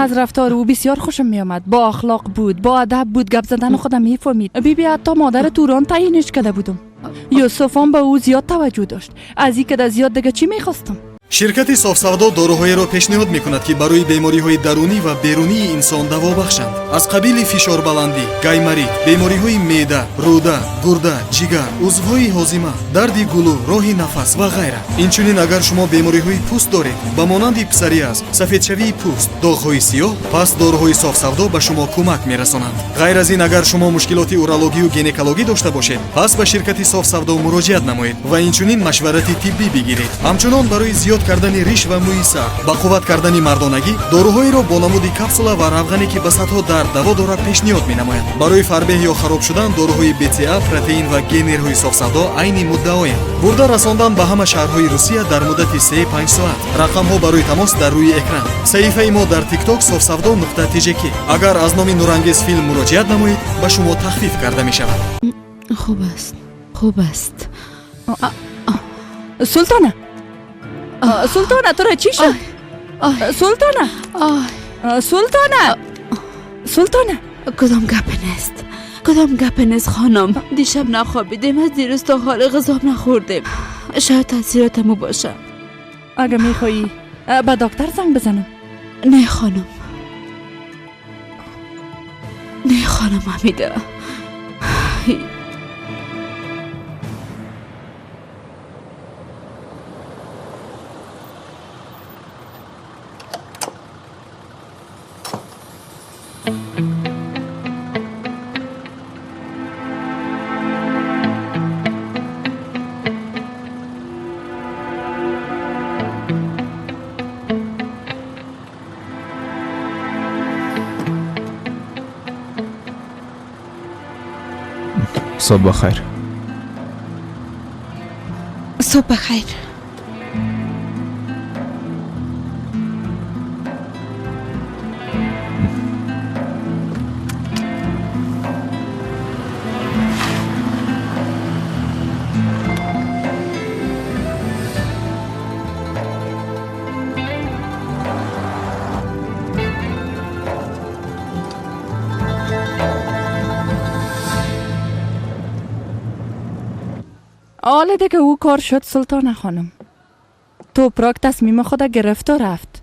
از رفتار او بسیار خوشم می آمد. با اخلاق بود، با ادب بود، گپ زدن خودم میفهمید. بیبی حتی مادر توران تعیینش کرده بودم. یوسف هم به او زیاد توجه داشت. از این که زیاد دیگه چی میخواستم؟ شرکت صاف‌سودا داروهایی را پیشنهاد می‌کند که برای بیماری‌های درونی و بیرونی انسان دوا بخشند. از قبیل فشار بلندی، گایماریت، بیماری‌های معده، روده، گرده، جگر، عضوهای هاضمه، درد گلو، راه نفس و غیره. اینچنین اگر شما بیماری‌های پوست دارید، به مانند پسوریاز، سفیدشوی پوست، داغ‌های سیاه، پس داروهای صاف‌سودا به شما کمک می‌رسانند. غیر از این اگر شما مشکلات اورولوژی و گینکولوژی داشته باشید، پس به شرکت صاف‌سودا مراجعت نمایید و اینچنین مشورت طبی بگیرید. همچنان برای زیاد کردن ریش و موی سر، با قوت کردن مردانگی، داروهایی را با نمود کپسولا و روغنی که به صدها درد دوا دارد پیشنهاد می‌نماید. برای فربه یا خراب شدن داروهای BCA، پروتئین و گینرهای صاف‌سودا عین مدعایند. برده رساندن به همه شهرهای روسیه در مدت 3-5 ساعت. رقم ها برای تماس در روی اکران. صحیفه ما در تیک تاک صاف‌سودا.tjk. اگر از نام نورانگیز فیلم مراجعت نمایید به شما تخفیف کرده می شود. خوب است، خوب است. سلطانه، سلطانه تو را چی شد؟ سلطانه، سلطانه، سلطانه. کدام گپ نیست، کدام گپ نیست خانم. دیشب نخوابیدیم، از دیروز تا حال غذا نخوردیم. شاید تاثیراتمو باشه. اگه میخوایی به دکتر زنگ بزنم. نه خانم، نه خانم حمیده. صبح بخیر. صبح بخیر. حالا دیگه او کار شد سلطانه خانم. توپراک تصمیم خود گرفت و رفت.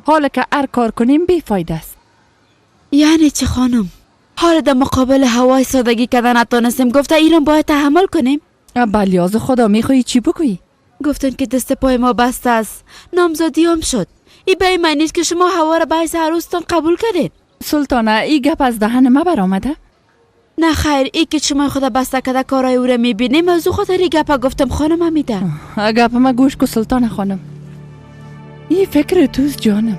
حالا که هر کار کنیم بیفایده است. یعنی چه خانم؟ حالا در مقابل هوای سادگی کردن نتانستیم. گفته ایران باید تحمل کنیم. بلیاز خدا میخوایی چی بگویی؟ گفتن که دست پای ما بسته است. نامزدی هم شد. ای به این معنی که شما هوا را به حیث عروستان قبول کردین. سلطانه ای گپ از دهن ما برآمده؟ نه خیر، ای که شما خدا بسته کده کارای او را میبینیم، از او خاطر ای گپ گفتم خانم حمیده. گپ ما گوش کو سلطان خانم. ای فکر توست جانم.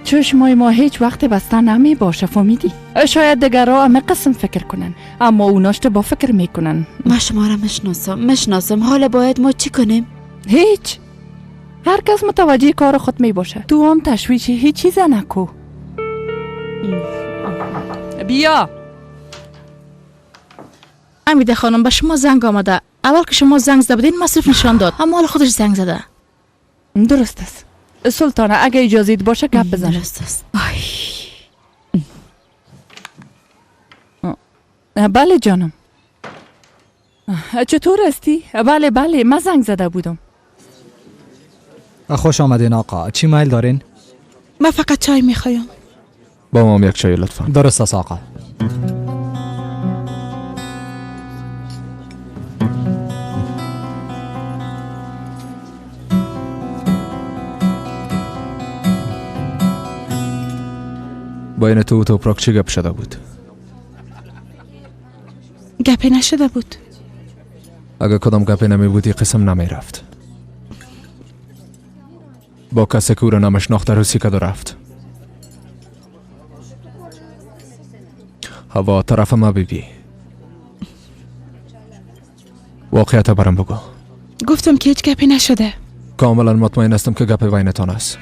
چشمای ما هیچ وقت بسته نمی باشه، فهمیدی؟ شاید دیگرها همه قسم فکر کنن، اما اوناش با فکر میکنن. ما شما را مشناسم، مشناسم. حالا باید ما چی کنیم؟ هیچ. هر کس متوجه کار خود می باشه. تو هم تشویش هیچ چیز نکو. بیا. امیده خانم به شما زنگ آمده. اول که شما زنگ زده بودین مصرف نشان داد، اما حال خودش زنگ زده. درست است سلطانه، اگه اجازه باشه گپ بزن. درست است. بله جانم. چطور هستی؟ بله بله، من زنگ زده بودم. خوش آمدین آقا. چی میل دارین؟ من فقط چای میخوایم. با ما یک چای لطفا. درست است آقا. بین تو و توپراک چه گپ شده بود؟ گپی نشده بود. اگه کدام گپی نمی بودی قسم نمی رفت. با کسی که او را نمشناخته روسی کد و رفت. هوا طرف ما بیبی. واقعیت برام بگو. گفتم که هیچ گپی نشده. کاملا مطمئن هستم که گپ بینتان است.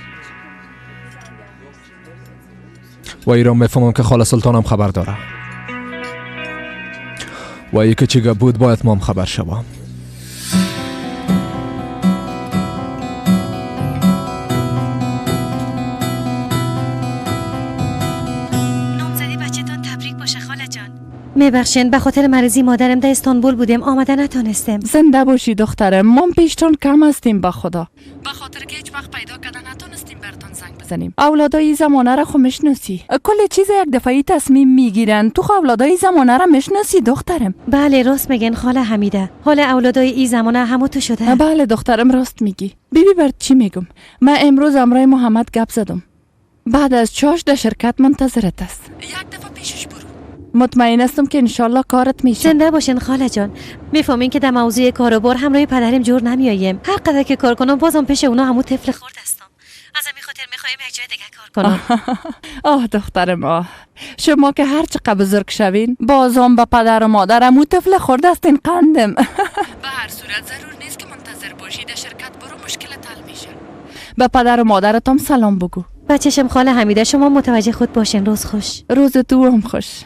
و ایران میفهمم که خاله سلطانم خبر داره. و ای که چی گپ بود باید مام خبر شوم. میبخشین، به خاطر مریضی مادرم در استانبول بودیم، آمده نتونستیم. زنده باشی دخترم، ما پیشتان کم هستیم به خدا. به خاطر که هیچ وقت پیدا کردن نتونستیم براتون زنگ بزنیم. اولادای زمانه را خو میشناسی، کل چیز یک دفعه تصمیم میگیرن. تو خو اولادای زمانه را میشناسی دخترم. بله راست میگن خاله حمیده، حال اولادای این زمانه همو تو شده. بله دخترم راست میگی. بیبی بر چی میگم؟ من امروز امرای محمد گپ زدم. بعد از چاش در شرکت منتظرت است. یک دفعه پیشش برو. مطمئن هستم که انشالله کارت میشه. زنده باشین خاله جان. میفهمین که در موضوع کاروبار همراه پدرم جور نمیاییم. هر قدر که کار کنم بازم پیش اونا همون طفل خرد هستم. از همین خاطر میخوایم یک جای دیگه کار کنم. آه دخترم آه، شما که هر چقدر بزرگ شوین بازم به پدر و مادرم او طفل خرد هستین قندم. به هر صورت ضرور نیست که منتظر باشی، در شرکت برو مشکل حل میشه. به پدر و مادرتم سلام بگو. بچشم خاله حمیده، شما متوجه خود باشین. روز خوش. روز تو هم خوش.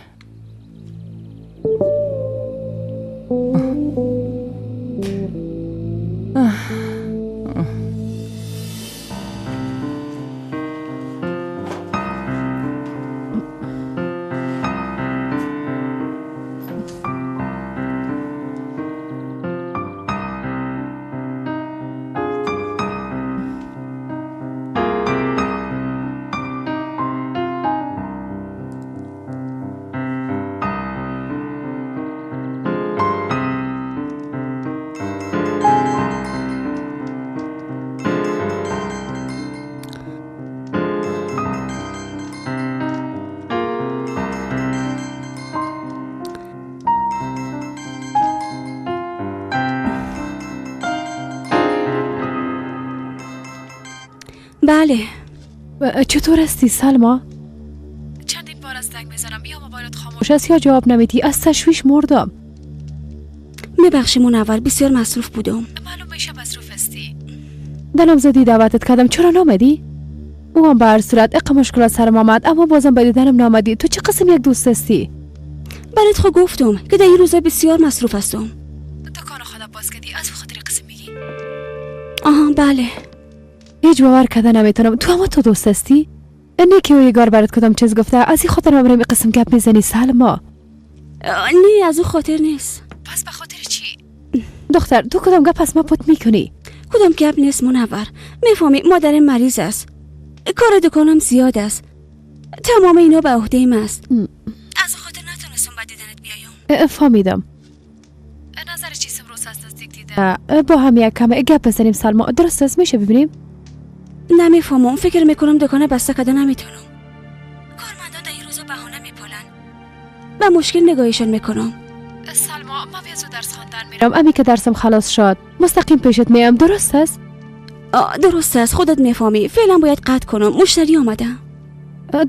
بله. چطور هستی سلما؟ چندین بار از زنگ میزنم یا موبایلت خاموش خوش است یا جواب نمیدی؟ از تشویش مردم. میبخشی منور، بسیار مصروف بودم. معلوم میشه مصروف هستی. در نامزدی دعوتت کردم، چرا نامدی؟ او هم به هر صورت اقا مشکلات سرم آمد، اما بازم به دیدنم نامدی. تو چه قسم یک دوست هستی؟ برات خو گفتم که در این روزا بسیار مصروف هستم. دکان خدا باز کردی از خاطر قسم میگی؟ آها بله. هیچ باور کردن نمیتونم. تو هم تو دوست هستی؟ نه که یگار برات کدام چیز گفته از این خاطر من قسم گپ میزنی سلما؟ نه از او خاطر نیست. پس به خاطر چی؟ دختر تو کدام گپ از ما پت میکنی؟ کدام گپ نیست منور. میفهمی مادر مریض است، کار دکانم زیاد است، تمام اینا به عهده من است. از خاطر نتونستم به دیدنت بیایم. فهمیدم. نظر چی امروز از نزدیک دیده؟ با هم یک کم گپ بزنیم سلما، درست است؟ میشه ببینیم؟ نمیفهمم، فکر میکنم دکان بسته کده نمیتونم. کارمندان در این روزا بهانه میپالن، به مشکل نگاهشان میکنم. سلما ما بیازو درس خواندن میرم. امی که درسم خلاص شد مستقیم پیشت میام، درست است؟ درست است، خودت میفهمی. فعلا باید قطع کنم، مشتری آمده.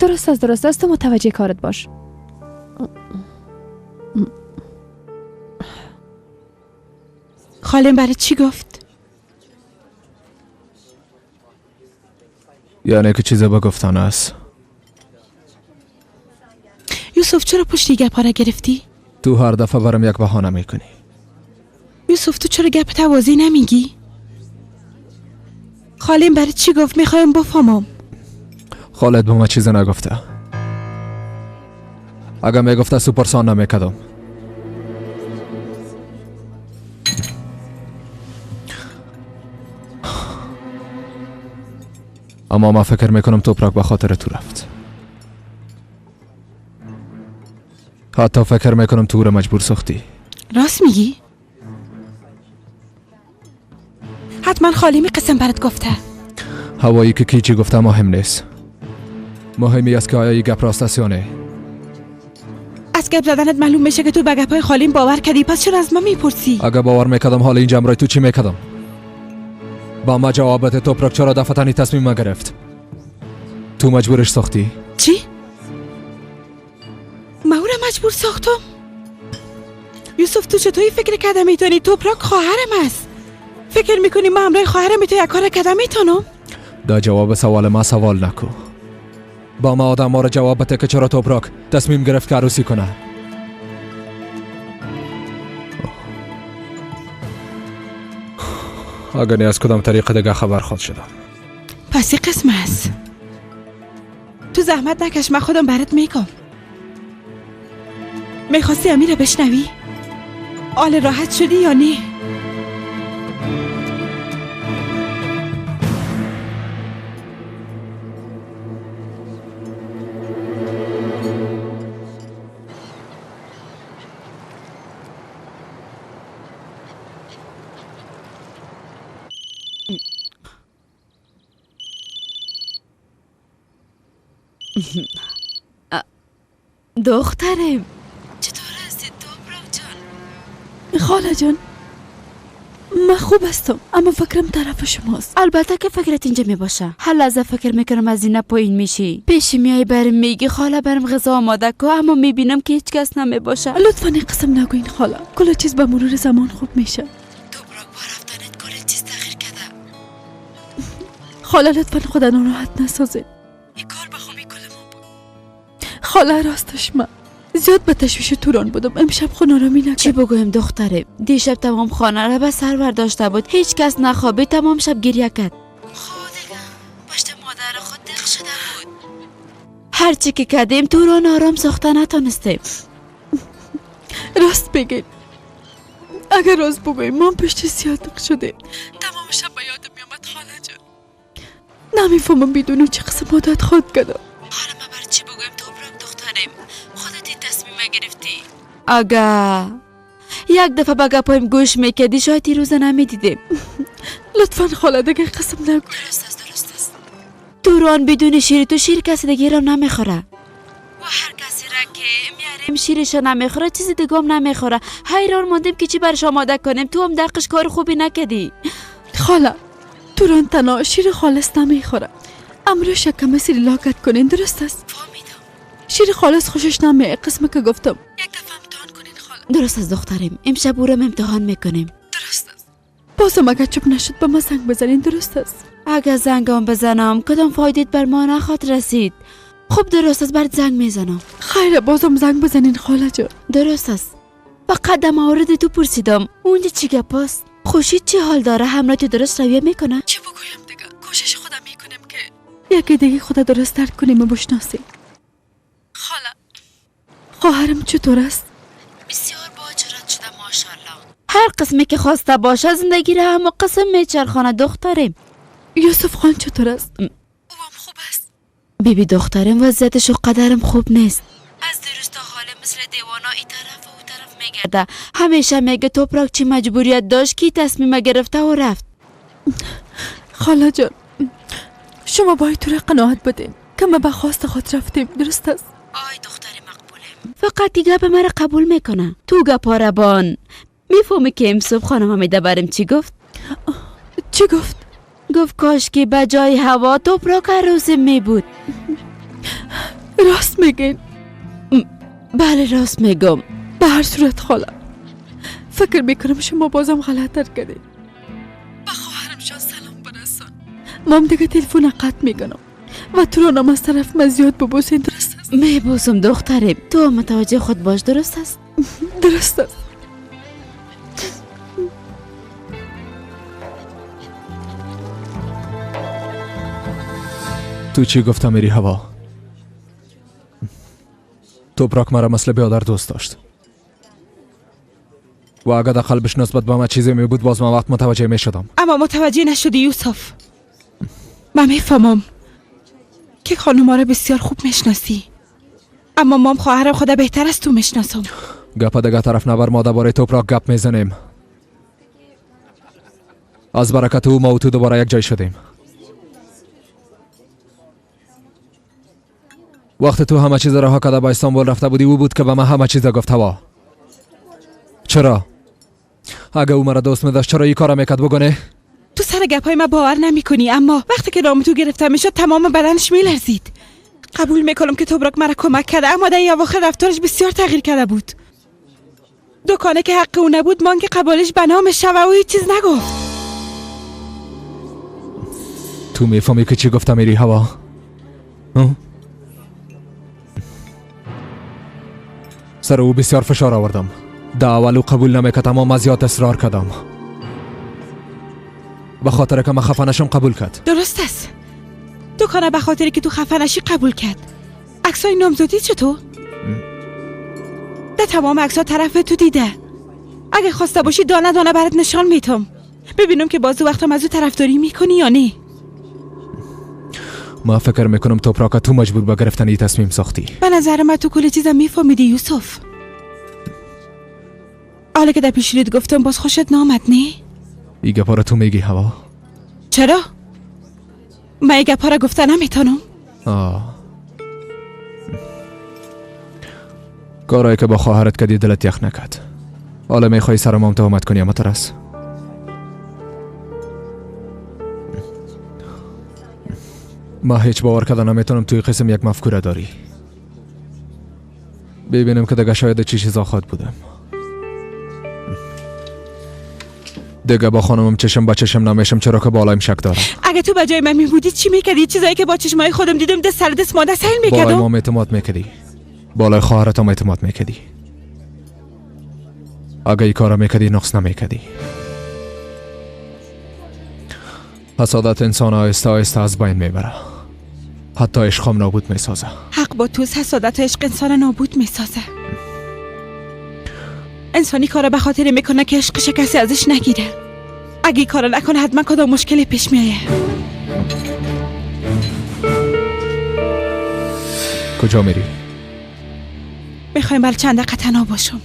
درست است درست است، تو متوجه کارت باش. خالم برای چی گفت؟ یعنی که چیزی بگفتن است. یوسف چرا پشت گپ را گرفتی؟ تو هر دفعه برم یک بهانه میکنی. یوسف تو چرا گپ توازی نمیگی؟ خالم برای چی گفت؟ میخوایم بفهمم. خالد به ما چیزی نگفته. اگر میگفته سوپرسان نمیکردم. اما ما فکر میکنم توپراک به خاطر تو رفت. حتی فکر میکنم تو رو مجبور ساختی. راست میگی؟ حتما خالی می قسم برات گفته. هوایی که کی چی گفته مهم نیست. مهمی است که آیا این گپ راست است یا نه. از گپ زدنت معلوم میشه که تو به گپای خالیم باور کردی، پس چرا از ما میپرسی؟ اگه باور میکردم حال اینجا امرای تو چی میکردم؟ با ما جوابت توپراک چرا دفتنی تصمیم ما گرفت؟ تو مجبورش ساختی؟ چی؟ ما او را مجبور ساختم؟ یوسف تو چطوری فکر کرده میتونی؟ توپراک خواهرم است. فکر میکنی ما همراه خواهرم تو یک کار کرده میتونم؟ دا جواب سوال ما سوال نکو. با ما آدم ما را جواب بده که چرا توپراک تصمیم گرفت که عروسی کنه. اگر نه از کدام طریق دیگه خبر خود شدم. پس این قسم است. تو زحمت نکش، من خودم برات میگم. میخواستی امیر بشنوی؟ آل راحت شدی یا نه؟ دخترم چطور هستی توپراک جان؟ خاله جان من خوب هستم، اما فکرم طرف شماست. البته که فکرت اینجا می باشه. هر لحظه فکر میکنم از اینه پایین میشی، پیش میای برم میگی خاله برم غذا آماده کو، اما میبینم که هیچ کس نمی باشه. لطفا این قسم نگوین خاله، کل چیز به مرور زمان خوب میشه. توپراک با رفتنت کل چیز تغییر کرده. خاله لطفا خدا ناراحت نسازید. این کار به خوبی کل ما بود. خاله راستش من زیاد به تشویش توران بودم، امشب خود آرامی نکردم. چی بگویم دختره، دیشب تمام خانه را به سر برداشته بود، هیچ کس نخوابید، تمام شب گریه کرد. خود دیگه پشت مادر خود دق شده بود. هرچی که کردیم توران آرام ساخته نتانستیم. راست بگین، اگر راست بگویم ما پشت سیاه دق شده. تمام شب به یادم میامد خاله جان. نمیفهمم بدون چه قسم عادت خود کردم. حالا ما بر چی بگویم توپراک دخترم، خودت این تصمیم گرفتی. اگه یک دفعه به گپایم گوش میکردی شاید این روزه نمیدیدیم. لطفا خاله دیگه قسم نگو. درست است درست است. توران بدون شیر تو شیر کسی دیگه را نمیخوره و هر کسی را که میاریم شیرش نمیخوره، چیز دیگه هم نمیخوره. حیران ماندیم که چی برش آماده کنیم. تو هم دقش کار خوبی نکردی. خاله توران تنها شیر خالص نمیخوره، امروز یکم سریلاکت کنین. درست است؟ فهمیدم. شیر خالص خوشش نمیه، قسمه که گفتم. یک دفعه امتحان کنین خاله. درست است دخترم، امشب او را امتحان میکنیم. درست است. بازم اگر چوب نشد به ما زنگ بزنین. درست است؟ اگر زنگم بزنم کدام فایدت بر ما نخواد رسید. خب درست است، برات زنگ میزنم. خیره بازم زنگ بزنین خاله جان. درست است. فقط در مورد تو پرسیدم، اونجا چی گپ است؟ خوشی چی حال داره؟ همراه تو درست رویه میکنه؟ چی بگویم دیگه، کوشش خودم میکنم که یکی دیگه خدا درست درک کنیم و بشناسیم. خاله خواهرم چطور است؟ بسیار باجرت شده ماشاءالله. هر قسمی که خواسته باشه زندگی را هم قسم میچرخانه دخترم. یوسف خان چطور است؟ او هم خوب است. بیبی دخترم وضعیتش و قدرم خوب نیست. از دیروز تا حال مثل دیوانا این طرف و او طرف میگرده. همیشه میگه توپراک چی مجبوریت داشت کی تصمیم گرفته و رفت. خاله جان شما باید تو را قناعت بدین که ما به خواست خود رفتیم. درست است؟ آی دختر مقبوله، فقط دیگه به مرا قبول میکنه. تو گپاربان میفهمی که امصبح خانم حمیده برم چی گفت؟ چی گفت؟ گفت کاش که به جای هوا توپراک عروسی می بود. راست میگین؟ بله راست میگم. به هر صورت خاله فکر میکنم شما بازم غلط کردید. به خواهرم شان سلام برسان. مام دیگه تلفن قطع میکنم و تو را از طرف من زیاد ببوسین. درست است؟ میبوسم دخترم، تو متوجه خود باش. درست است؟ درست است. تو چی گفتم میری هوا؟ توپراک مرا مثل بیادر دوست داشت و اگر در قلبش نسبت به من چیزی می بود باز من وقت متوجه می شدم. اما متوجه نشدی یوسف. من میفهمم که خانوما را بسیار خوب میشناسی، اما مام خواهرم خدا بهتر از تو میشناسم. گپ دیگه طرف نبر، ما درباره توپراک گپ میزنیم. از برکت او ما و تو دوباره یک جای شدیم. وقت تو همه چیز رها کرده به استانبول رفته بودی، او بود که به من همه چیز گفت. هوا چرا؟ اگه او مرا دوست میداشت چرا این کارا میکرد؟ بگونه تو سر گپای من باور نمیکنی، اما وقتی که نام تو گرفته میشد تمام بدنش میلرزید. قبول میکنم که توپراک مرا کمک کرده، اما در این اواخر رفتارش بسیار تغییر کرده بود. دکانه که حق او نبود مان که قبالش به نامش شوه و هیچ چیز نگفت. تو میفهمی که چی گفتم میری هوا؟ سر او بسیار فشار آوردم. در اول او قبول نمیکرد، اما من زیاد اصرار کردم. به خاطر که من خفه نشم قبول کرد. درست است. دکانه به خاطر که تو خفه نشی قبول کرد. عکسای نامزدی چطور؟ در تمام عکس‌ها طرف تو دیده. اگه خواسته باشی دانه دانه برات نشان میتم. ببینم که باز وقتم از او طرفداری میکنی یا نه. ما فکر میکنم توپراک تو مجبور به گرفتن این تصمیم ساختی. به نظر من تو کل چیزم میفهمیدی یوسف. حالا که در پیش گفتم باز خوشت نامد نه؟ این گپا را تو میگی هوا؟ چرا؟ من این گپا را گفته نمیتونم. کارایی که با خواهرت کردی دلت یخ نکرد. حالا میخوای سر مام تهمت کنی اما ترس. ما هیچ باور کردن نمیتونم توی قسم یک مفکوره داری. ببینم که دیگه شاید چی چیزا خود بودم. دیگه با خانمم چشم با چشم نمیشم، چرا که بالایم شک دارم. اگه تو به جای من میبودی چی میکردی؟ چیزایی که با چشمای خودم دیدم دست سر دست ماده سیل میکردم. بالای مام اعتماد میکردی، بالای خواهرت هم اعتماد میکردی. اگه این کارا میکردی نقص نمیکردی. حسادت انسان آهسته آهسته از بین میبره، حتی عشقم نابود میسازه. حق با توست، حسادت و عشق انسان نابود میسازه. انسانی کارا به خاطر میکنه که عشقش کسی ازش نگیره. اگه کارا نکنه حتما کدام مشکلی پیش میایه. کجا میری؟ میخوایم بر چند دقیقه تنها باشم.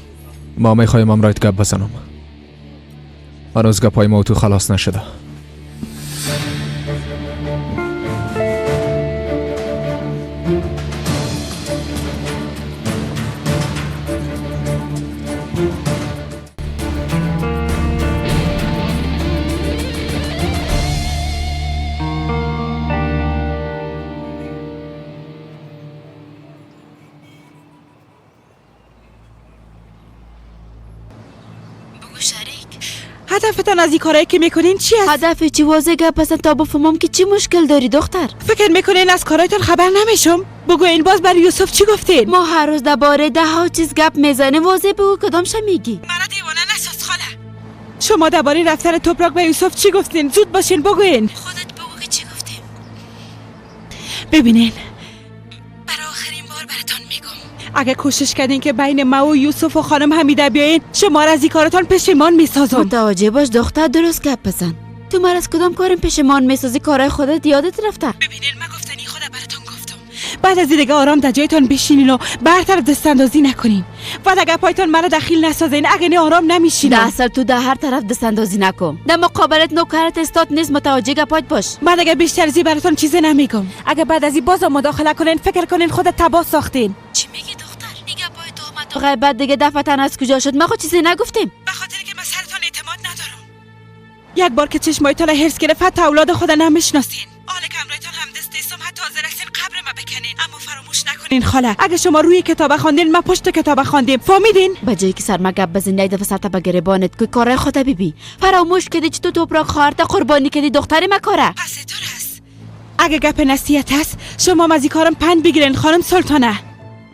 ما میخوایم امرایت گپ بزنم. هنوز گپای ما تو خلاص نشده. هدفتان از این کارایی که میکنین چی است؟ هدف چی؟ واضح گپ بزن تا بفهمم که چی مشکل داری دختر. فکر میکنین از کارایتان خبر نمیشم؟ بگو این باز برای یوسف چی گفتین؟ ما هر روز درباره ده ها چیز گپ میزنیم، واضح بگو کدامش میگی. مرا دیوانه نساز خاله. شما درباره رفتن توپراک به یوسف چی گفتین؟ زود باشین بگوین. خودت بگو که چی گفتیم. ببینین، برای آخرین بار براتون میگم، اگه کوشش کردین که بین ما و یوسف و خانم حمیده بیاین، شما را از این کارتان پشیمان میسازم. متوجه باش دختر، درست گپ بزن. تو مرا از کدام کارم پشیمان میسازی؟ کارهای خودت یادت رفته. ببینین، من گفتنی خود براتون گفتم. بعد از دیگه آرام در جایتان بشینین و برطرف دست اندازی نکنین. بعد اگه پایتان مرا دخیل نسازین، اگه نه آرام نمیشینم. در اصل تو در هر طرف دست اندازی نکن. در مقابلت نوکرت استاد نیست، متوجه گپات باش. من اگه بیشتر از براتون چیزی نمیگم. اگه بعد از این بازم مداخله کنین، فکر کنین خودت تباه ساختین. چی میگی دختر؟ دیگه پای تهمت و غیبت دیگه دفعتن از کجا شد؟ ما خود چیزی نگفتیم. به خاطر که من سرتان اعتماد ندارم. یک بار که چشمایتان هرس گرفت، حتی اولاد خود نمیشناسین. حالا که همراهتان هم دست نیستم، حتی حاضر هستین قبر ما بکنین. اما فراموش نکنین خاله، اگه شما روی کتاب خواندین، ما پشت کتاب خواندیم. فهمیدین؟ به جایی که سر ما گپ بزنی، یک دفعه سرت به گریبانت که کارای خود ببی. فراموش کردی چطور توپراک خواهرت قربانی کردی دختر ما کاره. پس تو هست. اگه گپ نصیحت هست، شما از این کارم پند بگیرین خانم سلطانه.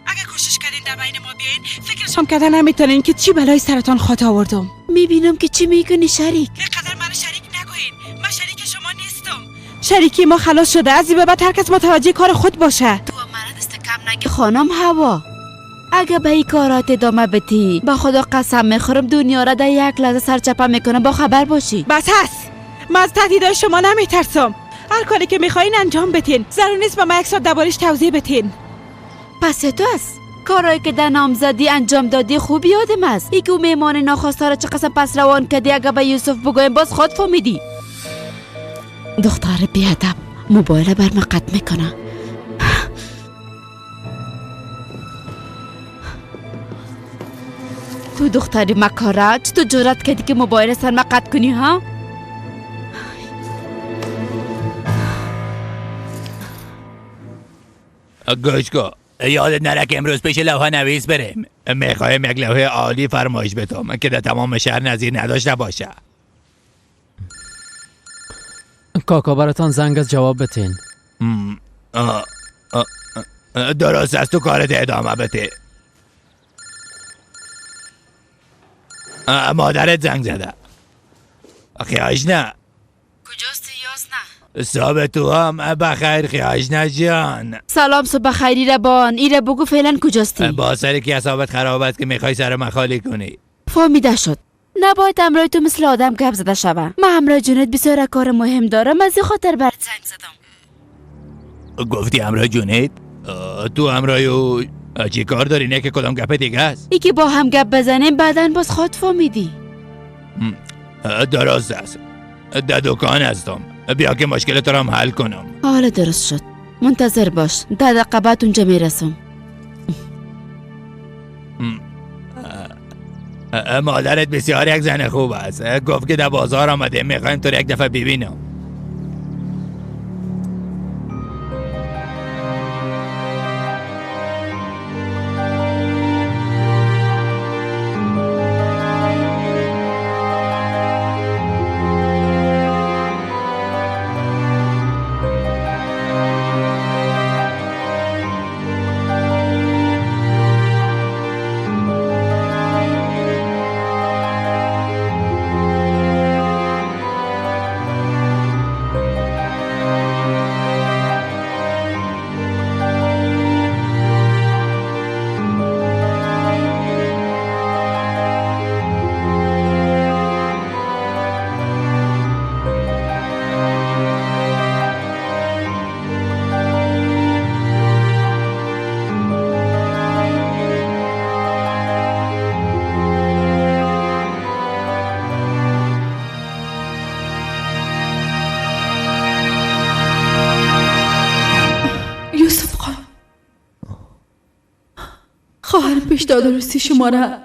اگه کوشش کردین در بین ما بیاین، فکرشم کردن نمیتونین که چی بلای سرتان خاطر آوردم. میبینم که چی میکنی شریک. اینقدر منو شریک نگوین، من شریک شما نیستم. شریکی ما خلاص شده، از این به بعد هر کس متوجه کار خود باشه. تو مرا دست کم نگی خانم هوا. اگه به این کارات ادامه بدی، با خدا قسم میخورم دنیا را در یک لحظه سرچپه میکنم. با خبر باشی. بس هست، من از تهدیدهای شما نمیترسم. هر کاری که میخواین انجام بدین، ضرور نیست به من یک ساعت دربارش توضیح بدین. پس تو است کارایی که در نامزدی انجام دادی خوب یادم است. یکی او مهمان ناخواسته را چه قسم پس روان کردی. اگه به یوسف بگویم باز خود فهمیدی. دختر بیادب موبایل بر من قطع میکنه. تو دختری مکاره، چطور جرأت کردی که موبایل سر من قطع کنی ها؟ گوش کن، یادت نره که امروز پیش لوحه نویس بریم. میخوایم یک لوحه عالی فرمایش بدم که در تمام شهر نظیر نداشته باشه. کاکا براتان زنگ از جواب بتین. درست است، تو کارت ادامه بده. مادرت زنگ زده. خیاش نه. کجاست یاس؟ باز نه. صبح تو هم بخیر خیاجنه جان. سلام، صبح بخیری ربان. ایره بگو فعلا کجاستی؟ با سری که حسابت خراب است که میخوای سر من خالی کنی. فهمیده شد. نباید همراه تو مثل آدم گپ زده شوه. من همراه جونت بسیار کار مهم دارم، از این خاطر برات زنگ زدم. گفتی همراه جونت؟ تو همراه او چی کار داری؟ نه که کدام گپ دیگه است؟ ای که با هم گپ بزنیم بعدا باز خود فهمیدی. درست است. در دکان هستم. بیا که مشکل تو را حل کنم. حالا درست شد. منتظر باش. 10 دقیقه بعد اونجا میرسم. مادرت بسیار یک زن خوب است. گفت که در بازار آمده، میخوایم تو را یک دفعه ببینم. پیشنهاد عروسی شما را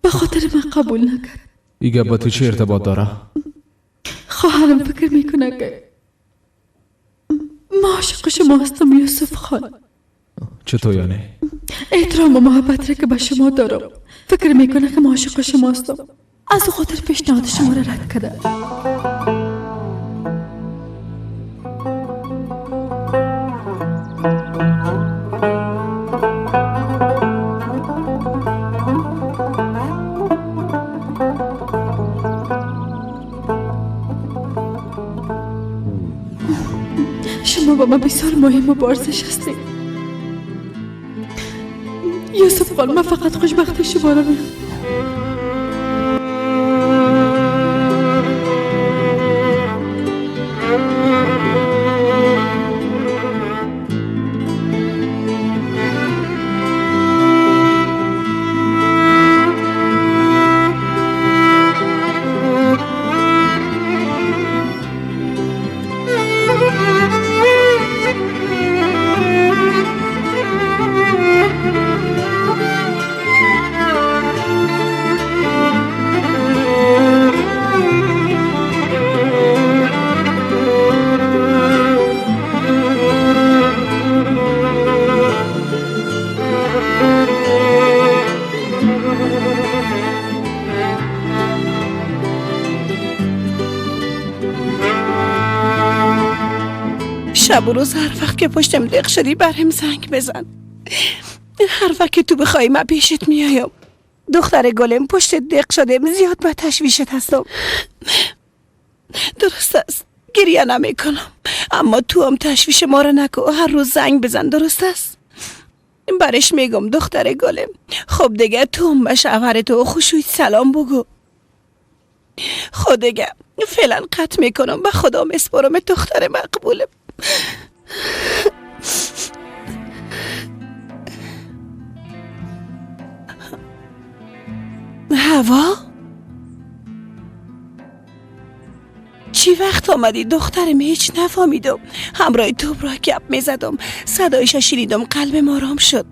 به خاطر من قبول نکرد. این گپ با تو چه ارتباط داره؟ خواهرم فکر میکنه که ما عاشق شما هستم یوسف خان. چطور یعنی؟ احترام و محبت را که به شما دارم، فکر میکنه که ما عاشق شما هستم، از خاطر پیشنهاد شما را رد کرده. شما با من بسیار مهم و بارزش هستید یوسف خان. من فقط خوشبختی شما را میخوام. شب و روز هر وقت که پشتم دق شدی برهم زنگ بزن. هر وقت که تو بخوای من پیشت میایم. دختر گلم پشت دق شدم، زیاد به تشویشت هستم. درست است گریه نمی کنم، اما تو هم تشویش ما رو نکن. هر روز زنگ بزن، درست است؟ برش میگم دختر گلم. خب دیگه تو هم به شوهر تو خوشوی سلام بگو. خب دیگه فعلا قطع میکنم، به خدا مسپرم دختر مقبولم. هوا چی وقت آمدی دخترم؟ هیچ نفهمیدم. همراه توبرا گپ میزدم، صدایش شنیدم، قلبم آرام شد.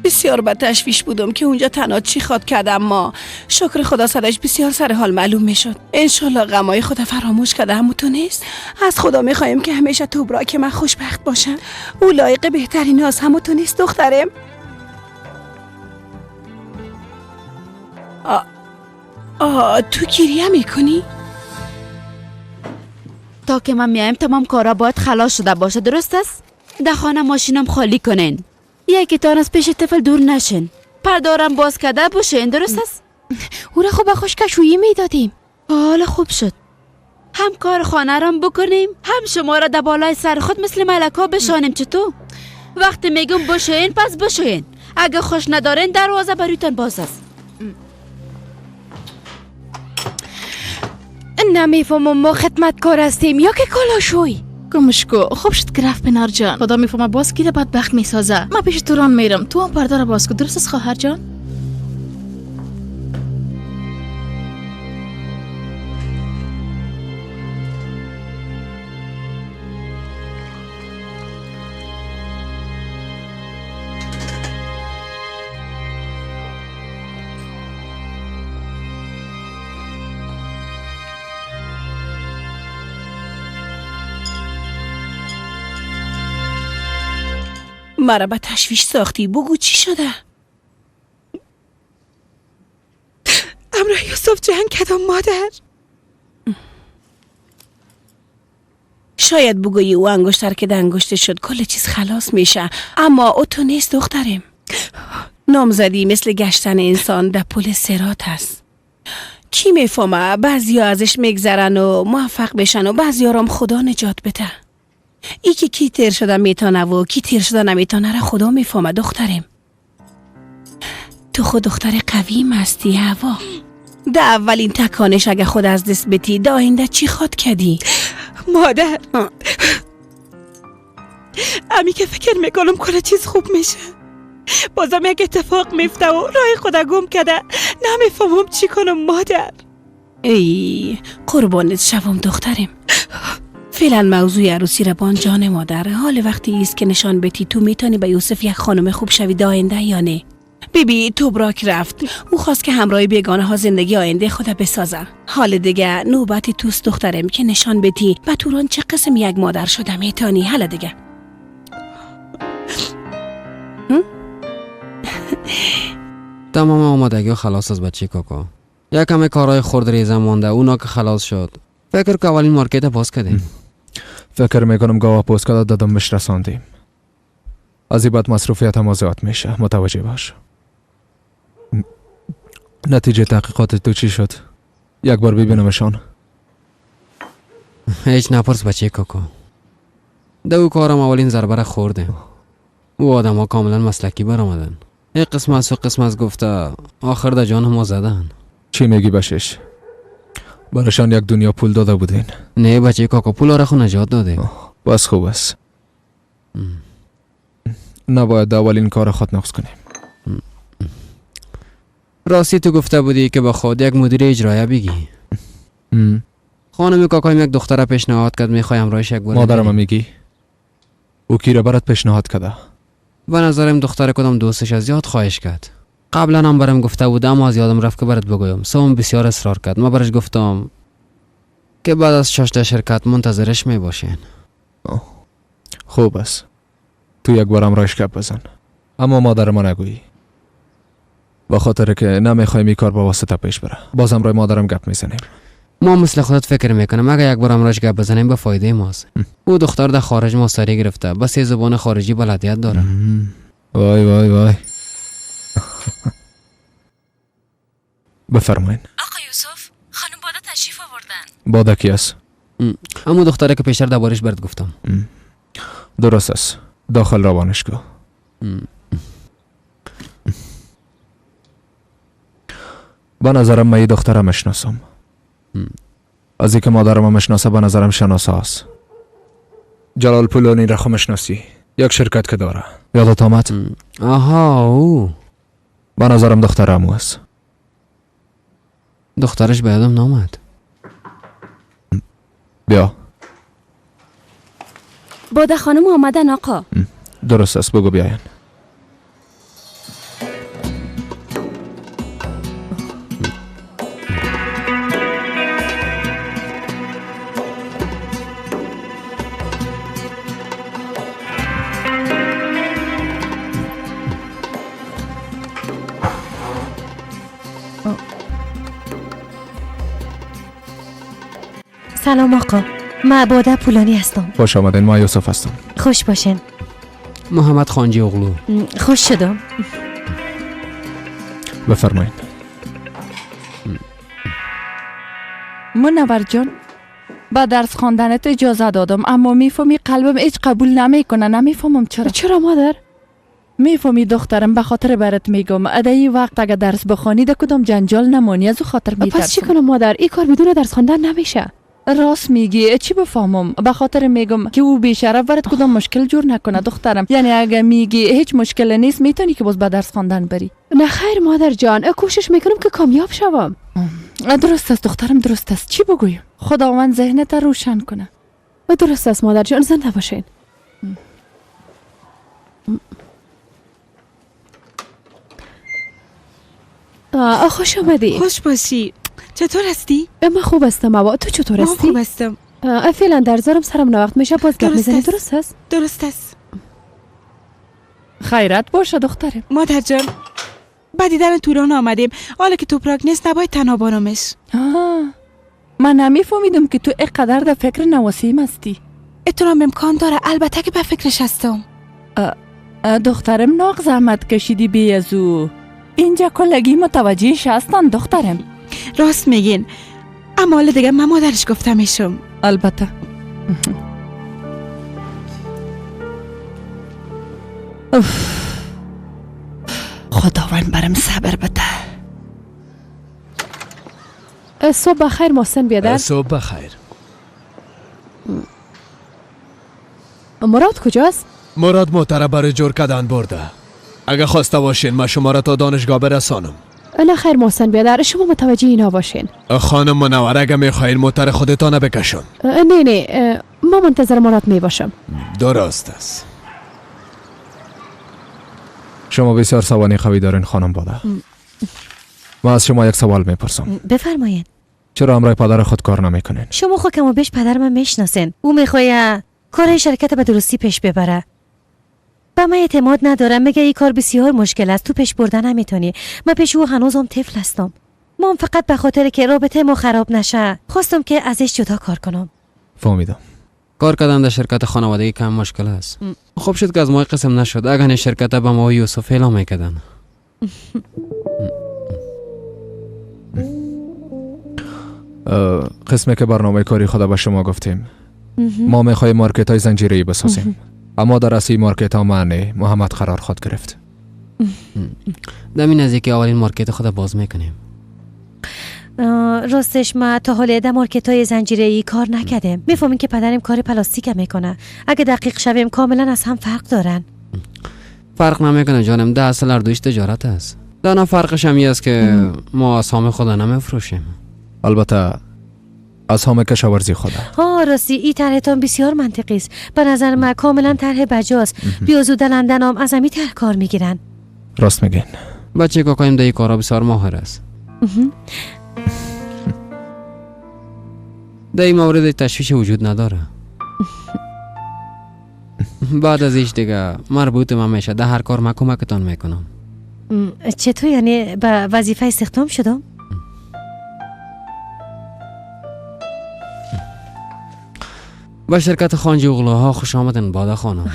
بسیار به تشویش بودم که اونجا تنها چی خواد کردم، ما شکر خدا صدایش بسیار سر حال معلوم میشد. انشالله غمای خدا فراموش کرده، همون تو نیست. از خدا میخوایم که همیشه توبرا که من خوشبخت باشم. او لایق بهترین هاست، همون تو نیست دخترم؟ آ تو گریه میکنی؟ تا که من میایم تمام کارا باید خلاص شده باشه، درست است؟ در خانه ماشینم خالی کنین، یکی تان از پیش طفل دور نشین، پردارم باز کرده باشین، درست است؟ او را خوب به خشکشویی میدادیم. حالا خوب شد. هم کار خانه رام بکنیم، هم شما را در بالای سر خود مثل ملکا بشانیم. چطور؟ وقتی میگم بشوین پس بشوین، اگه خوش ندارین دروازه برویتان باز است. نمیفهمم ما خدمتکار هستیم یا که کالاشوی. گمش کو، خوب شد که رفت پنار جان. خدا میفهمه باز کی بدبخت میسازه. من پیش توران میرم، تو هم پرده را باز کو. درست است خواهر جان؟ مرا به تشویش ساختی، بگو چی شده؟ امراه یوسف جنگ کردم مادر. شاید بگویی او انگشتر که انگشت شد کل چیز خلاص میشه، اما او تو نیست دخترم. نامزدی مثل گشتن انسان در پل صراط است. کی میفهمه بعضیا ازش میگذرن و موفق بشن و بعضیا رام خدا نجات بده. ای که کی تیر شده میتونه و کی تیر شده نمیتونه را خدا میفهمه دخترم. تو خود دختر قویم هستی هوا. در اولین تکانش اگه خود از دست بتی در آینده چی خواد کدی؟ مادر امی که فکر میکنم کل چیز خوب میشه، بازم یک اتفاق میفته و راه خدا گم کرده، نمیفهمم چی کنم مادر. ای قربانت شوم دخترم. فعلا موضوع عروسی را بان جان مادر. حال وقتی است که نشان بتی تو میتونی به یوسف یک خانم خوب شوی در آینده یا نه. بیبی تو براک رفت، او خواست که همراه بیگانه ها زندگی آینده خود بسازه. حال دیگه نوبت توست دخترم که نشان بدی به توران چه قسم یک مادر شده میتونی. حالا دیگه تمام آمادگی خلاص از بچه کاکا. یک کم کارهای خرد ریزه مانده، اونا که خلاص شد فکر که اولین مارکت باز کردیم. فکر میکنم گاوه پوست کده دادم بهش رساندیم. از این بعد مصروفیت هم زیاد میشه، متوجه باش. نتیجه تحقیقات تو چی شد؟ یک بار ببینمشان. هیچ نپرس بچه کاکا. دو کارم اولین ضربه را خورده. او آدم ها کاملا مسلکی برآمدن. یک قسم از و قسم از گفته آخر در جان ما زدن. چی میگی بشش؟ برایشان یک دنیا پول داده بودین. نه بچه کاکا، پول را خو نجات داده. بس خوب است. نباید اولین کار خود نقص کنیم. راستی تو گفته بودی که با خود یک مدیر اجرایه بگی. خانم کاکایم یک دختر پیشنهاد کرد، میخوایم رایش یک بار. مادرم میگی؟ او کی را برات پیشنهاد کرده؟ به نظرم دختر کدام دوستش از زیاد خواهش کرد. قبلا هم برام گفته بود اما از یادم رفت که برات بگویم. سوم بسیار اصرار کرد. ما برش گفتم که بعد از 6 شرکت منتظرش میباشین. خوب است. تو یک بارم رایش گپ بزن، اما مادر ما نگویی، به خاطر که نمیخوایم این کار با واسطه پیش بره. بازم رای مادرم گپ میزنیم. ما مثل خودت فکر میکنم اگه یک بارم رایش گپ بزنیم به فایده ماست. او دختر در خارج ماستری گرفته، به 3 زبان خارجی بلدیت داره. وای وای وای. بفرمایین. آقا یوسف، خانم باده تشریف آوردن. باده کی است؟ اما دختره که پیشتر دربارش برات گفتم. درست است. داخل روانش کو. به نظرم من یه دخترم میشناسم. از اینکه مادرم میشناسه به نظرم شناسه است. جلال پولانی را خو میشناسی؟ یک شرکت که داره. یادت آمد؟ آها او. به نظرم دخترم او است. دخترش به یادم نامد. بیا. باده خانم آمدن آقا. درست است، بگو بیاین. سلام آقا، من باده پولانی هستم. خوش آمدین، ما یوسف هستم. خوش باشین. محمد خانجی اغلو. خوش شدم. بفرمایید. منور جان، به درس خواندنت اجازه دادم، اما میفهمی قلبم هیچ قبول نمیکنه. نمیفهمم چرا. چرا مادر؟ میفهمی دخترم، به خاطر برات میگم ادای وقت اگه درس بخوانی در کدام جنجال نمانی، از او خاطر میترسم. پس چی کنم مادر؟ این کار بدون درس خواندن نمیشه. راست میگی، چی بفهمم؟ به خاطر میگم که او بیشرف برات کدام مشکل جور نکنه دخترم. یعنی اگه میگی هیچ مشکل نیست، میتونی که باز به درس خواندن بری. نه خیر مادر جان، کوشش میکنم که کامیاب شوم. درست است دخترم، درست است. چی بگویم؟ خداوند ذهنت روشن کنه. درست است مادر جان، زنده باشین. خوش آمدی. خوش باشی. چطور هستی؟ من خوب هستم. اوا تو چطور هستی؟ من خوب هستم. فعلا در زارم سرم نوقت میشه، باز گپ میزنی. درست است؟ درست است. خیرت باشه دخترم. مادر جان، با دیدن توران آمدیم. حالا که توپراک نیست نباید تنها بانمش. من نمیفهمیدم که تو اینقدر در فکر نواسیم هستی. اتونم امکان داره، البته که به فکرش هستم. دخترم ناق زحمت کشیدی بی از او. اینجا کلگی متوجهش هستن دخترم. راست میگین، اما حالا دیگه من مادرش گفته میشم. البته. خداوند برم صبر بده. صبح بخیر محسن بیادر. صبح بخیر. مراد کجاست؟ مراد موتره برای جور کردن برده. اگه خواسته باشین من شما را تا دانشگاه برسانم. نه خیر محسن بیادر، شما متوجه اینا باشین. خانم منوره اگه میخواین موتر خودتان بکشم. نه نه، ما منتظر مراد میباشم. درست است. شما بسیار سوانی قوی دارین خانم باده. ما از شما یک سوال میپرسم. بفرمایید. چرا همراه پدر خود کار نمیکنین؟ شما خود کم و بیش پدر من میشناسین. او میخواد کار شرکت به درستی پیش ببره. به من اعتماد ندارم، میگه این کار بسیار مشکل است، تو پیش بردن نمیتونی. من پیش او هنوزم طفل هستم. من فقط به خاطر که رابطه ما خراب نشه خواستم که ازش جدا کار کنم. فهمیدم. کار کردن در شرکت خانوادگی کم مشکل است. خوب شد که از ما قسم نشد. اگر این شرکت به ما و یوسف اعلام میکردن. قسمی که برنامه کاری خدا به شما گفتیم، ما میخوایم مارکت های زنجیره‌ای بسازیم، اما در اصلی مارکت ها معنی محمد قرار خود گرفت. در این نزدیکی اولین مارکت خود باز میکنیم. راستش ما تا حال در مارکت های زنجیره‌ای کار نکردیم. میفهمیم که پدرم کار پلاستیک میکنه. اگه دقیق شویم کاملا از هم فرق دارن. فرق نمیکنه جانم، ده اصل اردوش تجارت است. دانا فرقش هم است که ما اسهام خود نمیفروشیم. البته اسهام کشاورزی خدا. ها راستی این طرحتان بسیار منطقی است. به نظر من کاملا طرح بجاست. بیازو لندن هم از همین طرح کار میگیرن. راست میگین. بچه کاکایم در این کارا بسیار ماهر است. در این مورد تشویش وجود نداره. بعد از ایش دیگه مربوط من میشه. در هر کار من کمکتان میکنم. چطور یعنی به وظیفه استخدام شدم؟ به شرکت خانجی اغلوها خوش آمدن باده خانم.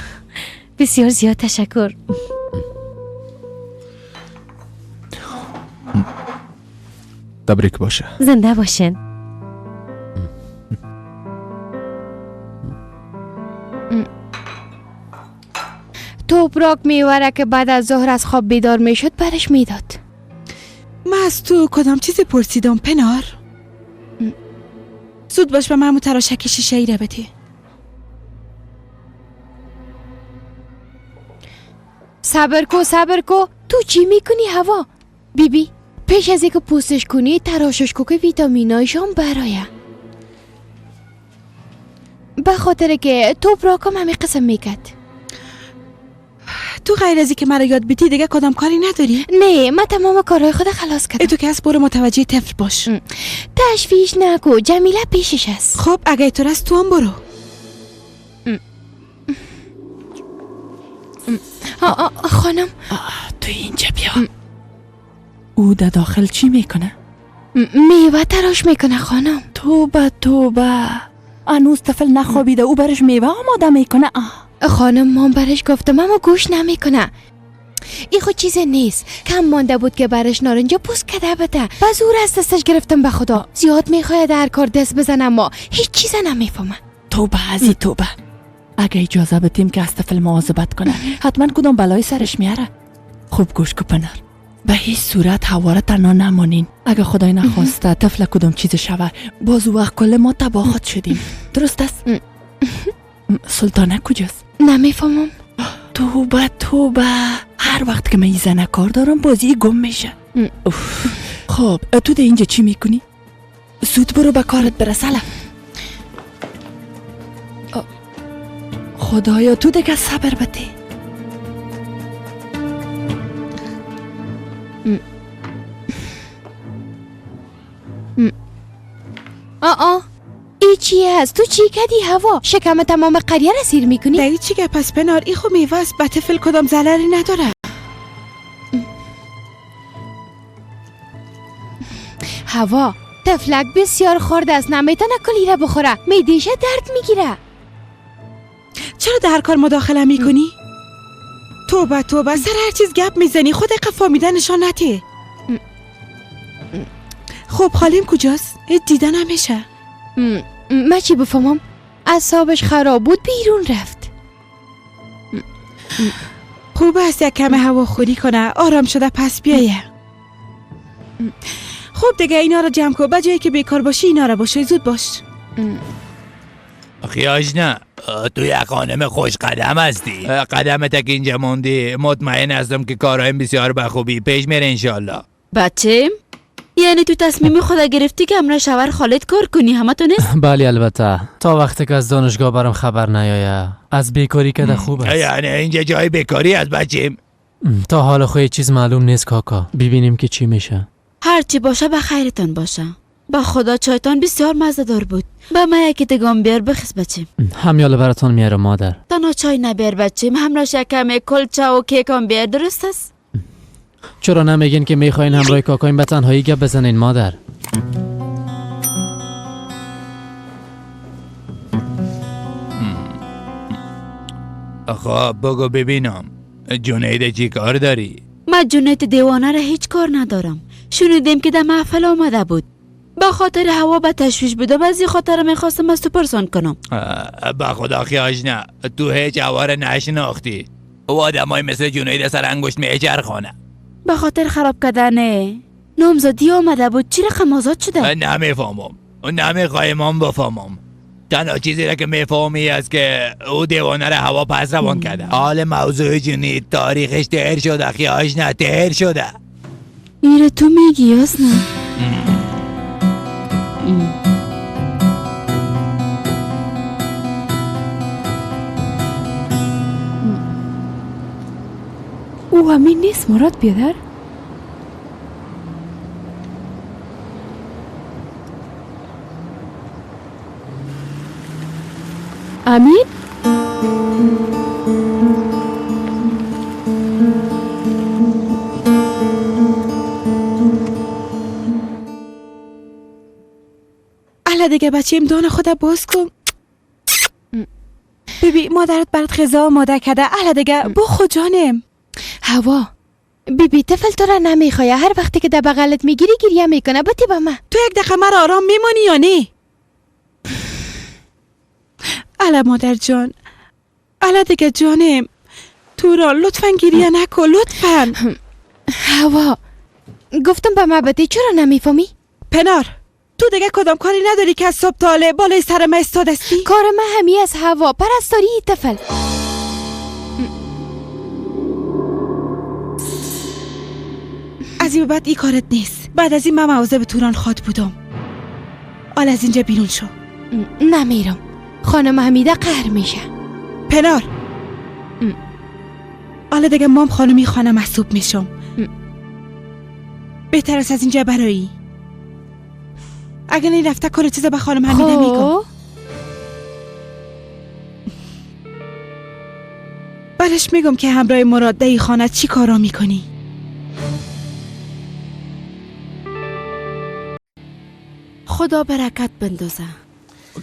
بسیار زیاد تشکر. تبریک باشه. زنده باشین. توپراک میوره که بعد از ظهر از خواب بیدار میشد برش میداد. من از تو کدام چیزی پرسیدم پنار؟ زود باش به من تراشک شیشه ای را بده. صبر کو صبر کو، تو چی میکنی هوا؟ بی بی پیش از اینکه پوستش کنی تراشش کو که ویتامینایشان برایه. به خاطر که توپراکم همین قسم میکرد. تو غیر از که مرا یاد بدی دیگه کدام کاری نداری؟ نه من تمام کارهای خود خلاص کردم. تو که از برو متوجه طفل باش. تشویش نکو، جمیله پیشش است. خب اگه تو راست تو هم برو. خانم تو اینجا بیا. او در داخل چی میکنه؟ میوه تراش میکنه خانم. توبه توبه، هنوز طفل نخوابیده او برش میوه آماده میکنه. خانم من برش گفتم اما گوش نمیکنه. ای خود چیز نیست، کم مانده بود که برش نارنج پوست کده بده. به زور از دستش گرفتم. به خدا زیاد میخواد هر کار دست بزنم، اما هیچ چیز نمیفهمه. توبه ازی توبه. اگه اجازه بدیم که از طفل مواظبت کنه حتما کدام بلای سرش میاره. خوب گوش کو پنار، به هیچ صورت هواره تنها نمانین. اگه خدای نخواسته طفل کدام چیز شوه، باز وقت کل ما تباه شدیم. درست است؟ سلطانه کجاست؟ نمیفهمم. توبه توبه، هر وقت که من این زنه کار دارم بازی گم میشه. خب تو ده اینجا چی میکنی؟ زود برو به کارت برسله. خدایا تو دیگه صبر بده. آ ای چی هست؟ تو چی کدی هوا؟ شکم تمام قریه را سیر میکنی؟ دایی چی گپ است پنار؟ ای خو میوه است، به طفل کدام ضرری نداره. هوا طفلک بسیار خرد است، نمیتونه کلی را بخوره، میدیشه درد میگیره. چرا در کار مداخله میکنی؟ توبه توبه، سر هر چیز گپ میزنی، خود فهمیدن نشان نده. خب خالیم کجاست؟ دیده نمیشه. من چی بفهمم؟ اعصابش خراب بود بیرون رفت. خوب است یک کم هوا خوری کنه، آرام شده پس بیایه. خب دیگه اینا رو جمع کن، به جایی که بیکار باشی اینا رو باشه، زود باش. خیاش نه، تو یک خانم خوش قدم هستی، قدمت که اینجا موندی مطمئن هستم که کارهایم بسیار بخوبی پیش میره انشالله. بچه یعنی تو تصمیم خدا گرفتی که امرا شوهر خالد کار کنی همه تو نیست؟ بله البته، تا وقتی که از دانشگاه برام خبر نیایه از بیکاری که خوب است. یعنی اینجا جای بیکاری است بچیم؟ تا حال خو چیز معلوم نیست کاکا، ببینیم که چی میشه. هرچی باشه به خیرتان باشه. با خدا چایتان بسیار مزه‌دار بود. به من یکی دگام بیار بخس بچیم. همیاله براتون میارم مادر. تنها چای نبیر بچیم، همراهش کم کلچه و کیک هم بیار، درست است؟ چرا نمیگین که میخواین همراه کاکایم به تنهایی گپ بزنین مادر؟ خب بگو ببینم جنید چی کار داری؟ من جنید دیوانه را هیچ کار ندارم. شنیدیم که در محفل آمده بود. به خاطر هوا به تشویش بودم، از این خاطر میخواستم از تو پرسان کنم. به خدا خیاش نه، تو هیچ هوا را نشناختی. و آدمای مثل جنید سر انگشت میچرخانه. به خاطر خراب کردن نامزدی آمده بود، چی رقم آزاد شده؟ نمیفهمم، نمیخوایم هم بفهمم. تنها چیزی را که میفهمی است که او دیوانه را هوا پس روان کرده. حال موضوع جنید تاریخش تیر شده خیاش نه، تیر شده. ایره تو میگی یاسنا؟ او همین نیست مراد بیادر؟ امین؟ الا دیگه بچیم دان خدا باز کن. ببی مادرت برات غذا آماده کرده، الا دیگه بخو جانم. هوا بیبی طفل تو را نمیخواه، هر وقتی که در بغلت میگیری گریه میکنه. بتی با من تو یک دقیقه مرا آرام میمانی یا نه؟ الا مادر جان، الا دیگه جانم، تو را لطفا گریه نکن لطفا. هوا گفتم به من بتی، چرا نمیفهمی؟ پنار تو دیگه کدام کاری نداری که از صبح تا بالای سر من استادستی؟ کار من همی از هوا پرستاری طفل. از این بعد ای کارت نیست. بعد از این من مواظب توران خواد بودم. حالا از اینجا بیرون شو. نمیرم، خانم حمیده قهر میشه. پنار حالا دیگه مام خانمی خانه محسوب میشم. بهتر است از اینجا برایی. اگه این رفته کار چیزا به خانم حمیده میگم. برش میگم که همراه مراد در خانه چی کارا میکنی. خدا برکت بندازه.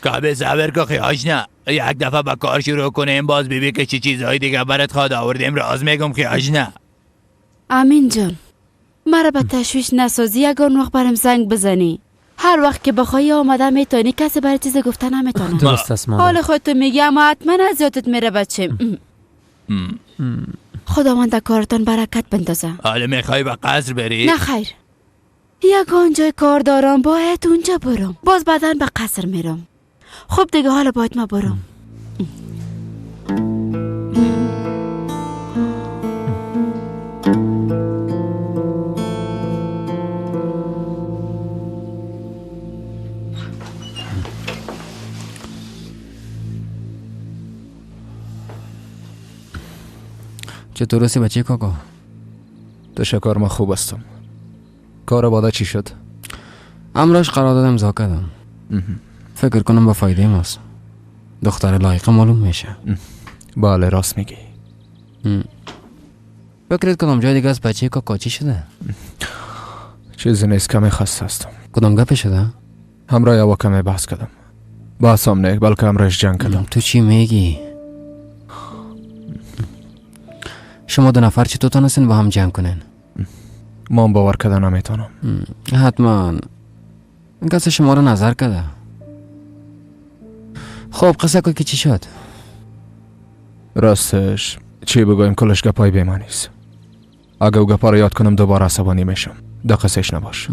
کابه صبر که خیاش نه، یک دفعه با کار شروع کنیم باز بیبی که چی چیزهای دیگه برات خواد آوردیم راز میگم خیاش نه. امین جان، مرا به تشویش نسازی. یگان وقت برم زنگ بزنی. هر وقت که بخوای آمده میتونی. کسی برای چیز گفته نمیتونه. درست است مادر. حال خودتو میگی اما حتما از یادت میره بچه. خداوند در کارتان برکت بندازه. حالا میخوای به قصر بری؟ نه خیر، یگان جای کار دارم، باید اونجا برم. باز بعدا به قصر میرم. خب دیگه حالا باید ما برم. چطور هستی بچه کاکا؟ تشکر، ما خوب هستم. کار بادا چی شد؟ امروز قرارداد امضا کردم. فکر کنم با فایده ماست. دختر لایقه معلوم میشه. بله راست میگی. فکرت کدام جای دیگه از بچه کاکا چی شده؟ چیزی نیست، کمی خسته هستم. کدام گپی شده؟ همراه با کمی بحث کردم. بحث هم نه، بلکه همراهش جنگ کردم. تو چی میگی؟ شما دو نفر چطور تانستین با هم جنگ کنین؟ ما هم باور کردن نمیتونم. حتما کسی شما رو نظر کرده. خب قصه کن که چی شد؟ راستش چی بگویم، کلش گپای بی‌معنی است. اگه او گپا رو یاد کنم دوباره عصبانی میشم. ده قصهش نباش.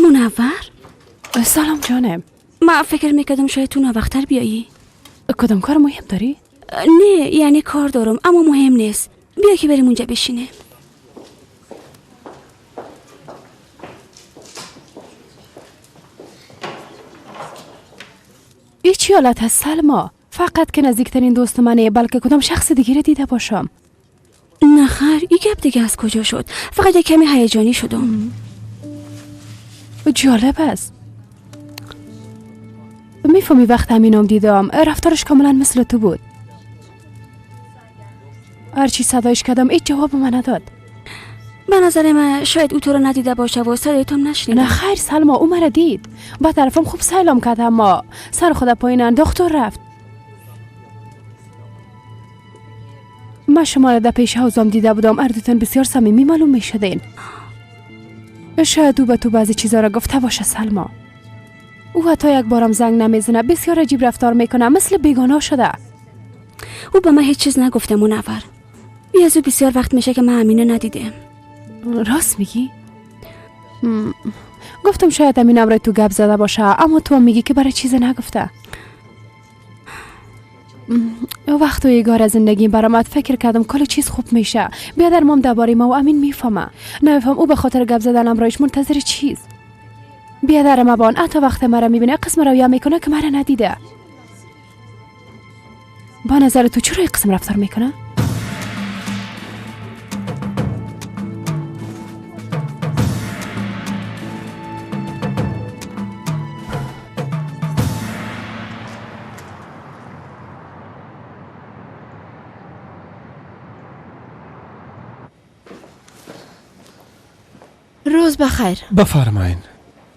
منور؟ سلام جانم. من فکر میکردم شاید تو ناوقتر بیایی. کدام کار مهم داری؟ نه یعنی کار دارم اما مهم نیست. بیا که بریم اونجا بشینیم. ای چی حالت هست سلما؟ فقط که نزدیکترین دوست منه، بلکه کدام شخص دیگه رو دیده باشم. نه خیر، این گپ دیگه از کجا شد؟ فقط یک کمی هیجانی شدم. جالب است. میفهمی وقت همینم دیدم رفتارش کاملا مثل تو بود. هرچی صدایش کردم هیچ جواب من نداد. به نظر من شاید او تو رو ندیده باشه و صدای تو هم نشنیده. نه خیر سلما، او مرا دید. با طرفم خوب سلام کرد اما سر خود پایین انداخت و رفت. من شما را در پیش حوزم دیده بودم. اردوتان بسیار صمیمی معلوم میشدین. شاید او به تو بعضی چیزا را گفته باشه سلما. او حتی یک بارم زنگ نمیزنه. بسیار عجیب رفتار میکنه، مثل بیگانه شده. او به من هیچ چیز نگفته منور. از او بسیار وقت میشه که من امینه ندیدم. راست میگی؟ گفتم شاید امینه برای تو گپ زده باشه اما تو هم میگی که برای چیز نگفته. وقت و یگار از زندگیم برآمد. فکر کردم کل چیز خوب میشه. بیادر مام درباره ما و امین میفهمه. نمیفهم او به خاطر گپ زدن امرایش منتظر چیز. بیادر مبان حتی وقت مرا میبینه قسم رویه میکنه که مرا ندیده. با نظر تو چرا قسم رفتار میکنه؟ روز بخیر. بفرمایین.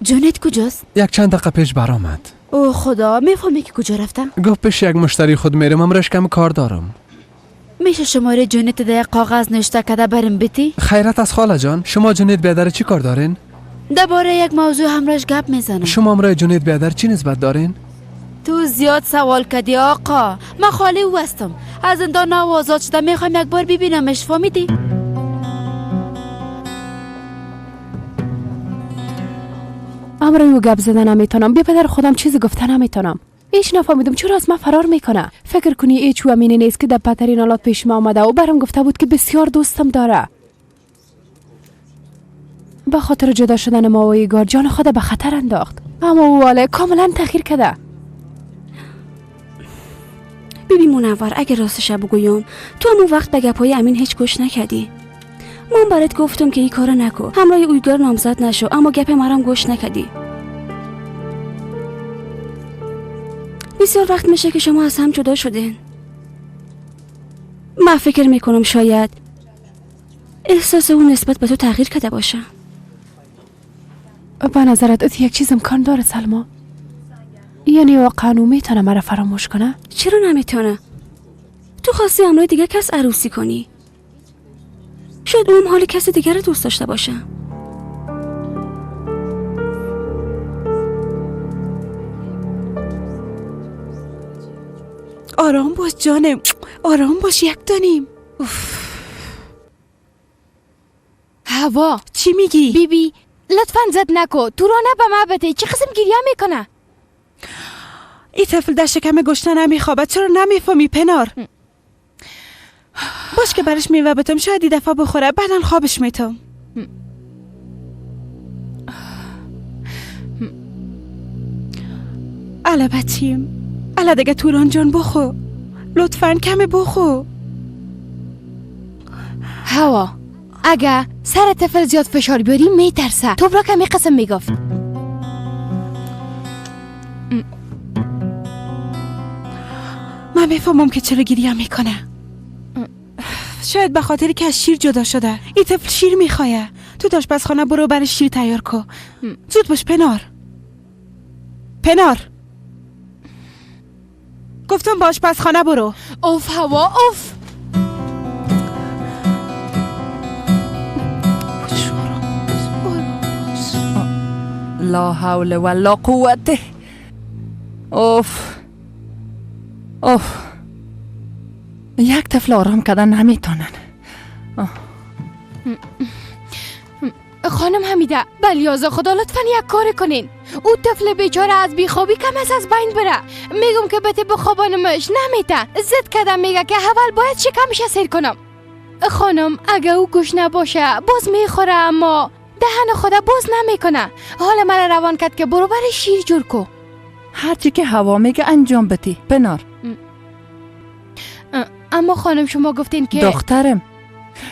جونت کجاست؟ یک چند دقیقه پیش برآمد. او خدا، میفهمی که کجا رفتم؟ گفت پیش یک مشتری خود میرم، امرش کم کار دارم. میشه شماره جونت در کاغذ نوشته کده برم بیتی؟ خیرت از خاله جان، شما جونت بیادر چی کار دارین؟ درباره یک موضوع همراهش گپ میزنم. شما امرای جونت بیادر چی نسبت دارین؟ تو زیاد سوال کردی آقا. من خاله او هستم. از زندان آزاد شده، میخوایم یک بار ببینمش، فهمیدی؟ امرای او گپ زدن نمیتونم. بی پدر خودم چیزی گفته نمیتونم. هیچ نفهمیدم چرا از من فرار میکنه. فکر کنی هیچ امینی نیست که در بدترین حالات پیش ما آمده و برام گفته بود که بسیار دوستم داره. به خاطر جدا شدن ما و ایگار جان خود به خطر انداخت. اما او حالا کاملا تغییر کرده. بیبی منور، اگه راستش بگویم تو همون وقت به گپای امین هیچ گوش نکردی. من برات گفتم که این کارو نکن، همراه اویگار نامزد نشو، اما گپ مرام گوش نکردی. بسیار وقت میشه که شما از هم جدا شدین. من فکر میکنم شاید احساس او نسبت به تو تغییر کرده باشه. به نظرت یک چیز امکان داره سلما؟ یعنی واقعا او میتونه مرا فراموش کنه؟ چرا نمیتونه؟ تو خواستی همراه دیگه کس عروسی کنی. شاید اون حال کسی دیگر رو دوست داشته باشه. آرام باش جانم، آرام باش، یک دانیم. هوا چی میگی؟ بی بی لطفا زد نکو، تو را نه به ما بده. چه قسم گریه میکنه؟ این طفل در شکم گشنه نمیخوابد. چرا نمیفهمی پنار؟ باش که برش میوه بتم، شاید این دفعه بخوره، بعدا خوابش میتم. الا بچیم، الا دیگه توران جان بخو، لطفا کم بخو. هوا اگه سر طفل زیاد فشار بیاری میترسه. تو برا کمی قسم میگفت. من میفهمم که چرا گریه میکنه. شاید به خاطر که از شیر جدا شده. این طفل شیر میخوایه. تو داشت آشپزخانه برو برای شیر تیار کو. زود باش پنار. پنار گفتم با آشپزخانه برو. اوف هوا اوف. لا حول ولا قوته. اوف اوف، یک طفل آرام کردن نمیتونن. خانم حمیده بلیازا خدا لطفا یک کار کنین. او طفل بیچاره از بیخوابی کم از بین بره. میگم که بته بخوابانمش، نمیته. زد کردم میگه که اول باید شکمش سیر کنم. خانم اگه او گشنه باشه باز میخوره، اما دهن خدا باز نمیکنه. حالا مرا روان کرد که برو بر شیر جور کو. هرچی که هوا میگه انجام بدی پنار. اما خانم شما گفتین که دخترم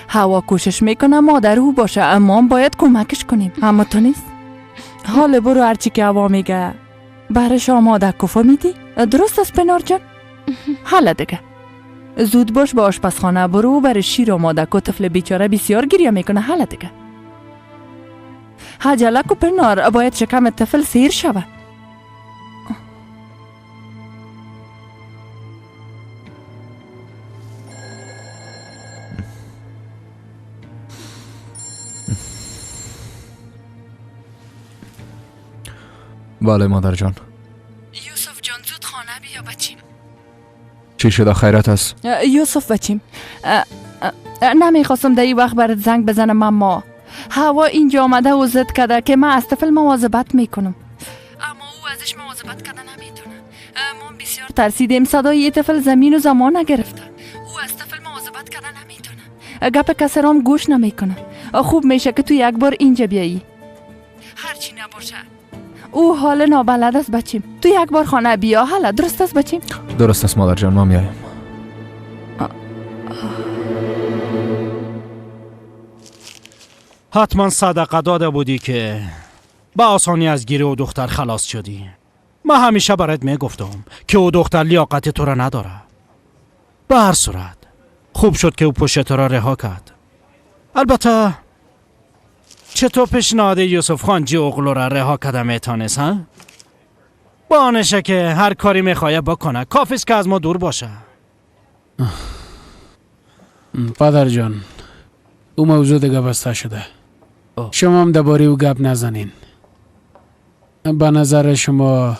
هوا کوشش میکنه مادر او باشه، اما باید کمکش کنیم. اما تو نیست. حالا برو هرچی که هوا میگه برش آماده کفا میدی. درست است پنار جان؟ حالا دیگه زود باش به آشپزخانه برو برای شیر آماده کو. طفل بیچاره بسیار گریه میکنه. حالا دیگه عجله کو پنار، باید شکم طفل سیر شوه. بله مادر جان. یوسف جان زود خانه بیا بچیم. چی شده؟ خیرت است؟ یوسف بچیم، نمیخواستم در این وقت برات زنگ بزنم، اما هوا اینجا آمده و زد کرده که من از طفل مواظبت میکنم، اما او ازش مواظبت کرده نمیتونه. ما بسیار ترسیدیم. صدای طفل زمین و زمان نگرفته. او از طفل مواظبت کرده نمیتونه، گپ کسی رام گوش نمیکنه. خوب میشه که تو یک بار اینجا بیایی. هرچی نباشه او حال نابلد است بچیم. تو یک بار خانه بیا. حالا درست است بچیم؟ درست است مادر جان، ما میایم. حتما صدقه داده بودی که به آسانی از گیره و دختر خلاص شدی. من همیشه برات میگفتم که او دختر لیاقت تو را نداره. به هر صورت خوب شد که او پشت تو را رها کرد. البته چطور پیشنهاد یوسف خان جی اغلو را رها کرده میتونست ها؟ بانشه که هر کاری میخواه بکنه، کافیست که از ما دور باشه. پدر جان او موضوع دیگه بسته شده. شما هم درباره او گپ نزنین. به نظر شما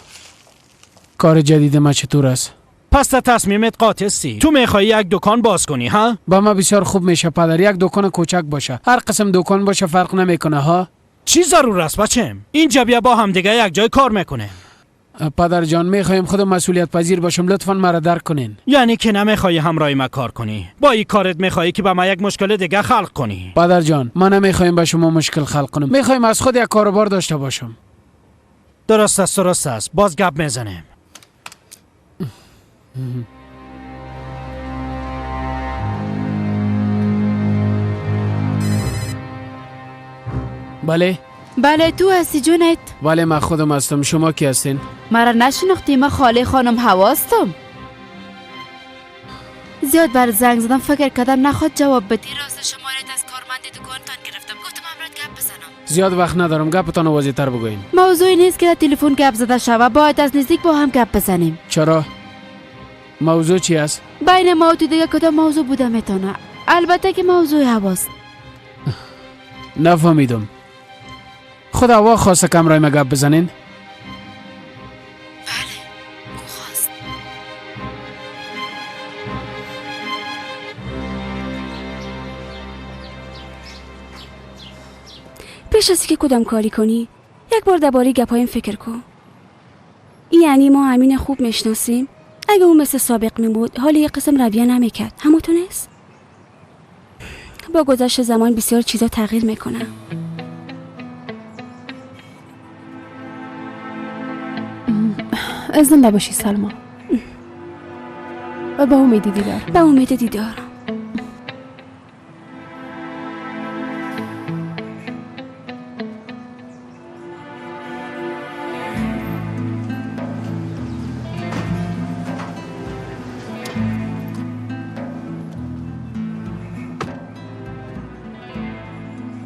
کار جدید ما چطور است؟ پس در تصمیمت قاطع سی. تو میخوایی یک دکان باز کنی ها؟ با ما بسیار خوب میشه پدر، یک دکان کوچک باشه، هر قسم دکان باشه فرق نمیکنه ها. چی ضرور است بچم؟ اینجا بیا با هم دیگه یک جای کار میکنه. پدر جان میخوایم خود مسئولیت پذیر باشم، لطفا مرا درک کنین. یعنی که نمیخوای همراه ما کار کنی؟ با این کارت میخوای که به ما یک مشکل دیگه خلق کنی؟ پدر جان ما نمیخوایم به شما مشکل خلق کنم، میخوایم از خود یک کاروبار داشته باشم. درست است درست است، باز گپ میزنیم. بله بله تو هستی جونت؟ بله من خودم هستم. شما کی هستین؟ مرا نشناختی؟ من خاله خانم هواستم. زیاد بر زنگ زدم، فکر کردم نخواد جواب بدی. راست شمارت از کارمند دکانتان گرفتم، گفتم امرات گپ بزنم. زیاد وقت ندارم، گپتان واضح تر بگوین. موضوعی نیست که در تلفن گپ زده شوه، باید از نزدیک با هم گپ بزنیم. چرا؟ موضوع چی است؟ بین ما و تو دیگه کدام موضوع بوده میتونه؟ البته که موضوع هواست. نفهمیدم. خود هوا خواسته کم رای ما گپ بزنین؟ بله او خواست. پیش از که کدام کاری کنی یک بار درباره گپایم فکر کن. یعنی ما امین خوب میشناسیم. اگه اون مثل سابق میبود حال یه قسم رویه نمیکرد. همونطور نیست؟ با گذشت زمان بسیار چیزا تغییر میکنه. زنده باشی سلما. به امید دیدار. به امید دیدار.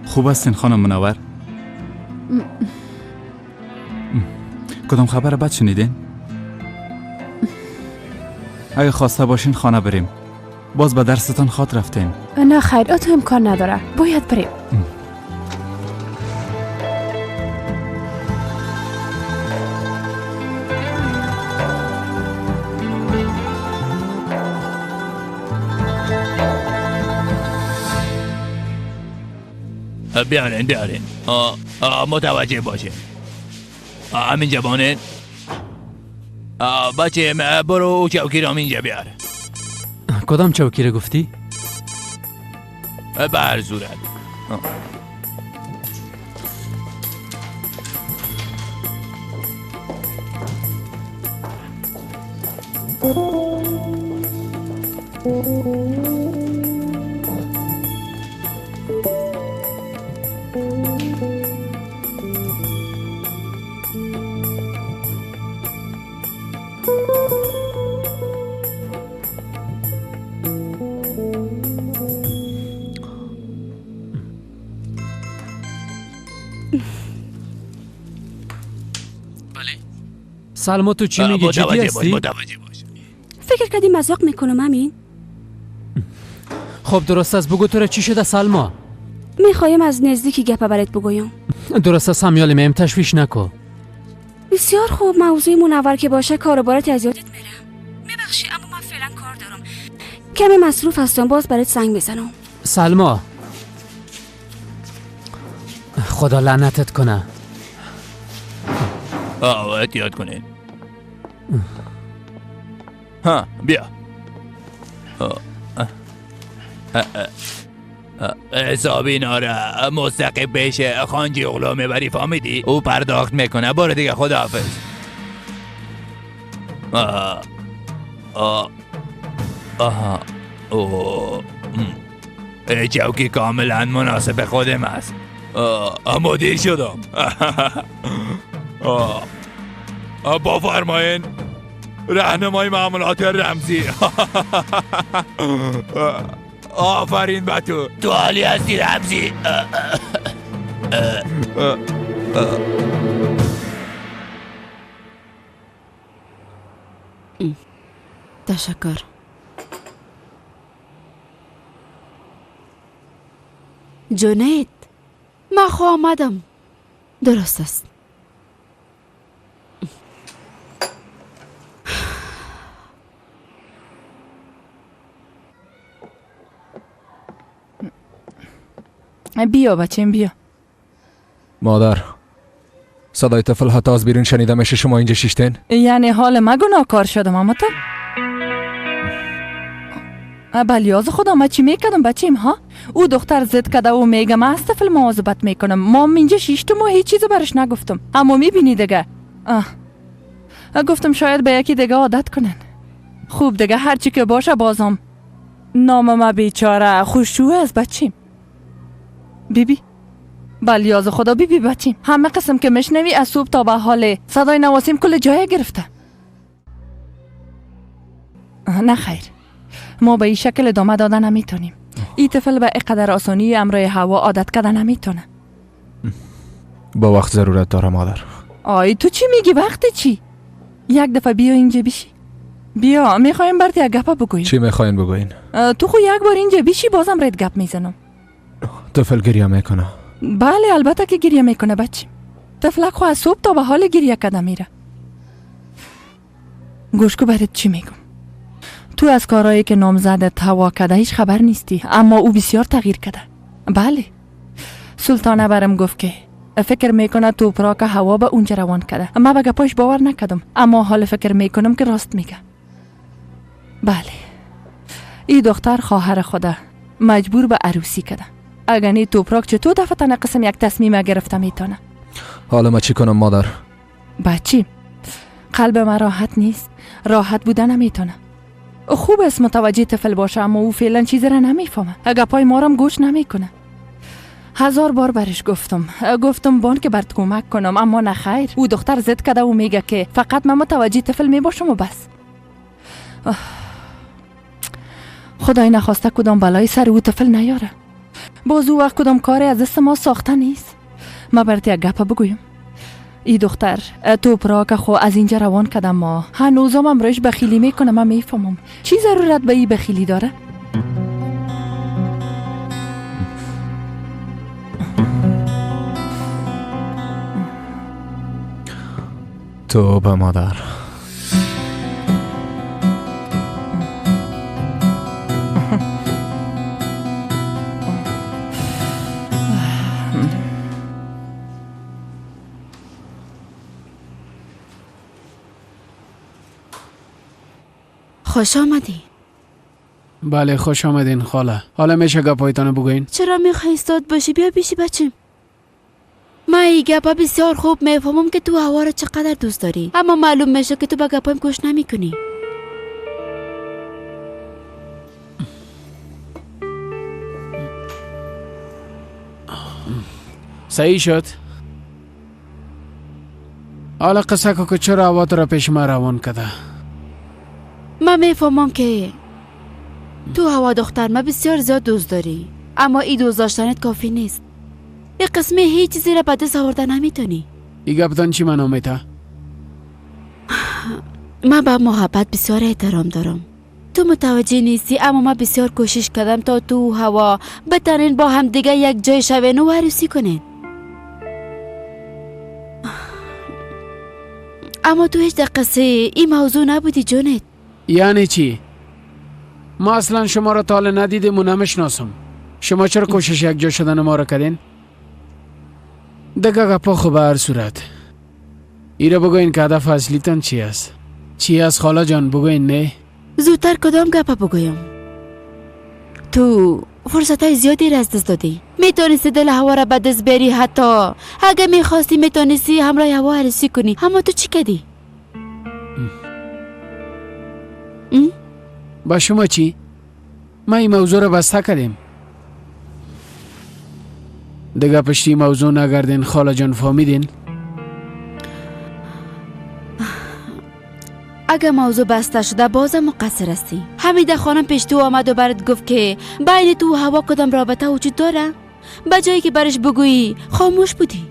خوب هستین خانم منور؟ کدام خبر بد شنیدین؟ اگه خواسته باشین خانه بریم. باز به درستان خواد رفتین. نه خیر، اتو امکان نداره، باید بریم. بیارین بیارین. متوجه باشین. همین جوانه. بچه برو چوکی را اینجا بیار. کدام چوکی را گفتی؟ به هر صورت. سلما تو چی میگی؟ جدی هستی؟ فکر کردی مذاق میکنم امین؟ خب درست است، بگو تو را چی شده سلما؟ میخوایم از نزدیکی گپ برات بگویم. درست است همیال میم، تشویش نکو. بسیار خوب، موضوع منور که باشه کاروبارت از یادت میرم. میبخشی اما من فعلا کار دارم، کمی مصروف هستم، باز برات زنگ میزنم. سلما خدا لعنتت کنه. احتیاط کنین. ها بیا. حساب اینا را مستقیم پیش خانجی اغلو میبری، فهمیدی؟ او پرداخت میکنه. برو دیگه، خداحافظ. چوکی کاملا مناسب خودم است. مدیر شدم. بفرمایین رهنمای معاملات رمزی. آفرین به تو، تو عالی هستی رمزی. تشکر. جونید من خو آمدم. درست است. بیا بچیم بیا. مادر صدای طفل حتی از بیرون شنیده میشه. شما اینجا شیشتین؟ یعنی حال ما گناهکار شدم اما تو؟ بلیاز خدا ما چی میکردم بچیم ها؟ او دختر زد کده و میگه من از طفل مواظبت میکنم. ما اینجا شیشتم و هیچ چیز برش نگفتم. اما میبینی دیگه. گفتم شاید به یکی دیگه عادت کنن. خوب دیگه هرچی که باشه بازم نام ما بیچاره خوششوه از بچیم. بیبی بلیاز خدا بی بی بچیم، همه قسم که مشنوی از صبح تا به حال صدای نواسیم کل جای گرفته. نه خیر، ما به این شکل ادامه داده نمیتونیم. این طفل به اینقدر آسانی امرای هوا عادت کرده نمیتونه. با وقت ضرورت داره مادر. آی تو چی میگی؟ وقت چی؟ یک دفعه بیا اینجا بشی. بیا میخوایم برات یک گپ بگوییم. چی میخواین بگوین؟ تو خو یک بار اینجا بشی بازم رد گپ میزنم. طفل گریه میکنه. بله البته که گریه میکنه بچی. طفلک خو از صبح تا به حال گریه کده میره. گوش کو برات چی میگم. تو از کارهایی که نامزدت هوا کده هیچ خبر نیستی، اما او بسیار تغییر کرده. بله سلطانه برم گفت که فکر میکنه توپراک هوا به اونجا روان کرده. ما به گپاش باور نکردم، اما حال فکر میکنم که راست میگه. بله این دختر خواهر خوده مجبور به عروسی کرده. اگر نی توپراک چطور دفعه قسم یک تصمیم گرفته میتونه. حالا ما چی کنم مادر؟ بچی قلب من راحت نیست، راحت بودن نمیتونه. خوب است متوجه طفل باشه، اما او فعلا چیزی را نمیفهمه. گپای ما را گوش نمیکنه. هزار بار برش گفتم بان که برات کمک کنم، اما نه خیر، او دختر زد کرده و میگه که فقط من متوجه طفل میباشم و بس. خدای نخواسته کدام بلای سر او طفل نیاره. باز او وقت کدام کاری از دست ما ساخته نیست. ما برات یک گپ بگویم. ای دختر توپراک خو از اینجا روان کردم، ما هنوزم امروز بخیلی میکنه. من میفهمم چی ضرورت به این بخیلی داره. توبه مادر. خوش آمدی. بله خوش آمدین خاله. حالا میشه گپایتان بگوین؟ چرا میخوای ایستاد باشی؟ بیا پیشی بچیم. من این گپا بسیار خوب میفهمم که تو هوا را چقدر دوست داری، اما معلوم میشه که تو به گپایم گوش نمیکنی. صحیح شد. حالا قصه کو که چرا هوا تو را پیش ما روان کرده. من میفهمم که تو هوا دختر ما بسیار زیاد دوست داری، اما این دوست داشتنت کافی نیست. این قسمی هیچ چیزی را به دست آورده نمیتونی. این گپتان چی معنا میته؟ من به محبت بسیار احترام دارم. تو متوجه نیستی، اما من بسیار کوشش کردم تا تو هوا بتانین با هم دیگه یک جای شوین و عروسی کنین، اما تو هیچ دقیقه این موضوع نبودی جونت. یعنی چی؟ ما اصلا شما را تا حالا ندیدیم و نمیشناسم. شما چرا کوشش یک جا شدن ما را کردین؟ دگه گپا خو به هر صورت ایره بگوین که هدف اصلیتان چی است؟ چی است خاله جان بگوین؟ نه زودتر کدام گپا بگویم؟ تو فرصت های زیادی را از دست دادی. میتونستی دل هوا را به دست بیاری، حتی اگه میخواستی میتونستی همراه هوا عروسی کنی، اما تو چی کردی؟ با شما چی؟ ما این موضوع را بسته کردیم دیگه. پشتی موضوع نگردین خاله جان، فهمیدین؟ اگه موضوع بسته شده بازم مقصر هستی. حمیده خانم پیش تو آمد و برات گفت که بین تو و هوا کدام رابطه وجود داره. به جایی که برش بگویی خاموش بودی.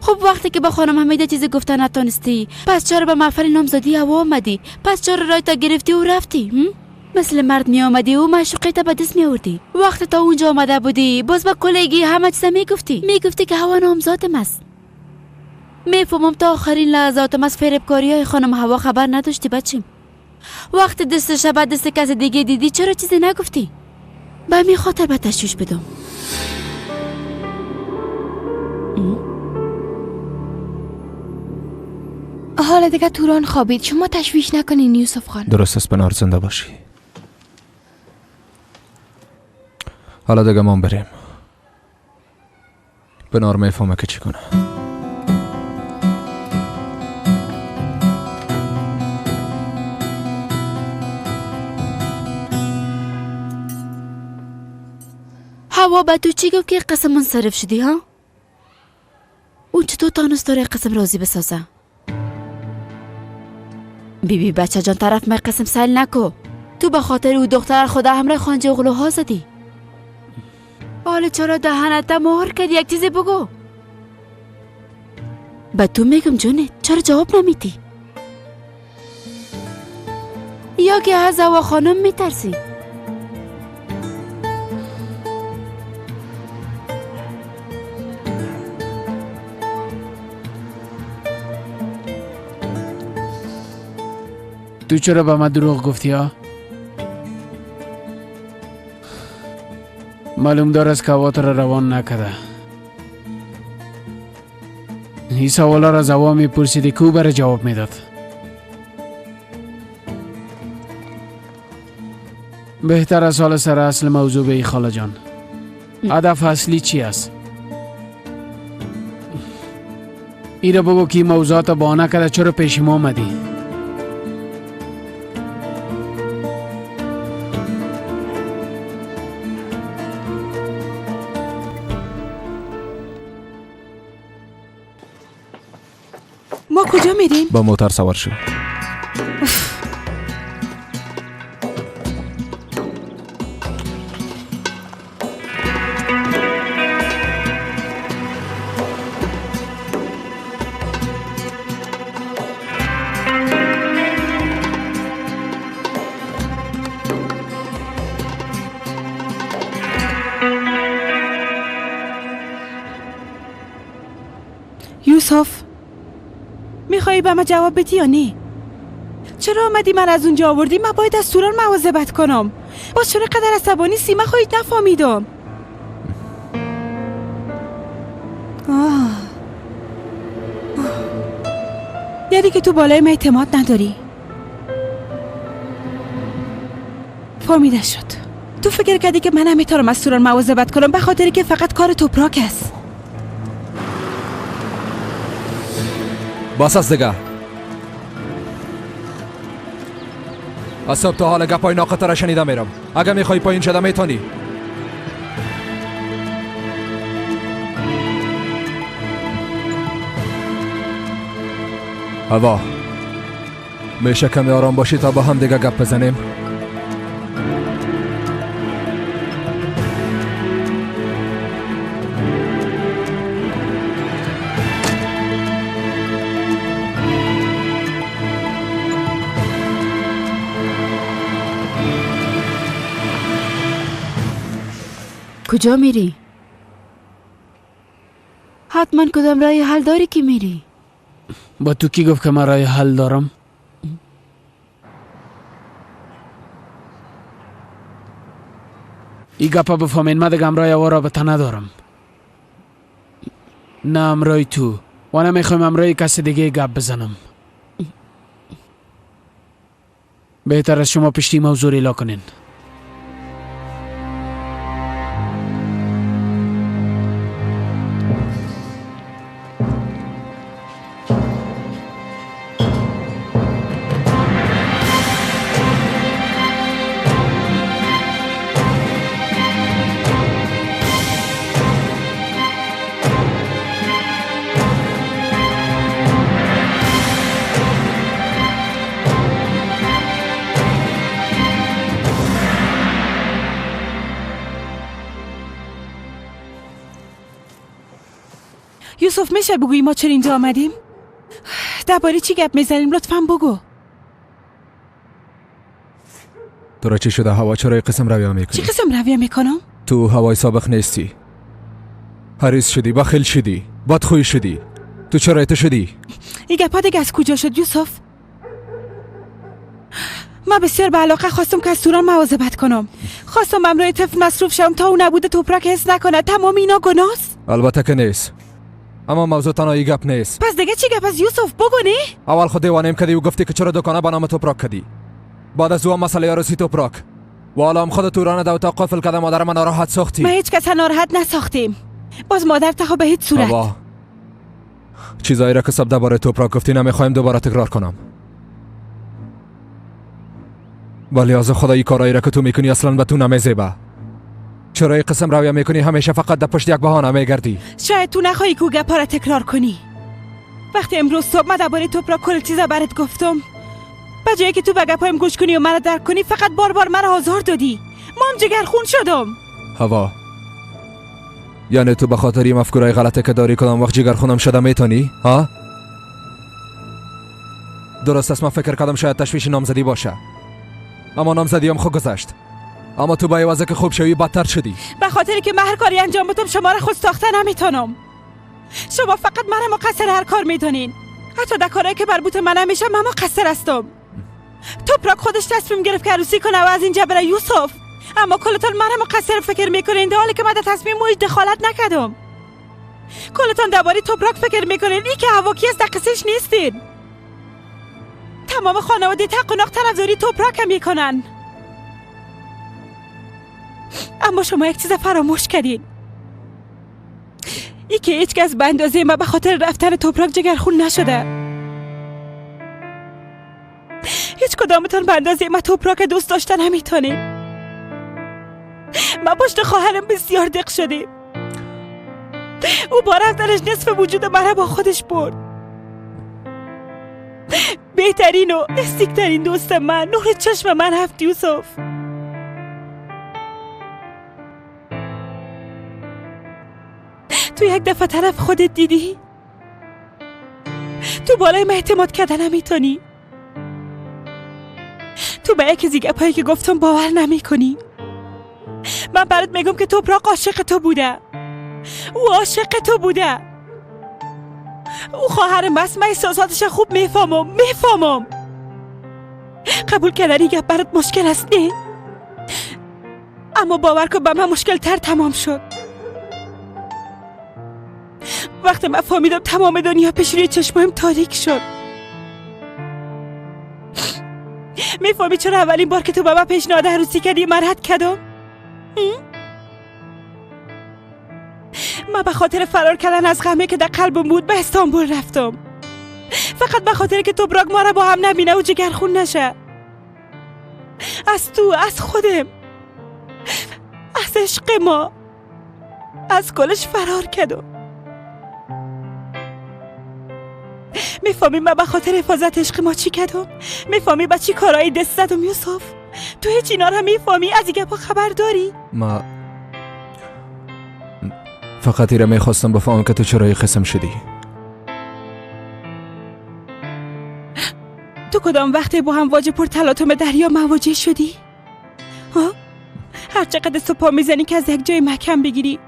خب وقتی که به خانم حمیده چیزی گفته نتونستی، پس چرا به محفل نامزدی هوا آمدی؟ پس چرا رای تا گرفتی و رفتی؟ مثل مرد می آمدی و معشوقه تا به دست می آوردی. وقتی تا اونجا آمده بودی باز به کلگی همه چیز میگفتی که هوا نامزادم است. میفهمم تا آخرین لحظاتم از فریبکاری های خانم هوا خبر نداشتی بچیم. وقتی دست شب دست کس دیگه دیدی چرا چیزی نگفتی؟ به می خاطر به تشویش بدم. حالا دیگه توران خوابید، شما تشویش نکنین یوسف خان. درست است بنار، زنده باشی. حالا دیگه ما بریم. بنار میفهمه که چی کنه. هوا به تو چی گفت که قسم منصرف شدی ها؟ اون چطور تانست داره قسم راضی بسازه؟ بی بی بچه جان طرف من قسم سیل نکو. تو به خاطر او دختر خدا همراه خانجه اغلوها زدی. حالا چرا دهنت مهر کردی؟ یک چیزی بگو. به تو میگم جونه، چرا جواب نمیدی؟ یا که از هوا خانم میترسی؟ تو چرا به من دروغ گفتی ها؟ معلوم دار است که هوا تو را روان نکرده. این سوالا را از هوا میپرسیدی که او برای جواب میداد. بهتر از حال سر اصل موضوع به ای خاله جان. هدف اصلی چی است؟ ای را بگو که این موضوعات بهانه کرده چرا پیش ما آمدی؟ ما کجا میریم؟ با موتر سوار شو. یوسف، میخوایی به من جواب بدی یا نه؟ چرا آمدی من از اونجا آوردی؟ من باید از توران مواظبت کنم. باز چرا قدر عصبانی سی؟ من خواهید نفهمیدم. آه. یعنی که تو بالای من اعتماد نداری. فهمیده شد. تو فکر کردی که من نمیتونم از توران مواظبت کنم به خاطر که فقط کار توپراک است. بس است دیگه. از صبح تا حال گپای ناقطه را شنیده میرم. اگه میخوای پایین شده میتونی. هوا میشه کمی آرام باشی تا با هم دیگه گپ بزنیم؟ کجا میری؟ حتما کدام رای حل داری که میری؟ با تو کی گفت که من رای حل دارم؟ ای گپا بفهمین من دیگه امرای او رابطه ندارم. نه امرای تو و نمیخوایم امرای کسی دیگه گپ بزنم. بهتر از شما پشتی موضوع ریلا کنین. یوسف میشه بگویی ما چرا اینجا آمدیم؟ درباره چی گپ میزنیم؟ لطفا بگو. تو را چی شده هوا؟ چرا قسم رویه میکنی؟ چی قسم رویه میکنم؟ تو هوای سابق نیستی. حریص شدی، بخیل شدی، بدخوی شدی. تو چرا ایت شدی؟ این گپا دیگه از کجا شد یوسف؟ من بسیار به علاقه خواستم که از توران مواظبت کنم. خواستم امرای طفل مصروف شم تا او نبوده توپراک حس نکنه. تمام اینا گناست؟ البته که نیست. اما موضوع تنها ای گپ نیست. پس دیگه چی گپ از یوسف بگو نه؟ اول خود دیوانیم کردی و گفتی که چرا دکانه به نام توپراک کردی. بعد از او مسئله عروسی توپراک. و حالا هم خود توران در اتاق قفل کرده مادر من ناراحت ساختی. ما هیچ کس ناراحت نساختیم. باز مادر تا به هیچ صورت. بابا چیزایی را که صبح درباره توپراک گفتی نمیخوایم دوباره تکرار کنم. ولی از خدا این کارایی را که تو میکنی اصلا به تو نمیزیبه. چرا این قسم رویه میکنی؟ همیشه فقط در پشت یک بهانه میگردی. شاید تو نخواهی که گپا را تکرار کنی. وقتی امروز صبح من درباره توپراک کل چیزا برات گفتم، به جایی که تو به گپایم گوش کنی و مرا درک کنی، فقط بار بار مرا آزار دادی. ما هم جگرخون شدم. هوا، یعنی تو به خاطر این مفکورای غلطه که داری کدام وقت جگرخونم شده میتونی؟ ها؟ درست است، من فکر کردم شاید تشویش نامزدی باشه، اما نامزدی هم خوب گذشت. اما تو با عوض که خوب شوی بدتر شدی. به خاطر که من هر کاری انجام بدم شما را خود ساخته نمیتونم. شما فقط مرا مقصر هر کار میدونین. حتی در کارهایی که مربوط من نمیشه من مقصر هستم. توپراک خودش تصمیم گرفت که عروسی کنه و از اینجا بره یوسف، اما کلتان مرا مقصر فکر میکنین، در حالی که من در تصمیم او دخالت نکردم. کلتان درباره توپراک فکر میکنین، ای که هواکی است در قصهش نیستین. تمام خانواده تق و ناق طرفداری توپراک میکنن. اما شما یک چیز فراموش کردین، ای که هیچ کس به اندازه ما به خاطر رفتن توپراک جگرخون نشده. هیچ کدامتان به اندازه ما توپراک دوست داشتن نمیتونین. من پشت خواهرم بسیار دق شدیم. او با رفتنش نصف وجود مرا با خودش برد. بهترین و نزدیکترین دوست من، نور چشم من هفت یوسف. تو یک دفعه طرف خودت دیدی؟ تو بالای من اعتماد کردن نمیتونی. تو به یکی از گپایی که گفتم باور نمیکنی. من برات میگم که توپراک عاشق تو بوده. او عاشق تو بوده. او خواهر من است، من احساساتش خوب میفهمم. قبول کردن این گپ برات مشکل است نه؟ اما باور کن به من مشکل تر تمام شد. وقتی من فهمیدم تمام دنیا پیش روی چشمایم تاریک شد. میفهمی چرا اولین بار که تو به من پیشنهاد عروسی کردی من رد کردم؟ من به خاطر فرار کردن از غمی که در قلبم بود به استانبول رفتم، فقط به خاطر که توپراک ما را با هم نبینه و جگرخون نشه. از تو، از خودم، از عشق ما، از کلش فرار کردم. میفهمی من به خاطر حفاظت عشق ما چی کردم؟ میفهمی به چی کارایی دست زدم یوسف؟ تو هیچ اینا رو میفهمی؟ از این گپا خبر داری؟ ما فقط ایره میخواستم بفهمم که تو چرا این قسم شدی. تو کدام وقتی با هم واجه پر تلاطم دریا مواجه شدی؟ ها؟ هر چقدر سپا میزنی که از یک جای محکم بگیری،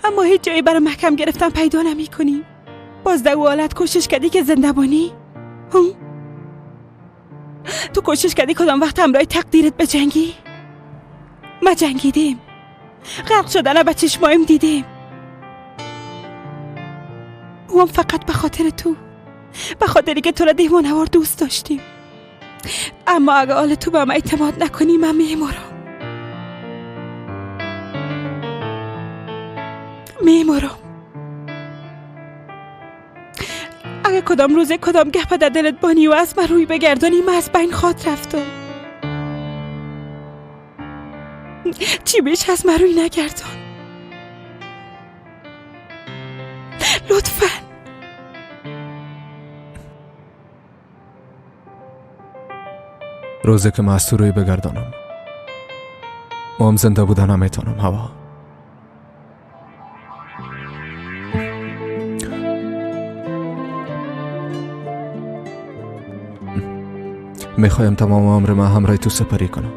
اما هیچ جایی برای محکم گرفتن پیدا نمی کنی. باز در او حالت کوشش کردی که زنده بانی؟ تو کوشش کردی کدام وقت همراه تقدیرت بجنگی؟ ما جنگیدیم، غرق شدن به چشمایم دیدیم. او هم فقط به خاطر تو، به خاطری که تو را دیوانه‌وار دوست داشتیم. اما اگه حال تو به من اعتماد نکنی من میمورم، میمورم. اگه کدام روزه کدام گپ در دلت بانی و از من روی بگردانی، من از بین خواد رفتم. چی بیش از من روی نگردان لطفا. روزه که من از تو روی بگردانم، ما هم زنده بودن نمیتونم. هوا، میخوایم تمام عمر من همراه تو سپری کنم.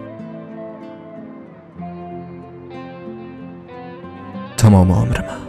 تمام عمر من.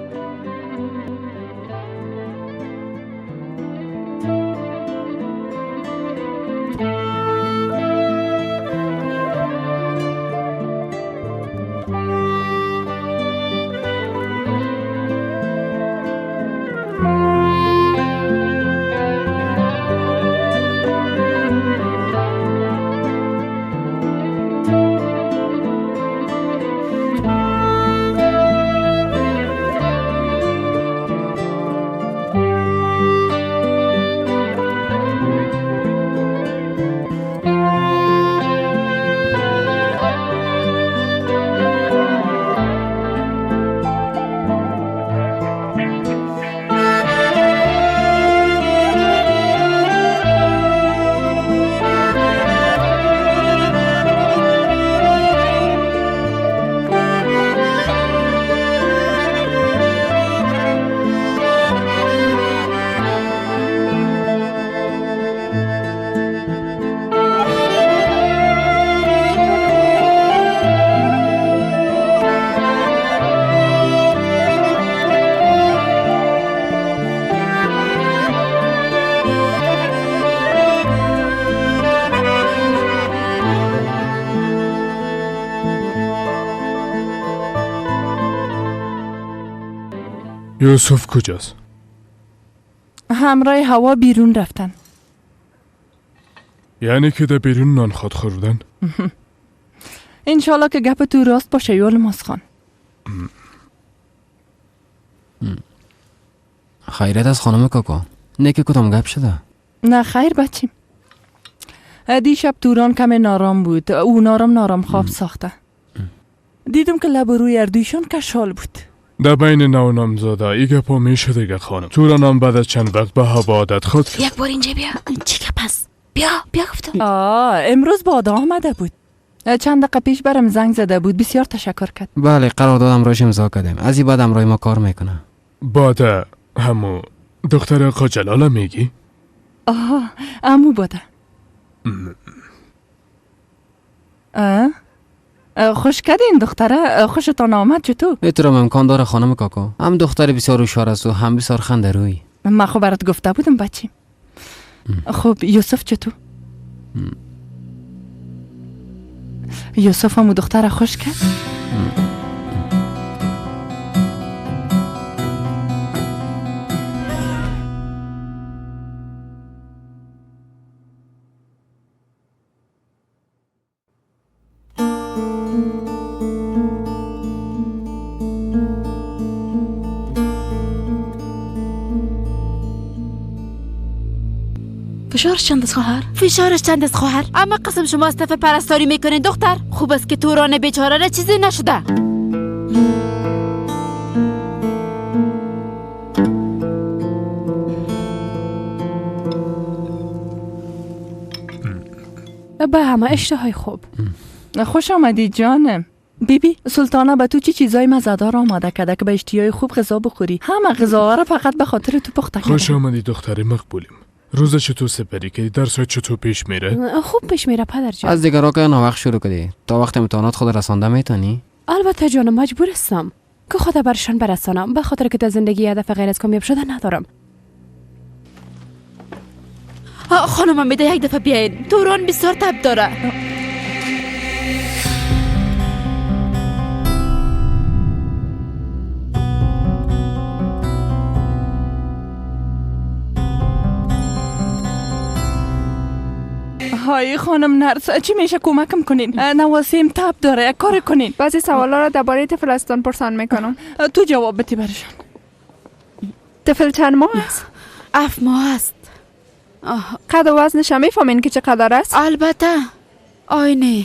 یوسف کجاست؟ همراه هوا بیرون رفتن. یعنی که در بیرون نان خواد خوردن؟ انشالله که گپ تو راست باشه یولماز خان. خیرت از خانم کاکا، نه که کدام گپ شده؟ نه خیر بچیم. دیشب توران کم نارام بود، او نارام نارام خواب ساخته. دیدم که لب روی اردویشان کشال بود. در بین نو نامزاده ای گپا میشه دیگه خانم. توران هم بعد از چند وقت به هوا عادت خود کرد. یک بار اینجا بیا. چی گپ است؟ بیا بیا گفتم. امروز بادا آمده بود. چند دقیقه پیش برم زنگ زده بود، بسیار تشکر کرد. بله قرار دادم روش امضا کردیم. از این بعد امرای ما کار میکنه. بادا همو دختر آقا جلال میگی؟ آها عمو بادا. خوش کردین دختره، خوشتان آمد چطور؟ میتونم امکان داره خانم کاکا، هم دختر بسیار هوشیار است و هم بسیار خنده روی. من خب برات گفته بودم بچیم. خب یوسف چطور؟ یوسف هم دختره خوش کرد؟ فشارش چند است خواهر؟ فشارش چند است خواهر؟ اما قسم شما از طرف پرستاری میکنین دختر. خوب است که توران بیچاره را چیزی نشده. به همه اشتهای خوب. خوش آمدی جانم. بیبی سلطانه به تو چی چیزای مزه‌دار آماده کرده که به اشتیای خوب غذا بخوری. همه غذاها را فقط به خاطر تو پخته کرده. خوش آمدی دختر مقبولیم. روز چطور سپری کردی؟ درس چطور پیش میره؟ خوب پیش میره پدر جان. از دیگرها که وقت شروع کردی تا وقت امتحانات خود رسانده میتونی؟ البته جانم مجبور هستم که خود برشان برسانم، به خاطر که در زندگی هدف غیر از کامیاب شدن ندارم. خانم میده یک دفعه بیاین، توران بسیار تب داره. های خانم نرس، چی میشه کمکم کنین؟ نواسیم تب داره، کار کنین. بعضی سوالا را درباره طفل ازتان پرسان میکنم. تو جواب بده برشان. طفل چند ماه است؟ 7 ماه است. قد و وزنش هم میفهمین که چقدر است؟ البته. آینه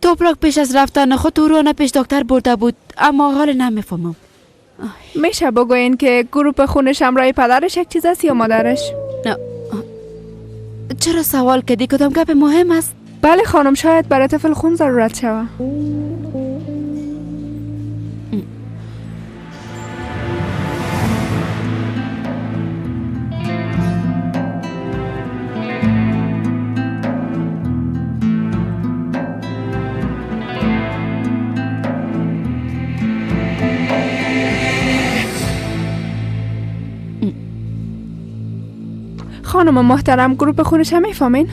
توپراک پیش از رفتن خود توران پیش دکتر برده بود، اما حال نمیفهمم. میشه بگوین که گروپ خونش همراه پدرش یک چیز است یا مادرش؟ نه. چرا سوال کردی؟ کدام گپ مهم است؟ بله خانم، شاید برای طفل خون ضرورت شود. خانم محترم، گروپ خونش هم میفهمین؟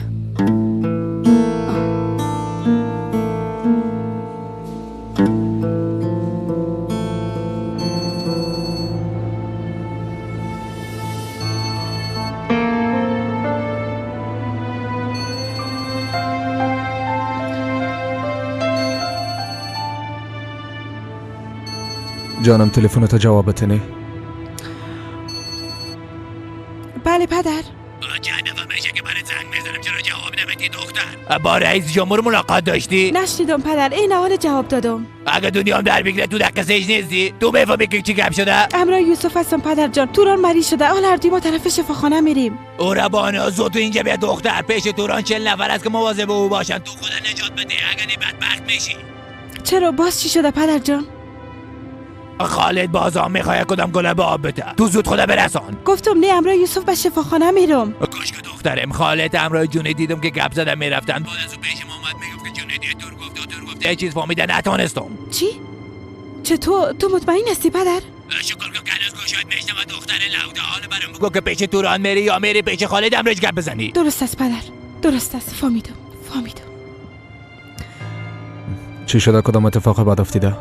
جانم تلفن تا جواب بتنی؟ بله پدر. چند دفعه میشه که برات زنگ میزنم چرا جواب نمیدی دختر؟ با رئیس جمهور ملاقات داشتی؟ نشنیدم پدر، این اول جواب دادم. اگه دنیام در بگیره تو دقیقه سیج نیستی؟ تو میفهمی که چی گپ شده؟ امرا یوسف هستم پدر جان، توران مریض شده، حال هر دوی ما طرف شفاخانه میریم. او ربانا زود تو اینجا بیا دختر، پیش توران 40 نفر است که مواظب او باشن، تو خدا نجات بده اگه نه بدبخت میشی. چرا باز چی شده پدر جان؟ خالد بازم میخواد کدام گله به آب بده، تو زود خدا برسان. گفتم نه، امرا یوسف به شفاخانه میرم. کاش که دخترم خالد امرا جونی دیدم که گپ زدم میرفتن، بعد از او پیشم اومد میگفت که جونی دی دور گفت دور گفت، یه چیز فهمیده نتونستم. چی؟ چطور؟ تو مطمئن هستی پدر؟ شکر که کلاس گشاد میشنم و دختر لوده حال برام بگو که پیش توران میری یا میری پیش خالد امرش گپ بزنی. درست است پدر، درست است، فهمیدم فهمیدم. چی شده؟ کدام اتفاق بد افتیده؟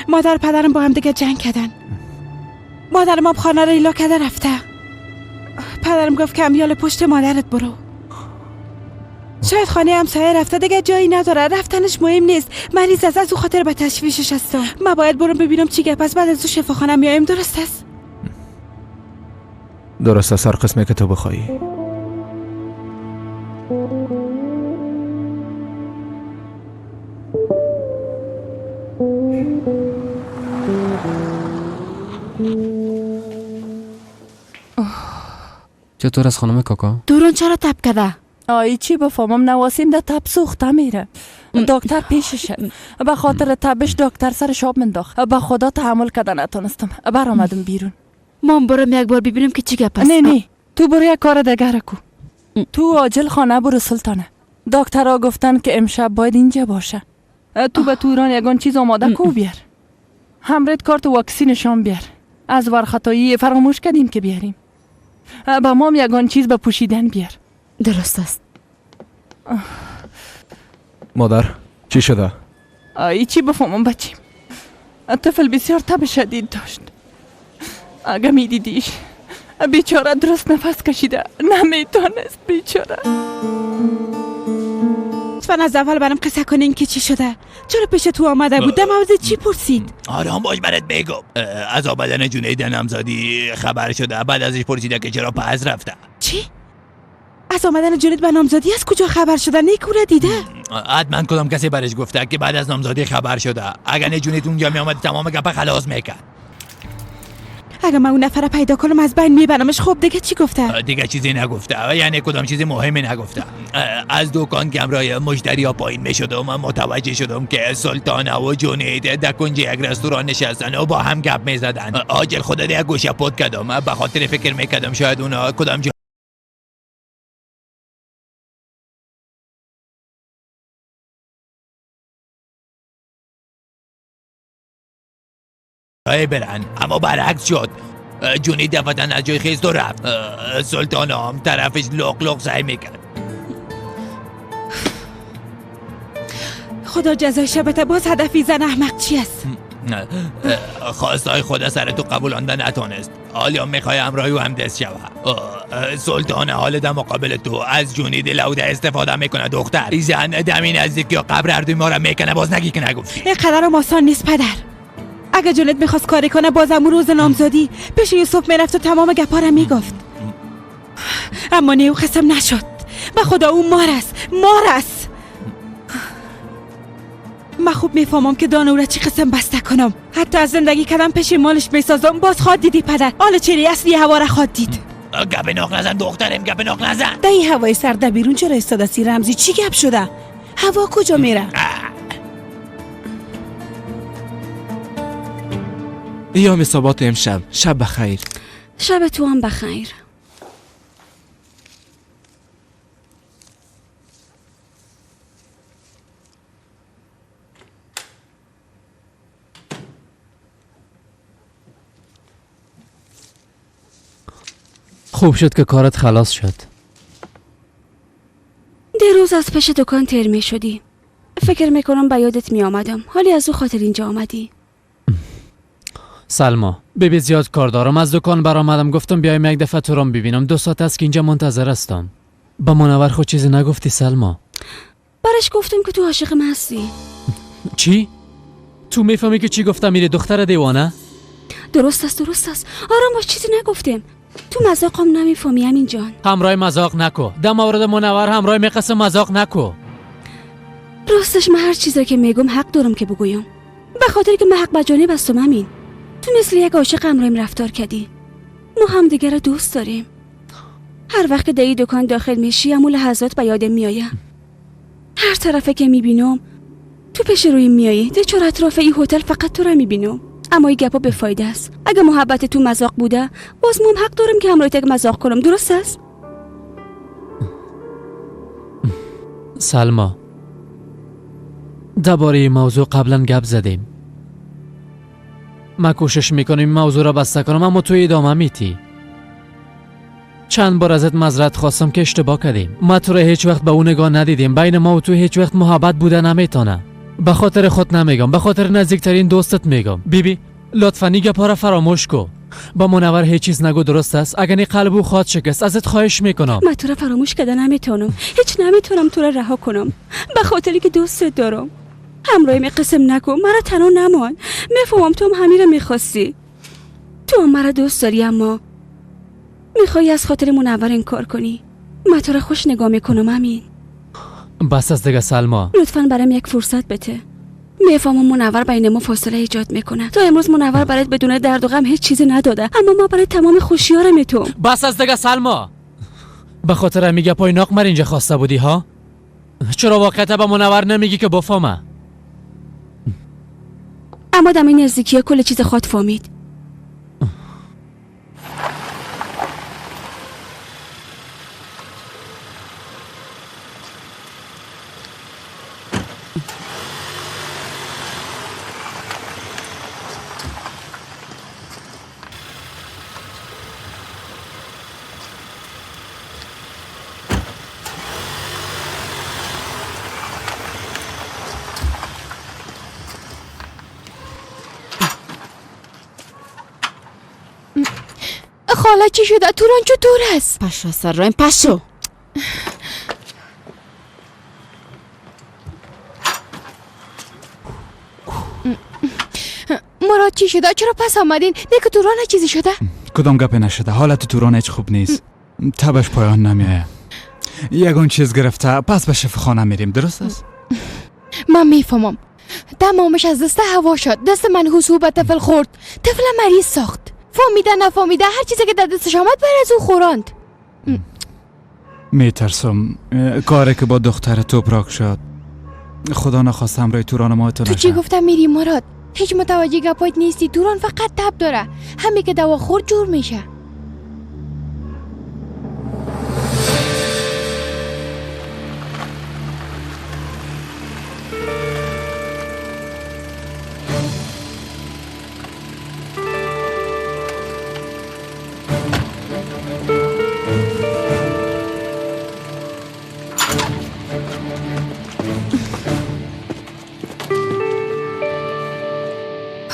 مادر پدرم با هم دیگه جنگ کردن. مادرم هم خانه را ایلا کرده رفته. پدرم گفت که امیال پشت مادرت برو. شاید خانه همسایه رفته، دیگه جایی نداره. رفتنش مهم نیست. مریض است، از او خاطر به تشویشش هستم. من باید برم ببینم چی گپ است. بعد از او شفاخانه میایم. درست است؟ درست است، هر قسمی که تو بخوایی. چطور از خانم کاکا؟ دوران چرا تب کرده؟ آی چی بفهمم، نواسیم ده تب سوخته میره. دکتر پیششه. به خاطر تبش دکتر سر شاب منداخت. به خدا تحمل کردن نتونستم، برآمدم بیرون. مام برم یک بار ببینم که چی گپ است. نه نه، تو برو یک کار دیگه کو. تو عاجل خانه برو سلطانه. دکترها گفتن که امشب باید اینجا باشه. تو به توران یگان چیز آماده کو بیار. همرد کارت واکسینشان بیار. از ورخطایی فراموش کردیم که بیاریم. به مام یگان چیز به پوشیدن بیار. درست است. مادر چی شده؟ ای چی بفهمم بچیم. طفل بسیار تب شدید داشت. اگه میدیدیش بیچاره درست نفس کشیده نمیتونست بیچاره. لطفا از اول برام قصه کنین که چی شده. چرا پیش تو آمده بود؟ دم چی پرسید؟ آرام باش برات بگم. از آمدن جونید نامزدی خبر شده. بعد ازش پرسیده که چرا پس رفته. چی؟ از آمدن جونید به نامزدی از کجا خبر شده؟ نیکو را دیده؟ حتما کدام کسی برش گفته که بعد از نامزدی خبر شده. اگر نه جونید اونجا می آمد تمام گپ خلاص میکرد. اگه من اون نفر پیدا کنم از بین میبرمش. خب دیگه چی گفته؟ دیگه چیزی نگفته، یعنی کدام چیزی مهمی نگفته. از دکان که همراه مشتری پایین میشدم من متوجه شدم که سلطانه و جونید در کنج یک رستوران نشستن و با هم گپ میزدن. عاجل خدا یک گوشه پد کردم، به خاطر فکر میکردم شاید اونا کدام جای برن، اما برعکس شد. جونی دفعتا از جای خیز و رفت. سلطان هم طرفش لق لق سعی میکرد. خدا جزای شبته. باز هدفی زن احمق چی است؟ خواستای خدا سر تو قبول آنده نتونست. حالا میخوای همراهی و هم دست شوه. سلطان حال در مقابل تو از جونی دلوده استفاده میکنه. دختر زن دمی نزدیک یا قبر هر دوی ما را میکنه. باز نگی که نگفتی. اینقدرم آسان نیست پدر. اگه جونت میخواست کاری کنه بازم روز نامزدی پیش یوسف میرفت و تمام گپا را میگفت. اما نه، او قسم نشد. به خدا او مار است، مار است. من خوب میفهمم که دانه او را چی قسم بسته کنم. حتی از زندگی کردم پیش مالش میسازم. باز خواد دیدی پدر، حالا چهره اصلی هوا را خواد دید. گپ ناق نزن دخترم، گپ ناق نزن. در این هوای سرد بیرون چرا ایستاده سی رمزی؟ چی گپ شده؟ هوا کجا میره؟ ایام ثبات امشب. شب بخیر. شب تو هم بخیر. خوب شد که کارت خلاص شد. دیروز از پیش دکان تیر می شدی. فکر میکنم به یادت می آمدم. حالی از او خاطر اینجا آمدی. سلما بیبی زیاد کار دارم. از دکان برآمدم گفتم بیایم یک دفعه تو را ببینم. 2 ساعت است که اینجا منتظر هستم. با منور خود چیزی نگفتی سلما؟ برش گفتم که تو عاشق من هستی. چی؟ تو میفهمی که چی گفتم؟ میری دختر دیوانه؟ درست است، درست است. آرام باش، چیزی نگفتیم. تو مذاقم نمیفهمی امین جان. همراه مذاق نکو. در مورد منور همراه میقسم مذاق نکو. راستش من هر چیزی که میگم حق دارم که بگویم. به خاطر که من حق به جانب هستم امین. تو مثل یک عاشق همراهیم رفتار کردی. ما همدیگه را دوست داریم. هر وقت که در دکان داخل میشی همون لحظات به یادم میآید. هر طرفه که میبینم تو پیش رویم میایی. ده چهار اطراف این هتل فقط تو را میبینم. اما این گپا به فایده است. اگه محبت تو مذاق بوده باز مام حق دارم که همراه تک مذاق کنم. درست است؟ سلما درباره موضوع قبلا گپ زدیم. من کوشش میکنم این موضوع را بسته کنم اما تو ادامه میتی. چند بار ازت معذرت خواستم که اشتباه کردیم. ما تو را هیچ وقت به اون نگاه ندیدیم. بین ما و تو هیچ وقت محبت بوده نمیتونه. به خاطر خود نمیگم، به خاطر نزدیکترین دوستت میگم. بیبی لطفاً این گپا را فراموش کو. با منور هیچ چیز نگو، درست است؟ اگر این قلب او خواد شکست، ازت خواهش میکنم. من تو را فراموش کردن نمیتونم، هیچ نمیتونم تو را رها کنم، به خاطری که دوستت دارم. همراه می قسم نکن، مرا تنها نمان. میفهمم تو هم همین را میخواستی، تو هم مرا دوست داری، اما میخوای از خاطر منور این کار کنی. من تو را خوش نگاه میکنم امین. بس از دیگه سلما، لطفاً برام یک فرصت بده. میفهمم منور بین ما فاصله ایجاد میکنه. تا امروز منور برات بدون درد و غم هیچ چیزی نداده، اما ما برای تمام خوشی‌ها رو میتونم. بس از دیگه سلما، به خاطر همین گپای ناق مر اینجا خواسته بودی ها؟ چرا واقعیت به منور نمیگی که بفهمه؟ اما دم این نزدیکی کل چیز خود فهمید. خاله چی شده؟ توران چطور است؟ پشو سر رایم پشو. مراد چی شده؟ چرا پس آمدین؟ نه که توران چیزی شده؟ کدام گپی نشده، حالت توران هیچ خوب نیست، تبش پایان نمیآید، یگان چیز گرفته، پس به شفاخانه میریم، درست است؟ من میفهمم. تمامش از دست هوا شد، دست منحوس او به طفل خورد، طفل مریض ساخت. فهمیده نفهمیده هر چیزی که در دستش آمد بر از او خوراند. میترسم کاری که با دختر توپراک شد، خدا نخواست همراه توران ما تو تو چی گفتم میری مراد؟ هیچ متوجه گپایت نیستی. توران فقط تب داره، همین که دوا خورد جور میشه.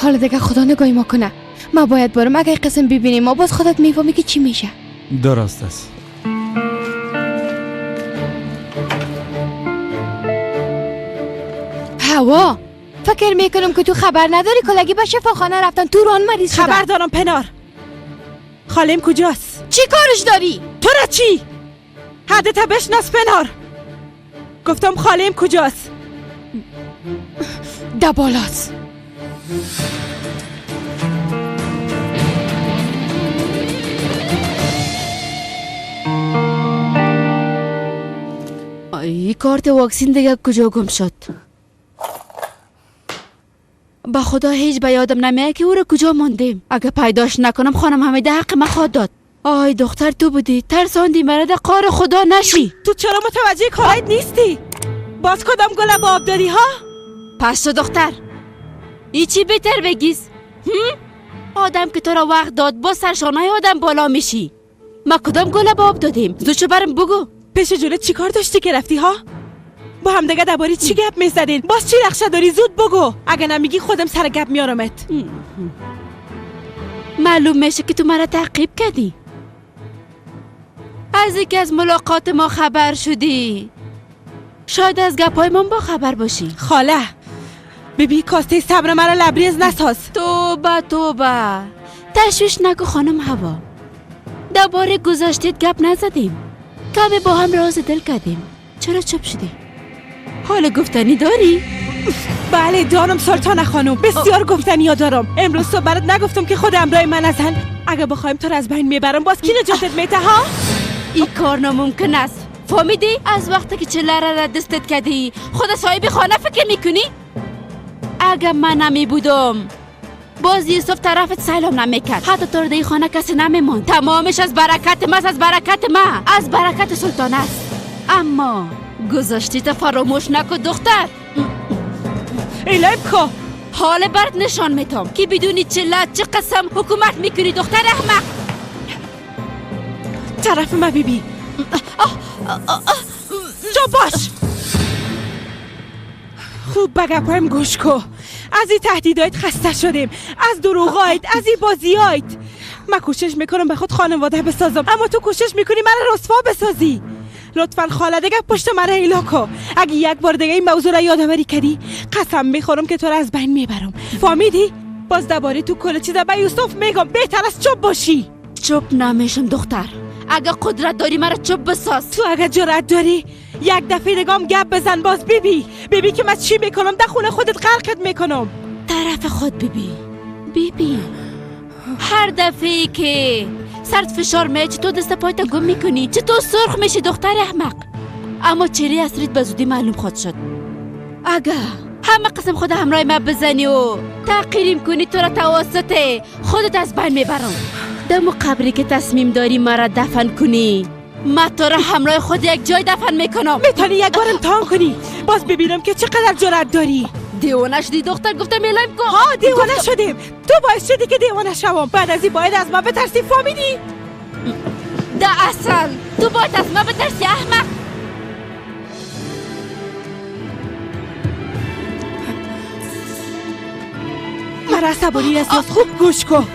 حالا دیگه خدا نگاهی ما کنه. ما باید برم، اگه قسم ببینیم ما باز خودت میفهمی که چی میشه. درست است. هوا فکر میکنم که تو خبر نداری کلگی به شفاخانه رفتن، توران مریض شده. خبر دارم پنار. خالم کجاست؟ چی کارش داری؟ تو را چی؟ حدت بشناس پنار. گفتم خالم کجاست؟ دبالاست. ای کارت واکسین دیگه کجا گم شد؟ با خدا هیچ به یادم نمیاد که او رو کجا ماندیم. اگه پیداش نکنم خانم حمیده حق ما خواد داد. آی دختر تو بودی، ترساندی مرد قار خدا نشی. تو چرا متوجه کارت نیستی؟ باز کدام گل با آب دادی ها؟ پس تو دختر ایچی بهتر بگیز. آدم که تو را وقت داد با سرشانای آدم بالا میشی. ما کدام گل با آب دادیم؟ زود برم بگو. پیش جلوت چی کار داشتی که رفتی ها؟ با هم دیگه درباره چی گپ میزدین؟ باز چی نقشه داری؟ زود بگو، اگه نمیگی خودم سر گپ میارمت. معلوم میشه که تو مرا تعقیب کردی. از اینکه از ملاقات ما خبر شدی، شاید از گپای من با خبر باشی. خاله ببی کاسته صبر مرا لبریز نساز. توبه توبه، تشویش نکو خانم هوا. درباره گذشته‌ت گپ نزدیم، کمی با هم راز دل کردیم. چرا چپ شدی؟ حال گفتنی داری؟ بله دارم سلطان خانم، بسیار گفتنی ها دارم. امروز صبح برات نگفتم که خود امرای من ازن. اگه بخوایم تو رو از بین میبرم، باز کی نجاتت میته ها؟ این کار ناممکن است. فهمیدی؟ از وقتی که چله را دستت کردی خود صاحب خانه فکر میکنی؟ اگه من نمی بودم باز یوسف طرفت سلام نمیکرد، حتی تو رو در خانه کسی نمیماند. تمامش از برکت ما، از برکت ما، از برکت سلطان است. اما گذاشتی تا فراموش نکن دختر. ایلم کو حال برد نشان میتم که بدونی چه چه قسم حکومت میکنی دختر احمق. طرف ما بیبی تو باش. خوب به گپایم گوش کو. از این تهدیدایت خسته شدیم، از دروغایت، از این بازیایت. من کوشش میکنم به خود خانواده بسازم، اما تو کوشش میکنی من رسوا بسازی. لطفا خاله دیگه پشت مرا ایلا کو. اگه یک بار دیگه این موضوع را یادآوری کردی، قسم میخورم که تو را از بین میبرم. فهمیدی؟ باز درباره تو کل چیزا به یوسف میگم. بهتر از چوب باشی. چوب نمیشم دختر. اگه قدرت داری مرا چوب بساز. تو اگه جرأت داری یک دفعه دیگه گپ بزن، باز ببی ببی که من چی میکنم. در خونه خودت غرقت میکنم. طرف خود ببی ببی. هر دفعه که سرت فشار میاد چطور دست پایت گم میکنی، چطور سرخ میشی دختر احمق. اما چهره اصلیت به زودی معلوم خواهد شد. اگه همه قسم خود همراه ما بزنی و تحقیریم کنی، تو را توسط خودت از بین میبرم. دم قبری که تصمیم داری مرا دفن کنی، من تو را همراه خود یک جای دفن میکنم. میتونی یک بار امتحان کنی، باز ببینم که چقدر جرأت داری. دیوانه شدی دختر، گفتم اعلام کن. ها دیوانه شدیم. تو باعث شدی که دیوانه شوم. بعد از این باید از ما بترسی، فهمیدی؟ ده اصل تو باید از ما بترسی احمق. مرا عصبانی نساز، خوب گوش کن.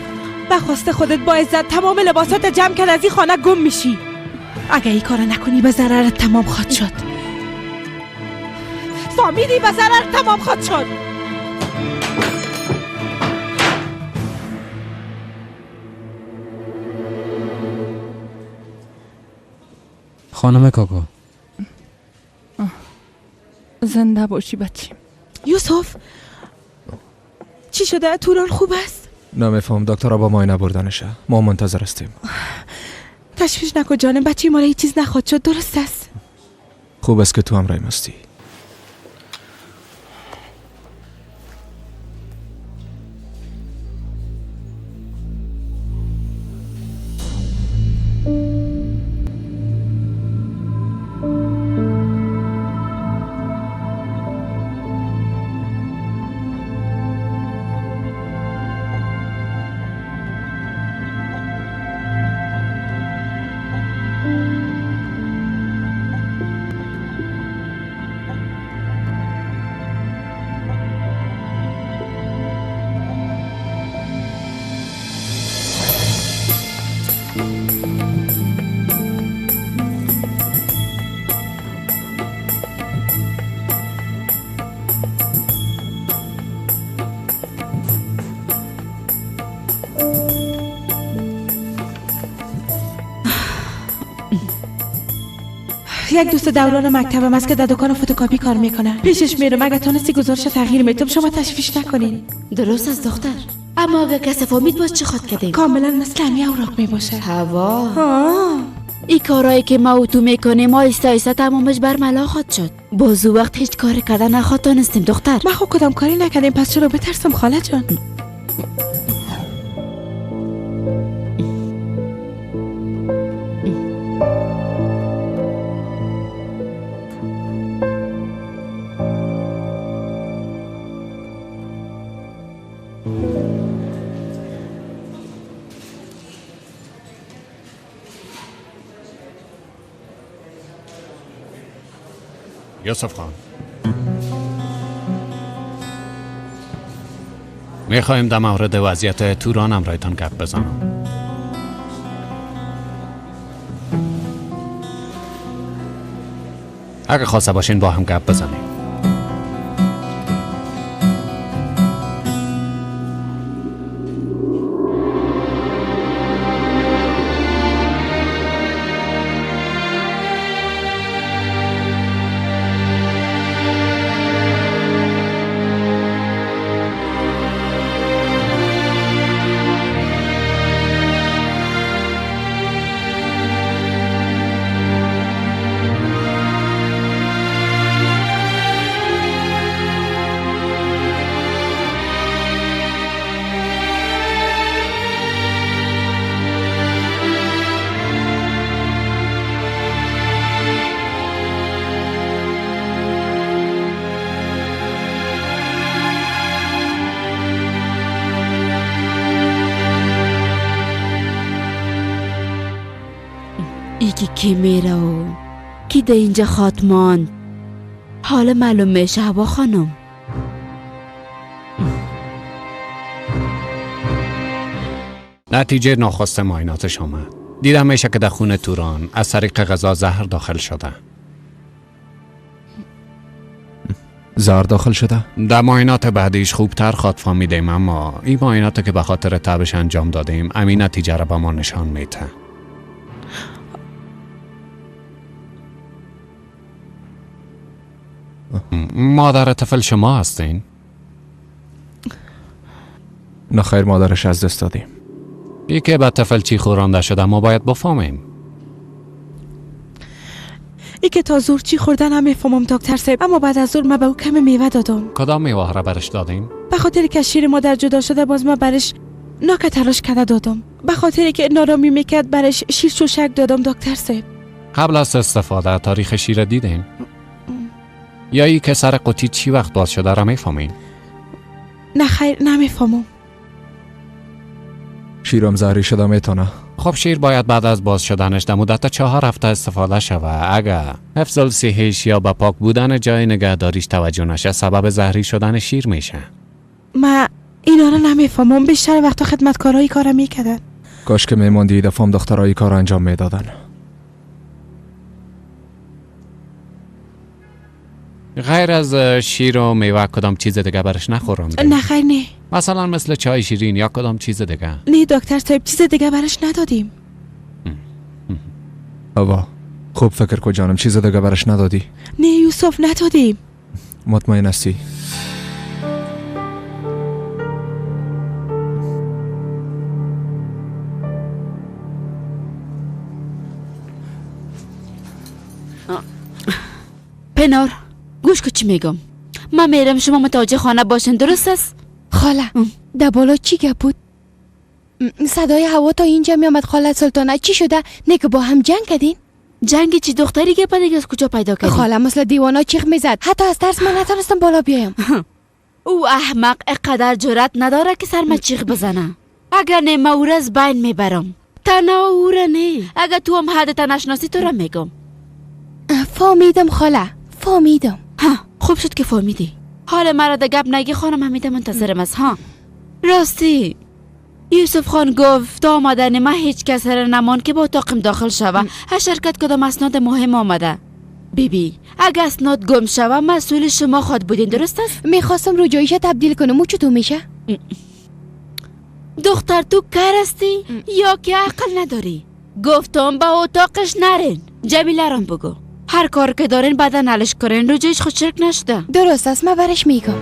به خواست خودت با عزت تمام لباسات جمع کن، از این خانه گم میشی. اگه این کارو نکنی به ضررت تمام خواهد شد. فهمیدی؟ به ضرر تمام خواهد شد. خانم کاکو زنده باشی بچیم. یوسف چی شده؟ توران خوب است؟ نمیفهم دکتر با معاینه بردنشه. ما منتظر هستیم. تشویش نکن جانم، بچه ما را هیچ چیز نخواد شد. درست است. خوب است که تو همراه مستی. یک دوست دوران مکتبم است که در دکان فتوکپی کار میکنه. پیشش میرم. اگه تونستی گزارش تغییر میتم شما تشویش نکنین. درست است دختر، اما اگه کسی فهمید باز چه خواد کردیم؟ کاملا مثل همی اوراق میباشه. هوا این کارهایی که ما و تو میکنیم آهسته آهسته تمامش برملا خواهد شد. باز او وقت هیچ کاری کردن نخواد تانستیم دختر. ما خب کدام کاری نکردیم، پس چرا بترسم خاله جان؟ یوسف خان، میخوایم در مورد وضعیت توران همراهتان گپ بزنم. اگه خواسته باشین با هم گپ بزنیم. کی میره و کی ده اینجا خواد ماند؟ حالا معلوم میشه هوا خانم. نتیجه ناخواسته معایناتش آمد. دیدم میشه که در خون توران از طریق غذا زهر داخل شده. زهر داخل شده؟ در معاینات بعدیش خوبتر خواد فهمیدیم، اما این معاینات که به خاطر تبش انجام دادیم همین نتیجه را به ما نشان میده. مادر طفل شما هستین؟ نه خیر، مادرش از دست دادیم. یکی به طفل چی خورانده شده ما باید بفهمیم. ای که تا زور چی خوردن هم میفهمم دکتر صاحب، اما بعد از ظهر من به او کم میوه دادم. کدام میوه را برش دادیم؟ به خاطر که شیر مادر جدا شده باز من برش ناک تلاش کرده دادم. به خاطر که نارامی میکرد برش شیر چوشک دادم دکتر صاحب. قبل از استفاده تاریخ شیر دیدیم؟ یا ای که سر قوطی چی وقت باز شده را میفهمین؟ نه خیر، نمیفهمم. شیرم زهری شده میتونه. خب شیر باید بعد از باز شدنش در مدت 4 هفته استفاده شود. اگر حفظ الصحیش یا به پاک بودن جای نگهداریش توجه نشه سبب زهری شدن شیر میشه. ما اینا رو نمیفهمم. بیشتر وقتا خدمتکارای کارا میکردن. کاش که میماندی دفعه دخترای کار انجام میدادن. غیر از شیر و میوه کدام چیز دیگه برش نخوراندی؟ نه خیر، نه. مثلا مثل چای شیرین یا کدام چیز دیگه؟ نه دکتر صاحب، چیز دیگه برش ندادیم. هوا خوب فکر کو جانم، چیز دیگه برش ندادی؟ نه یوسف، ندادیم. مطمئن هستی؟ پنار گوش که چی میگم. من میرم، شما متوجه خانه باشین، درست است؟ خاله در بالا چی گپ بود؟ صدای هوا تا اینجا میامد. خاله سلطانه چی شده؟ نه که با هم جنگ کردین؟ جنگ چی دختری گپ دیگه از کجا پیدا کردی؟ خاله مثل دیوانا چیخ میزد، حتی از ترس من نتونستم بالا بیایم. او احمق اقدر جرأت نداره که سر من چیخ بزنه. اگر نه من او را از بین میبرم. تنها او را نه، اگر تو هم حدت نشناسی تو را میگم. فهمیدم خاله، فهمیدم. ها خوب شد که فهمیدی. حال مرا ده گپ نگی خانم حمیده منتظرم است. ها راستی یوسف خان گفت تا آمدن من هیچ کس را نمان که با اتاقم داخل شوه. از شرکت کدام اسناد مهم آمده. بیبی اگه اسناد گم شوه مسئول شما خواد بودین، درست است؟ میخواستم رجاییش تبدیل کنم، او چطور میشه؟ دختر تو کر هستی یا که عقل نداری؟ گفتم با اتاقش نرین. جمیله رام بگو هر کار که دارین بعدا نلش کنین، رجایش خود شرک نشده. درست است، من برش میگم.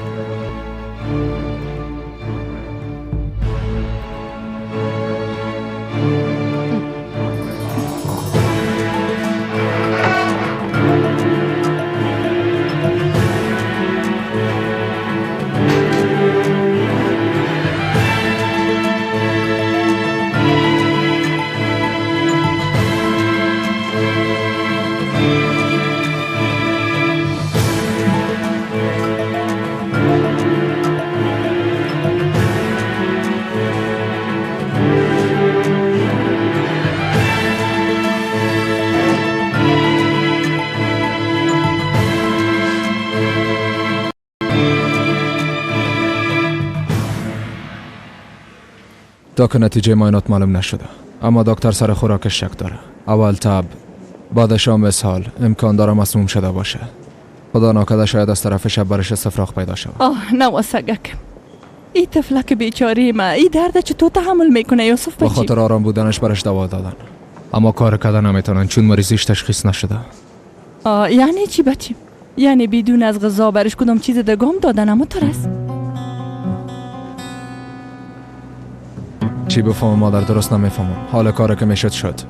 تا که نتیجه معاینات معلوم نشده، اما دکتر سر خوراکش شک داره. اول تب، بعد شام اسهال، امکان داره مسموم شده باشه. خدا ناکرده شاید از طرف شب برش استفراغ پیدا شود. آه نواسگک، ای طفلک بیچاره ما، ای درد چطور تحمل میکنه یوسف بچی؟ به خاطر آرام بودنش برش دوا دادن، اما کار کردن نمیتونن چون مریضیش تشخیص نشده. یعنی چی بچی؟ یعنی بدون از غذا برش کدام چیز دگام دادن؟ اما ترس چی بفهمم مادر؟ درست نمیفهمم. حال کار که میشد شد.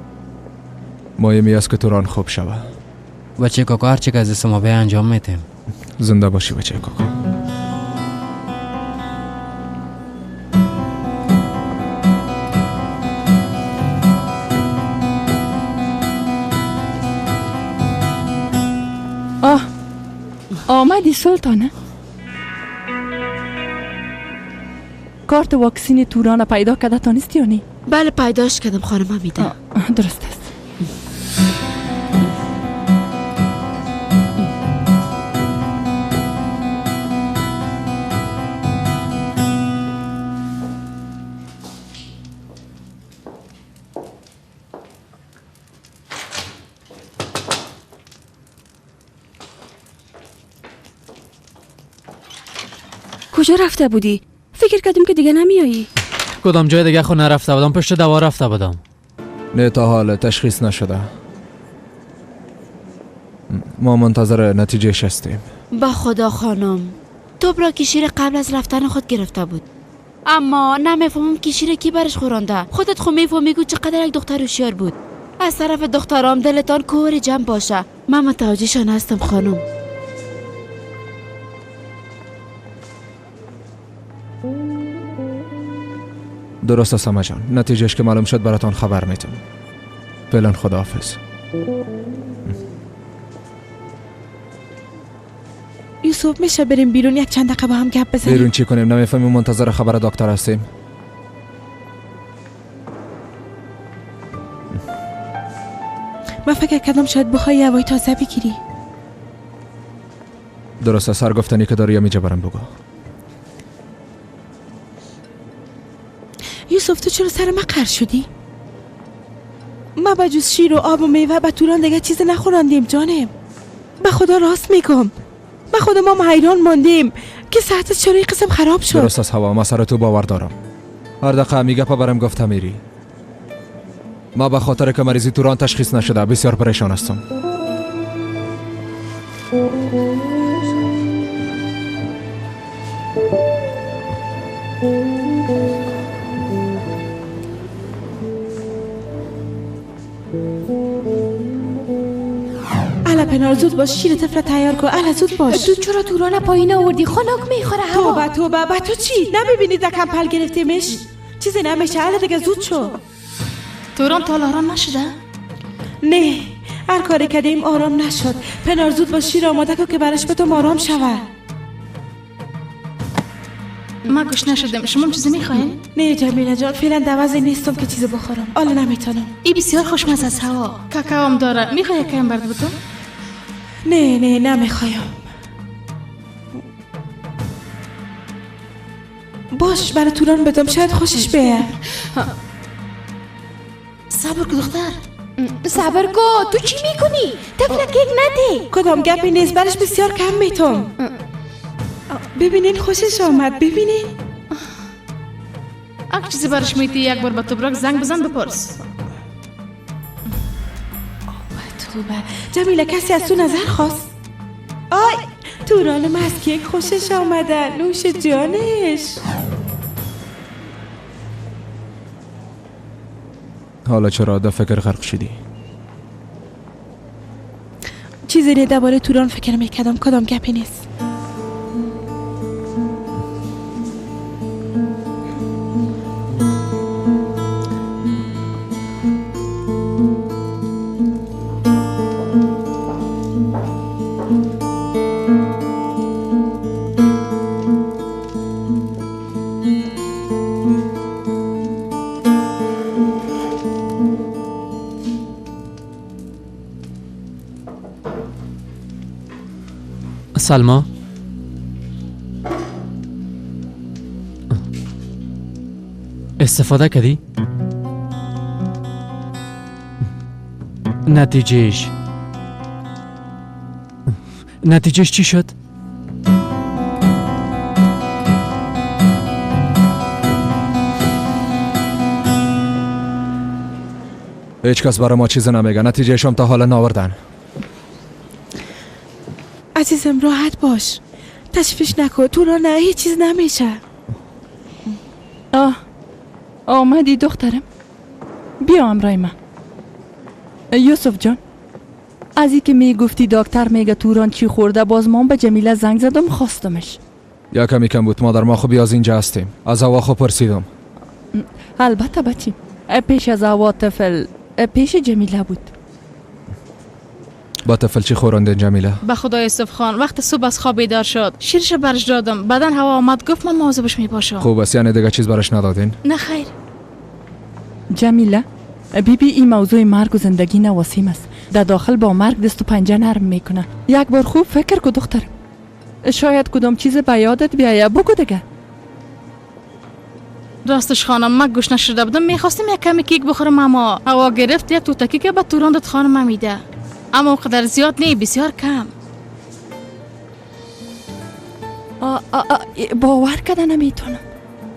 مهمی است که توران خوب شوه. بچه کاکا هرچی که از دست ما به انجام میتیم. زنده باشی بچه کاکا. آه آمدی سلطانه. کارت واکسین توران پیدا کرده تانستی یا نه؟ بله پیداش کردم خانم حمیده. درست است. کجا رفته بودی؟ فکر کردم که دیگه نمیایی. کدام جای دیگه خو نرفته بودم، پشت دوا رفته بودم. نه تا حال تشخیص نشده. ما منتظر نتیجه هستیم. با خدا خانم، توبرا که شیر قبل از رفتن خود گرفته بود، اما نمیفهمم که شیر کی برش خورانده. خودت خو میفهمی که چقدر یک دختر هوشیار بود. از طرف دخترام دلتان کور جمع باشه. من متوجهشان هستم خانم. درست است همه جان، نتیجهش که معلوم شد براتان خبر میتم. فعلا خداحافظ. یوسف میشه بریم بیرون یک چند دقیقه با هم گپ بزنیم؟ بیرون چی کنیم؟ نمیفهمیم منتظر خبر دکتر هستیم. من فکر کردم شاید بخوای هوای تازه بگیری. درست است، هر گفتنی که داری میجا برم بگو. یوسف تو چرا سر من قهر شدی؟ ما به جز شیر و آب و میوه به توران دیگه چیز نخوراندیم جانم. به خدا راست میگم، به خدا ما حیران ماندیم که صحتت چرا این قسم خراب شد. درست است هوا، ما سر تو باور دارم. هر دقیقه میگه پا برم گفته میری. ما به خاطر که مریضی توران تشخیص نشده بسیار پریشان هستم. الا پنار زود باش، شیر طفل تیار کن. الا زود باش. تو چرا توران پایین آوردی؟ خنک میخوره هوا. توبه توبه، به تو چی؟ نمیبینی دکم پل گرفتیمش؟ چیزی نمیشه. الا دیگه زود شو. توران تا آرام نشده؟ نه، هر کاری کردیم آرام نشد. پنار زود باش، شیر آماده کن که برش بتم آرام شوه. ما گوش نشدم. شما چیزی میخواین؟ نه جمیله جان، فعلا دوازی نیستم که چیزی بخورم. حالا نمیتونم. ای بسیار خوشمزه است هوا. کاکاو هم داره. میخوای کم برد بتم؟ نه نه نمیخوایم. باش برای توران بدم، شاید خوشش بیاد. صبر کن دختر، صبر کن. تو چی میکنی؟ طفل کیک نده. کدام گپی نیست، برش بسیار کم میتم. ببینین خوشش آمد. ببینین اگه چیزی برش میتی یک بار به توبراک زنگ بزن بپرس. توبه جمیله، کسی از تو نظر خواست؟ آی توران از کیک خوشش آمده. نوش جانش. حالا چرا در فکر غرق شدی؟ چیزی نه، درباره توران فکر میکردم. کدام گپی نیست. سلما، استفاده کردی؟ نتیجهش چی شد؟ هیچ کس برای ما چیز نمیگه. نتیجهش هم تا حالا ناوردن. عزیزم راحت باش، تشویش نکن. توران نه، هیچ چیز نمیشه. آه آمدی دخترم، بیا همراه من. یوسف جان، از این که میگفتی دکتر میگه توران چی خورده، باز من به جمیله زنگ زدم خواستمش. یا کمی کم بود مادر، ما خوب از اینجا هستیم. از هوا خوب پرسیدم. البته بچی، پیش از هوا طفل پیش جمیله بود. با طفل چی خوراندن جمیله؟ به خدا یوسف خان، وقت صبح از خواب بیدار شد، شیرش برش دادم. بعدن هوا آمد گفت من مواظبش میباشم. خوب است، یعنی دیگه چیز برش ندادین؟ نه خیر. جمیله بی بی، این موضوع مرگ و زندگی نواسیم است. در داخل با مرگ دست و پنجه نرم میکنه. یک بار خوب فکر کو دختر، شاید کدام چیز به یادت بیاید. بگو دیگه. راستش خانم من گوش نشده بودم، میخواستم یک کمی کیک بخورم اما هوا گرفت یک توته کیک به توران داد خانم میده، اما قدر زیاد نه، بسیار کم. باور کده نمیتونم.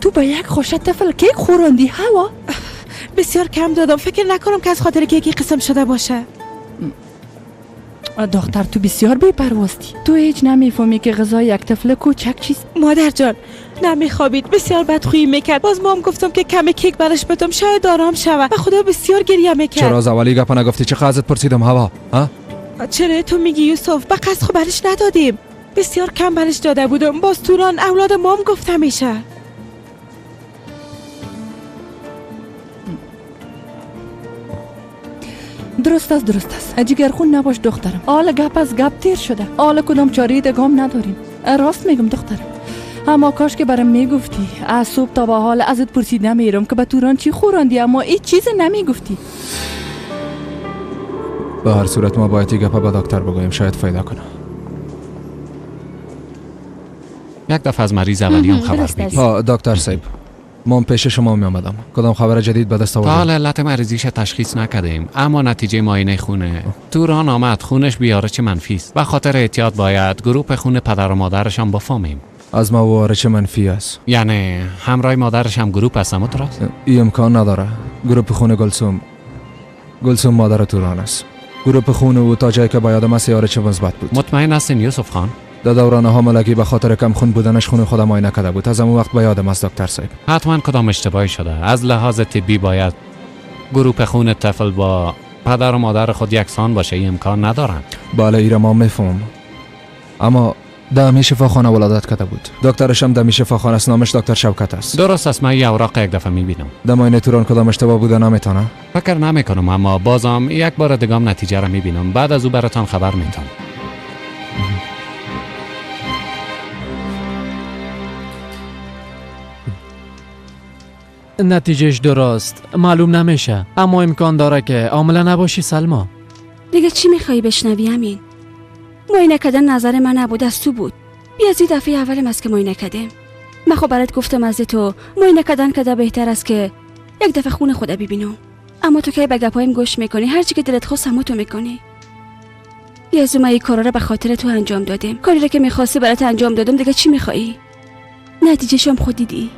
تو به یک خوشه طفل کیک خوراندی هوا؟ بسیار کم دادم، فکر نکنم که از خاطر کیکی قسم شده باشه. دختر تو بسیار بی‌پرواستی. تو هیچ نمیفهمی که غذای یک طفل کوچک چیست. مادر جان نمیخوابید، بسیار بدخویی میکرد. باز مام گفتم که کم کیک برش بدم شاید آرام شود. به خدا بسیار گریه میکرد. چرا از اولی گپ نگفتی؟ چه ازت پرسیدم هوا؟ ها؟ چرا تو میگی یوسف؟ به قصد خو برش ندادیم، بسیار کم برش داده بودم. باز توران اولاد مام گفته میشه. درست است درست است. جگرخون نباش دخترم. حالا گپ از گپ تیر شده. حالا کدام چاره دگام نداریم. راست میگم دخترم، اما کاش که برام میگفتی. از صبح تا به حال ازت پرسید نمیرم که به توران چی خوراندی، اما هیچ چیز نمیگفتی. به هر صورت ما باید گپ به دکتر بگوییم، شاید فایده کنه. یک دفعه از مریض اولی هم خبر میدی. ها دکتر صاحب، ما پیش شما می آمدم. کدام خبر جدید به دست آوردید؟ تا حالا علت مریضیش تشخیص نکردیم، اما نتیجه معاینه خونه توران آمد. خونش بیارچ منفی است. به خاطر احتیاط باید گروپ خون پدر و مادرش هم بفهمیم. از ما وارچ منفی است. یعنی همراه مادرش هم گروپ است؟ اما درست این امکان نداره. گروپ خون گلسوم، گلسوم مادر توران است. گروپ خون او تا جایی که با یادم است آرچ مثبت بود. مطمئن هستین یوسف خان؟ در دوران حاملگی به خاطر کم خون بودنش خون خودم معاینه کرده بود. از اون وقت به یادم است دکتر صاحب. حتما کدام اشتباهی شده. از لحاظ طبی باید گروپ خون طفل با پدر و مادر خود یکسان باشه. این امکان ندارن. بله ایره ما میفهمم، اما دمی شفاخانه ولادت کرده بود. دکترش هم دمی شفاخانه است، نامش دکتر شوکت است. درست است، من یه اوراق یک دفعه میبینم. در معاینه توران کدام اشتباه بوده نمیتونه؟ فکر نمیکنم، اما بازم یک بار دیگه نتیجه را میبینم. بعد از او براتان خبر میتم. نتیجهش درست معلوم نمیشه، اما امکان داره که عامله نباشی سلما. دیگه چی میخوایی بشنوی امین؟ معاینه کردن نظر من نبود، از تو بود. بیا از این دفعه اولم است که معاینه کردیم. من خب برات گفتم از تو معاینه کردن کده بهتر است که یک دفعه خون خدا ببینم. اما تو که به گپایم گوش میکنی، هر چی که دلت خواست همو تو میکنی. بیا از من این کارا رو به خاطر تو انجام دادیم. کاری رو که میخواستی برات انجام دادم، دیگه چی میخوایی؟ نتیجه‌ش هم خود دیدی.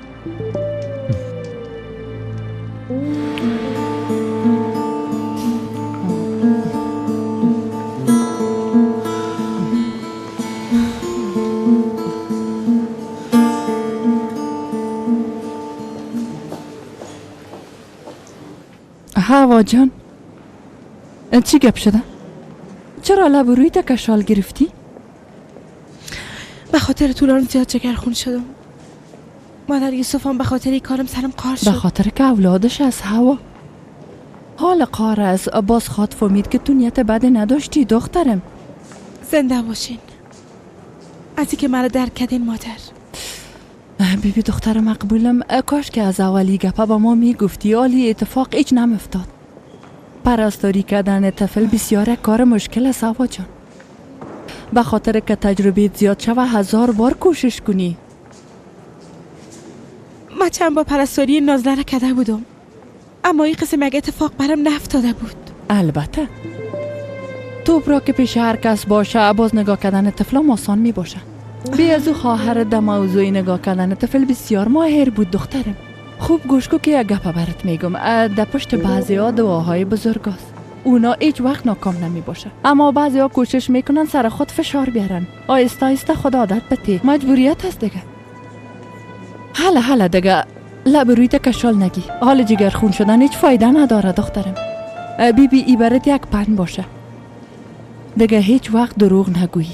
هوا جان، چی گپ شده؟ چرا لب روی تا کشال گرفتی؟ به خاطر توران زیاد جگرخون شدم. مادر یوسف هم به خاطر این کارم سرم قار شد. به خاطر که اولادش از هوا حال قار است. باز خواد فهمید که تو نیت بد نداشتی دخترم. زنده باشین از اینکه مرا درک کردین مادر. بیبی دختر مقبولم، کاش که از اولی گپه با ما میگفتی. عالی اتفاق هیچ نمیافتاد. پرستاری کردن طفل بسیار کار مشکل است هوا جان. به خاطر که تجربه زیاد شوه 1000 بار کوشش کنی. من چند با پرستاری نازله را کرده بودم، اما این قسم یک اتفاق برم نفتاده بود. البته توپ را که پیش هر کس باشه باز نگاه کردن طفلم آسان می باشه. بی از او خواهر در موضوع نگاه کردن طفل بسیار ماهر بود دخترم. خوب گوش کو که یک گپ برات میگم. در پشت بعضی ها دعاهای بزرگ است، اونا هیچ وقت ناکام نمی باشه. اما بعضی ها کوشش میکنن سر خود فشار بیارن. آهسته آهسته خود عادت بده، مجبوریت است دیگه. حالا حالا دیگه لب روی کشال نگی. حال جگر خون شدن هیچ فایده نداره دخترم. بی بی ای برات یک پند باشه دیگه. هیچ وقت دروغ نگویی،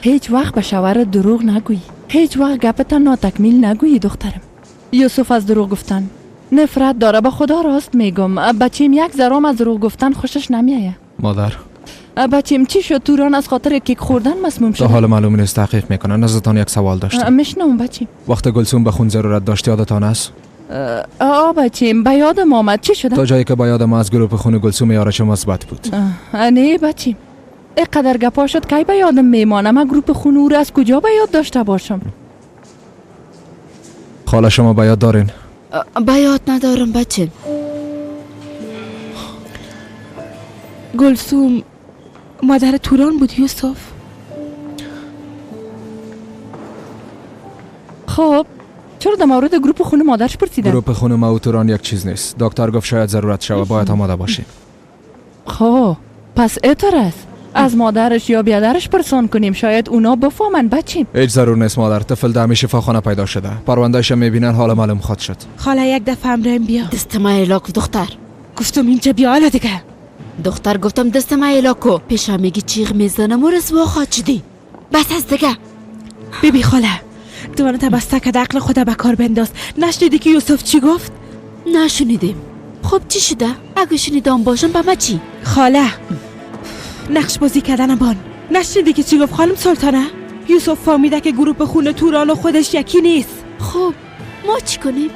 هیچ وقت به شوهرت دروغ نگویی، هیچ وقت گپت ناتکمیل نگویی دخترم. یوسف از دروغ گفتن نفرت داره. به خدا راست میگم، بچیم یک ذره از دروغ گفتن خوشش نمیایه. مادر بچیم چی شد؟ توران از خاطر کیک خوردن مسموم شد. تا حال معلوم نیست، تحقیق میکنن. ازتان یک سوال داشتم. میشنوم بچیم. وقت گلسوم به خون ضرورت داشت یادتان است؟ آ بچیم به یادم آمد. چی شده؟ تا جایی که به یادم از گروپ خون گلسوم یارش مثبت بود. نه بچیم، اینقدر گپا شد کی به یادم میمانه؟ من گروپ خون او را از کجا به یاد داشته باشم؟ خاله شما به یاد دارین؟ به یاد ندارم بچه. خب چرا در مورد گروپ خون مادرش پرسیدن؟ گروپ خون ما و توران یک چیز نیست. دکتر گفت شاید ضرورت شود، باید آماده باشیم. خب پس اتر است از مادرش یا بیادرش پرسان کنیم، شاید اونا بفهمن بچیم. هیچ ضرور نیست مادر، طفل در شفاخانه پیدا شده، پروندهش میبینن، حال معلوم خود شد. خاله یک دفعه امرم بیا. دست ما الاکو دختر. گفتم اینجا بیا حالا دیگه. دختر گفتم دست ما الاکو. پیشا میگی چیغ میزنم و رسوا خواهد شدی. بس از دیگه. بیبی خاله دوانه بسته که عقل خود به کار بنداز. نشنیدی که یوسف چی گفت؟ نشنیدیم. خب چی شده؟ اگه شنیدم باشم به ما چی؟ خاله نقش بازی کردن بان. نشنیدی که چی گفت خانم سلطانه؟ یوسف فهمیده که گروپ خون توران و خودش یکی نیست. خب ما چی کنیم؟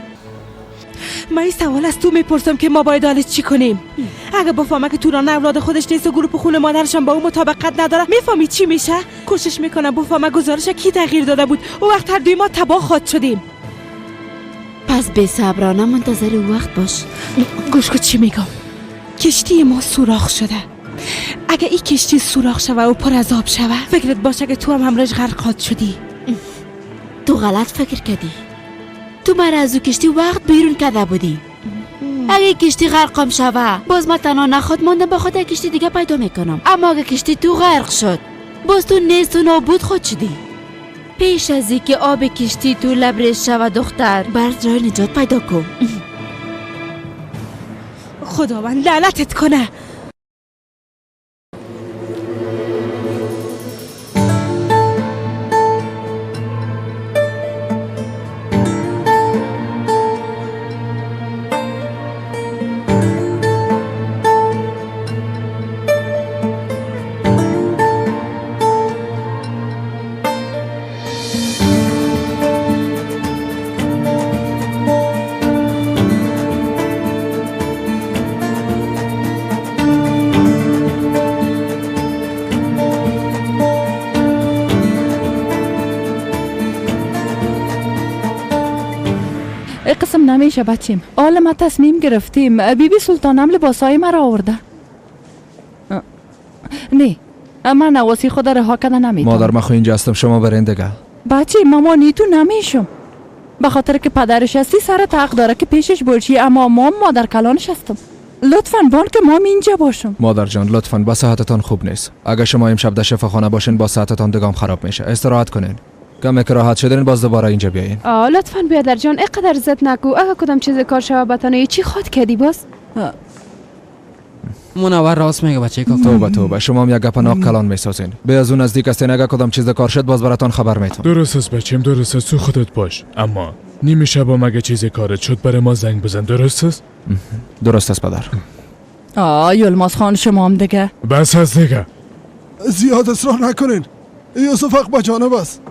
من این سوال از تو میپرسم که ما باید حالش چی کنیم؟ اگه بفهمه که توران اولاد خودش نیست و گروپ خون مادرش هم با او مطابقت نداره، میفهمی چی میشه؟ کوشش میکنم بفهمه گزارش کی تغییر داده بود. او وقت هر دوی ما تباه خواهد شدیم. پس بی صبرانه منتظر وقت باش. گوش کن چی میگم. کشتی ما سوراخ شده. اگه این کشتی سوراخ شوه و پر از آب شوه، فکرت باشه که تو هم همراهش غرق خواهد شدی. تو غلط فکر کردی. تو مرا از او کشتی وقت بیرون کرده بودی. اگه کشتی غرقم شوه باز من تنها نخواد ماندم، با خود کشتی دیگه پیدا میکنم. اما اگه کشتی تو غرق شد باز تو نیست و نابود خود شدی. پیش از اینکه آب کشتی تو لبریز شوه دختر، برات راه نجات پیدا کن. خداوند لعنتت کنه. قسم نمیشه بچیم. حالا ما تصمیم گرفتیم. بیبی سلطانم لباسای مرا آورده. نه من نواسی خود رها کرده نمیتونم. مادر من خو اینجا هستم، شما برین دیگه. بچه مامانی تو نمیشم. به خاطر که پدرش هستی سر حق داره که پیشش باشی، اما ما مادر کلانش هستم. لطفاً بان که ما اینجا باشم. مادر جان لطفاً با صحتتان خوب نیست. اگه شما امشب در شفاخانه باشین با صحتتان دگام خراب میشه. استراحت کنین. کمی که راحت شدین باز دوباره اینجا بیاین. لطفاً بیادر جان اینقدر زد نکو. اگه کدام چیز کار شوه بتانه چی خود کردی باز؟ منور راست میگه بچه کاکا. توبه توبه، شما هم یک گپ ناق کلان میسازین. به از اون نزدیک هستین، اگه کدام چیز کار شد باز براتون خبر میتم. درست است بچیم، درست است، تو خودت باش. اما نیمه شب هم اگه چیزی کارت شد برای ما زنگ بزن، درست است؟ درست است پدر. یلماز خان شما هم دیگه بس هست دیگه، زیاد اصرار نکنین. یوسف حق به جانب است.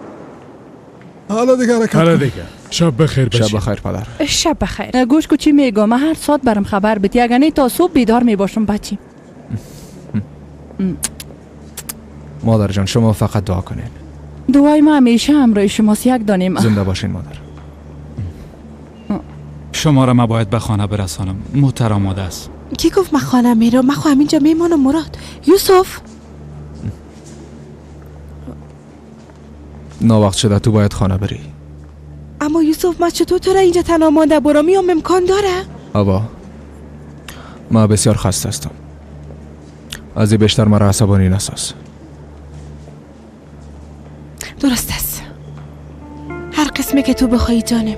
حالا دیگه حرکت. حالا دیگه شب بخیر بچی. شب بخیر پدر. شب بخیر. گوش کو چی میگم، من هر ساعت برم خبر بدی، اگه نه تا صبح بیدار میباشم بچی. مادر جان شما فقط دعا کنین. دعای ما همیشه همراه شماست، یک دانیم. زنده باشین مادر. شما را ما باید به خانه برسانم، موتر آماده است. کی گفت من خانه میرم؟ من خو همینجا میمانم مراد. یوسف ناوقت شده، تو باید خانه بری. اما یوسف من چطور تو را اینجا تنها مانده برام؟ میام امکان داره؟ آبا من بسیار خسته هستم، از این بیشتر مرا عصبانی نساز. درست است، هر قسمی که تو بخوایی جانم.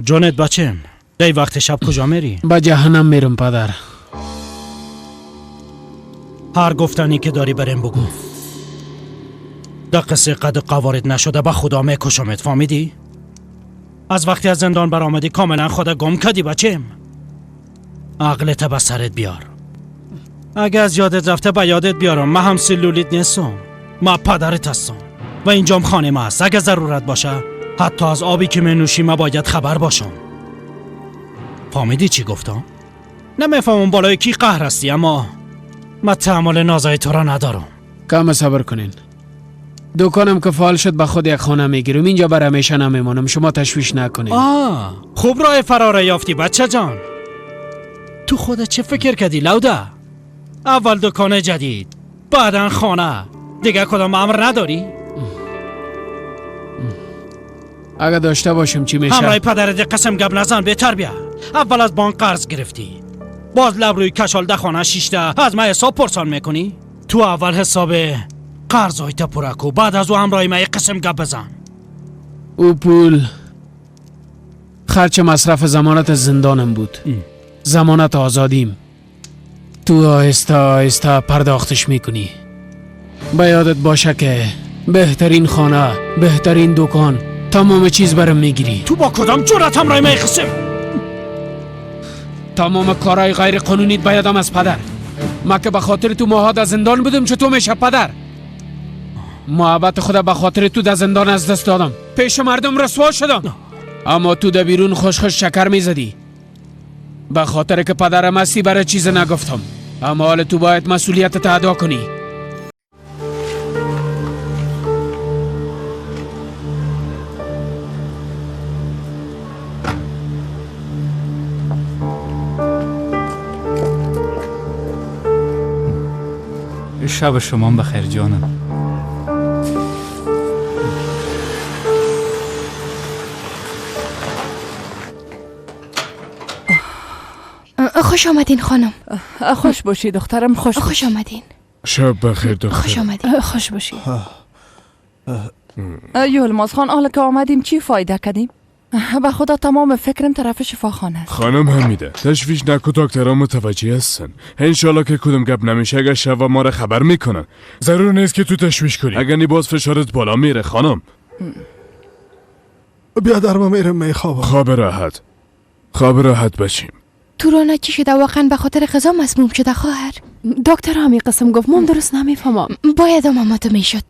جانت بچم، دی وقت شب کجا میری؟ به جهنم میرم پدر. هر گفتنی که داری برم بگو. در قصه قد قوارد نشده به خدا میکشمت، فهمیدی؟ از وقتی از زندان برآمدی کاملا خدا گم کردی بچم. عقلت به سرت بیار. اگه از یادت رفته به یادت بیارم، من هم سلولیت نیستم، من پدرت هستم و اینجام خانه ما است. اگه ضرورت باشه حتی از آبی که می نوشی من باید خبر باشم. فهمیدی چی گفتم؟ نمیفهمم بالای کی قهر هستی، اما من تحمل نازای تو را ندارم. کم صبر کنین. دکانم که فعال شد به خود یک خانه میگیرم، اینجا بر همیشه نمیمانم، شما تشویش نکنین. خوب راه فرار یافتی بچه جان. تو خودت چه فکر کردی لوده؟ اول دکان جدید، بعدا خانه، دیگه کدام امر نداری؟ اگه داشته باشم چی میشه؟ همراه پدرت قسم گپ نزن، بهتر بیا. اول از بانک قرض گرفتی، باز لب روی کشال ده خانه شیشته از من حساب پرسان میکنی؟ تو اول حساب قرض تا پرکو، بعد از او همراه من قسم گپ بزن. او پول خرچ مصرف ضمانت زندانم بود، ضمانت آزادیم. تو آهسته آهسته پرداختش میکنی. به یادت باشه که بهترین خانه، بهترین دکان، تمام چیز برم میگیری. تو با کدام جرأت همراه من قسم؟ تمام کارهای غیر قانونیت به یادم از پدر. ما که به خاطر تو ماها در زندان بودم، چطور میشه پدر؟ محبت خدا به خاطر تو در زندان از دست دادم، پیش مردم رسوا شدم، اما تو در بیرون خوش خوش شکر میزدی. به خاطر که پدرم هستی برای چیز نگفتم، اما حال تو باید مسئولیت ادا کنی. شب شما بخیر جانم. خوش آمدین خانم. خوش باشی دخترم. خوش خوش آمدین. شب بخیر دخترم. خوش آمدین. خوش باشی. یلماز خان، حالا که آمدیم چی فایده کردیم؟ به خدا تمام فکرم طرف شفاخانه است. خانم حمیده تشویش نکو، دکترها متوجه هستن. انشالله که کدوم گپ نمیشه، اگه شب ما را خبر میکنن. ضرور نیست که تو تشویش کنی، اگه نی باز فشارت بالا میره خانم. بیا در ما میرم میخوابم. خواب راحت، خواب راحت باشیم. تورانا چی شده؟ واقعا به خاطر غذا مسموم شده خواهر. دکتر همی قسم گفت، من درست نمیفهمم. باید ماما تو میشد.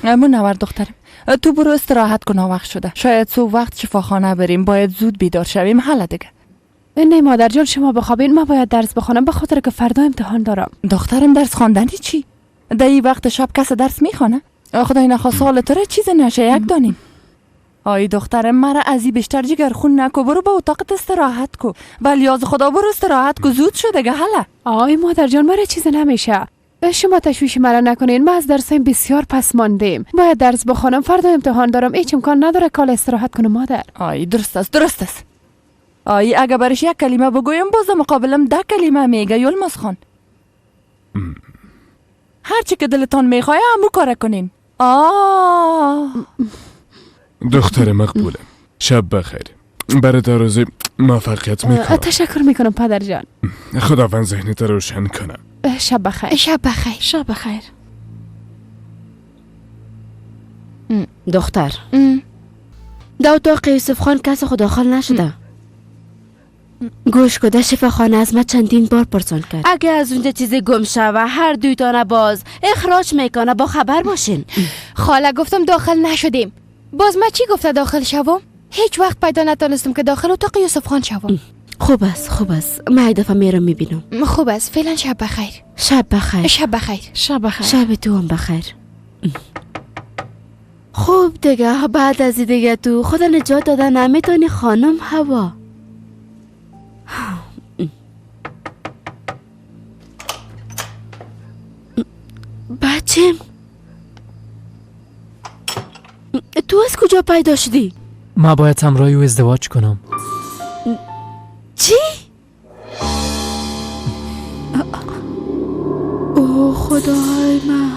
منور دخترم، تو برو استراحت کن، وقت شده. شاید صبح وقت شفاخانه بریم، باید زود بیدار شویم. حالا دیگه. نه مادر جان، شما بخوابین، من باید درس بخوانم به خاطر که فردا امتحان دارم. دخترم درس خواندنی چی؟ در این وقت شب کس درس میخوانه؟ خدای نخواسته حال تو را چیز نشه یک دانیم. آی دخترم، مرا از این بیشتر جگر خون نکو، برو به اتاقت استراحت کو. ولی از خدا برو استراحت کو، زود شده دیگه. حالا آی مادر جان، مرا چیز نمیشه. شما تشویش مرا نکنین، من از درسم بسیار پس ماندیم، باید درس بخوانم، فردا امتحان دارم، هیچ امکان نداره کال استراحت کنم مادر. آی درست است، درست است. آی اگه برش یک کلمه بگویم باز مقابلم 10 کلمه میگه. یلماز خان، هرچی که دلتان میخواه همو کار کنین. آه دختر مقبوله، شب بخیر. برای روزی موفقیت میکنم. تشکر میکنم پدر جان. خداوند ذهنت روشن کنه. شب بخیر. شب بخیر. شب بخیر. دختر، در اتاق یوسف خان کس خود داخل نشده. گوش کده شفاخانه از ما چندین بار پرسان کرد. اگه از اونجا چیزی گم شوه هر دوی تانه باز اخراج میکنه، با خبر باشین. خاله گفتم داخل نشدیم، باز ما چی گفته داخل شوم؟ هیچ وقت پیدا نتانستم که داخل اتاق یوسف خان شوم. خوب است، خوب است. من یک دفعه میرم میبینم. خوب است، فعلا شب بخیر. شب بخیر. شب بخیر. شب بخیر. شب تو هم بخیر. خوب دیگه، بعد از دیگه تو خدا نجات داده نمیتونی خانم هوا. بچم، تو از کجا پیدا شدی؟ ما باید همراه او ازدواج کنم. چی؟ او خدای من.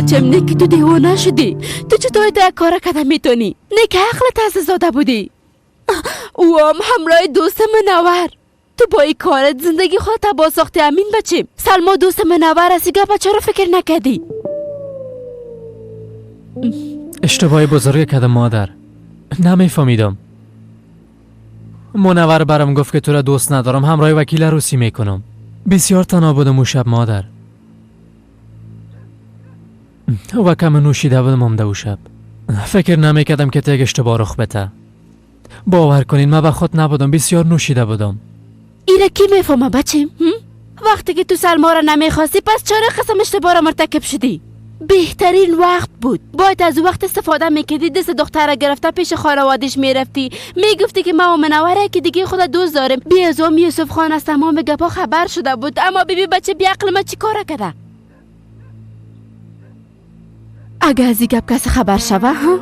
بچم، نه که تو دیوانه شدی. تو چطور تا یک کار کده میتونی؟ نه که عقلت از زاده بودی. او هم همراه دوست منور. تو با این کارت زندگی خود تباه ساختی امین بچم. سلما دوست منور است، گپ چرا فکر نکردی؟ اشتباه بزرگ کردم مادر، نمیفهمیدم. منور برام گفت که تو را دوست ندارم، همراه وکیل عروسی میکنم. بسیار تنها بودم اون شب مادر، و کم نوشیده بودم هم او شب. فکر نمیکردم که یک اشتباه رخ بده. باور کنین من به خود نبودم، بسیار نوشیده بودم. ایره کی میفهمه بچیم؟ وقتی که تو سلما را نمیخواستی پس چرا قسم اشتباه را مرتکب شدی؟ بهترین وقت بود، باید از وقت استفاده میکردی. دست دختر را گرفته پیش خانوادش میرفتی، میگفتی که ما و منوره که دیگه خود دوست داریم. بی از اون یوسف خان از تمام گپا خبر شده بود. اما بیبی بچه بی عقل ما چی کار کرده؟ اگه از این گپ کسی خبر شوه، ها؟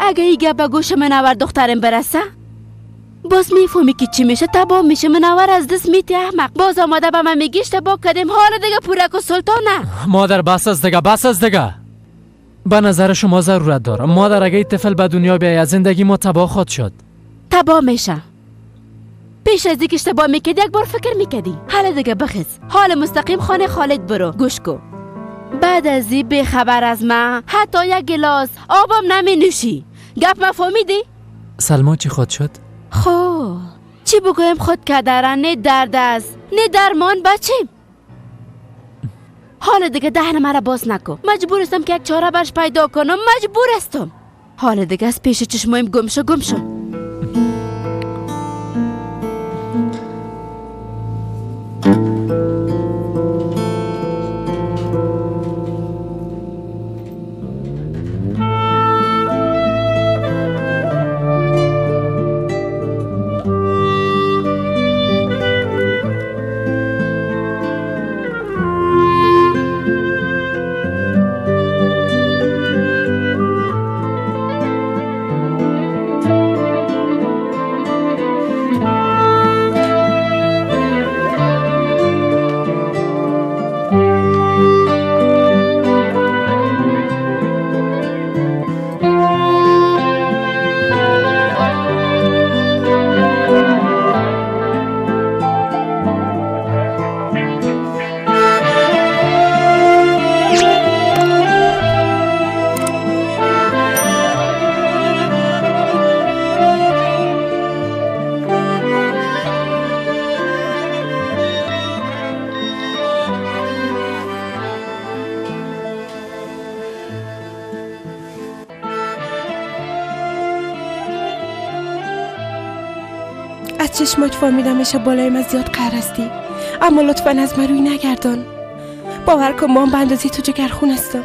اگه این گپ به گوش منور دخترم برسه، باز میفهمی که چی میشه، تباه میشه. منور از دست میتی احمق. باز آماده به من میگی اشتباه کردیم، حالا دیگه پورک و سلطانه. مادر بس از دیگه، بس از دیگه. به نظر شما ضرورت دارم مادر؟ اگه طفل به دنیا بیاید زندگی ما تباه خواهد شد. تباه میشه. پیش از اینکه اشتباه میکردی یک بار فکر میکردی. حالا دیگه بخیز، حال مستقیم خانه خالد برو. گوش کو، بعد از این بی خبر از من حتی یک گلاس آبم نمی نوشی. گپ مفهمیدی؟ سلما چی خود شد؟ خب چی بگویم، خود کدره، نه درد است نه درمان بچیم. حال دیگه دهن مرا باز نکن، مجبور هستم که یک چاره برش پیدا کنم، مجبور هستم. حال دیگه از پیش چشمایم گم شو، گم شو. از چشمات فهمیدم میشه بالای من زیاد قهر هستی، اما لطفا از من روی نگردان. باور کن ما هم به اندازه تو جگرخون هستم.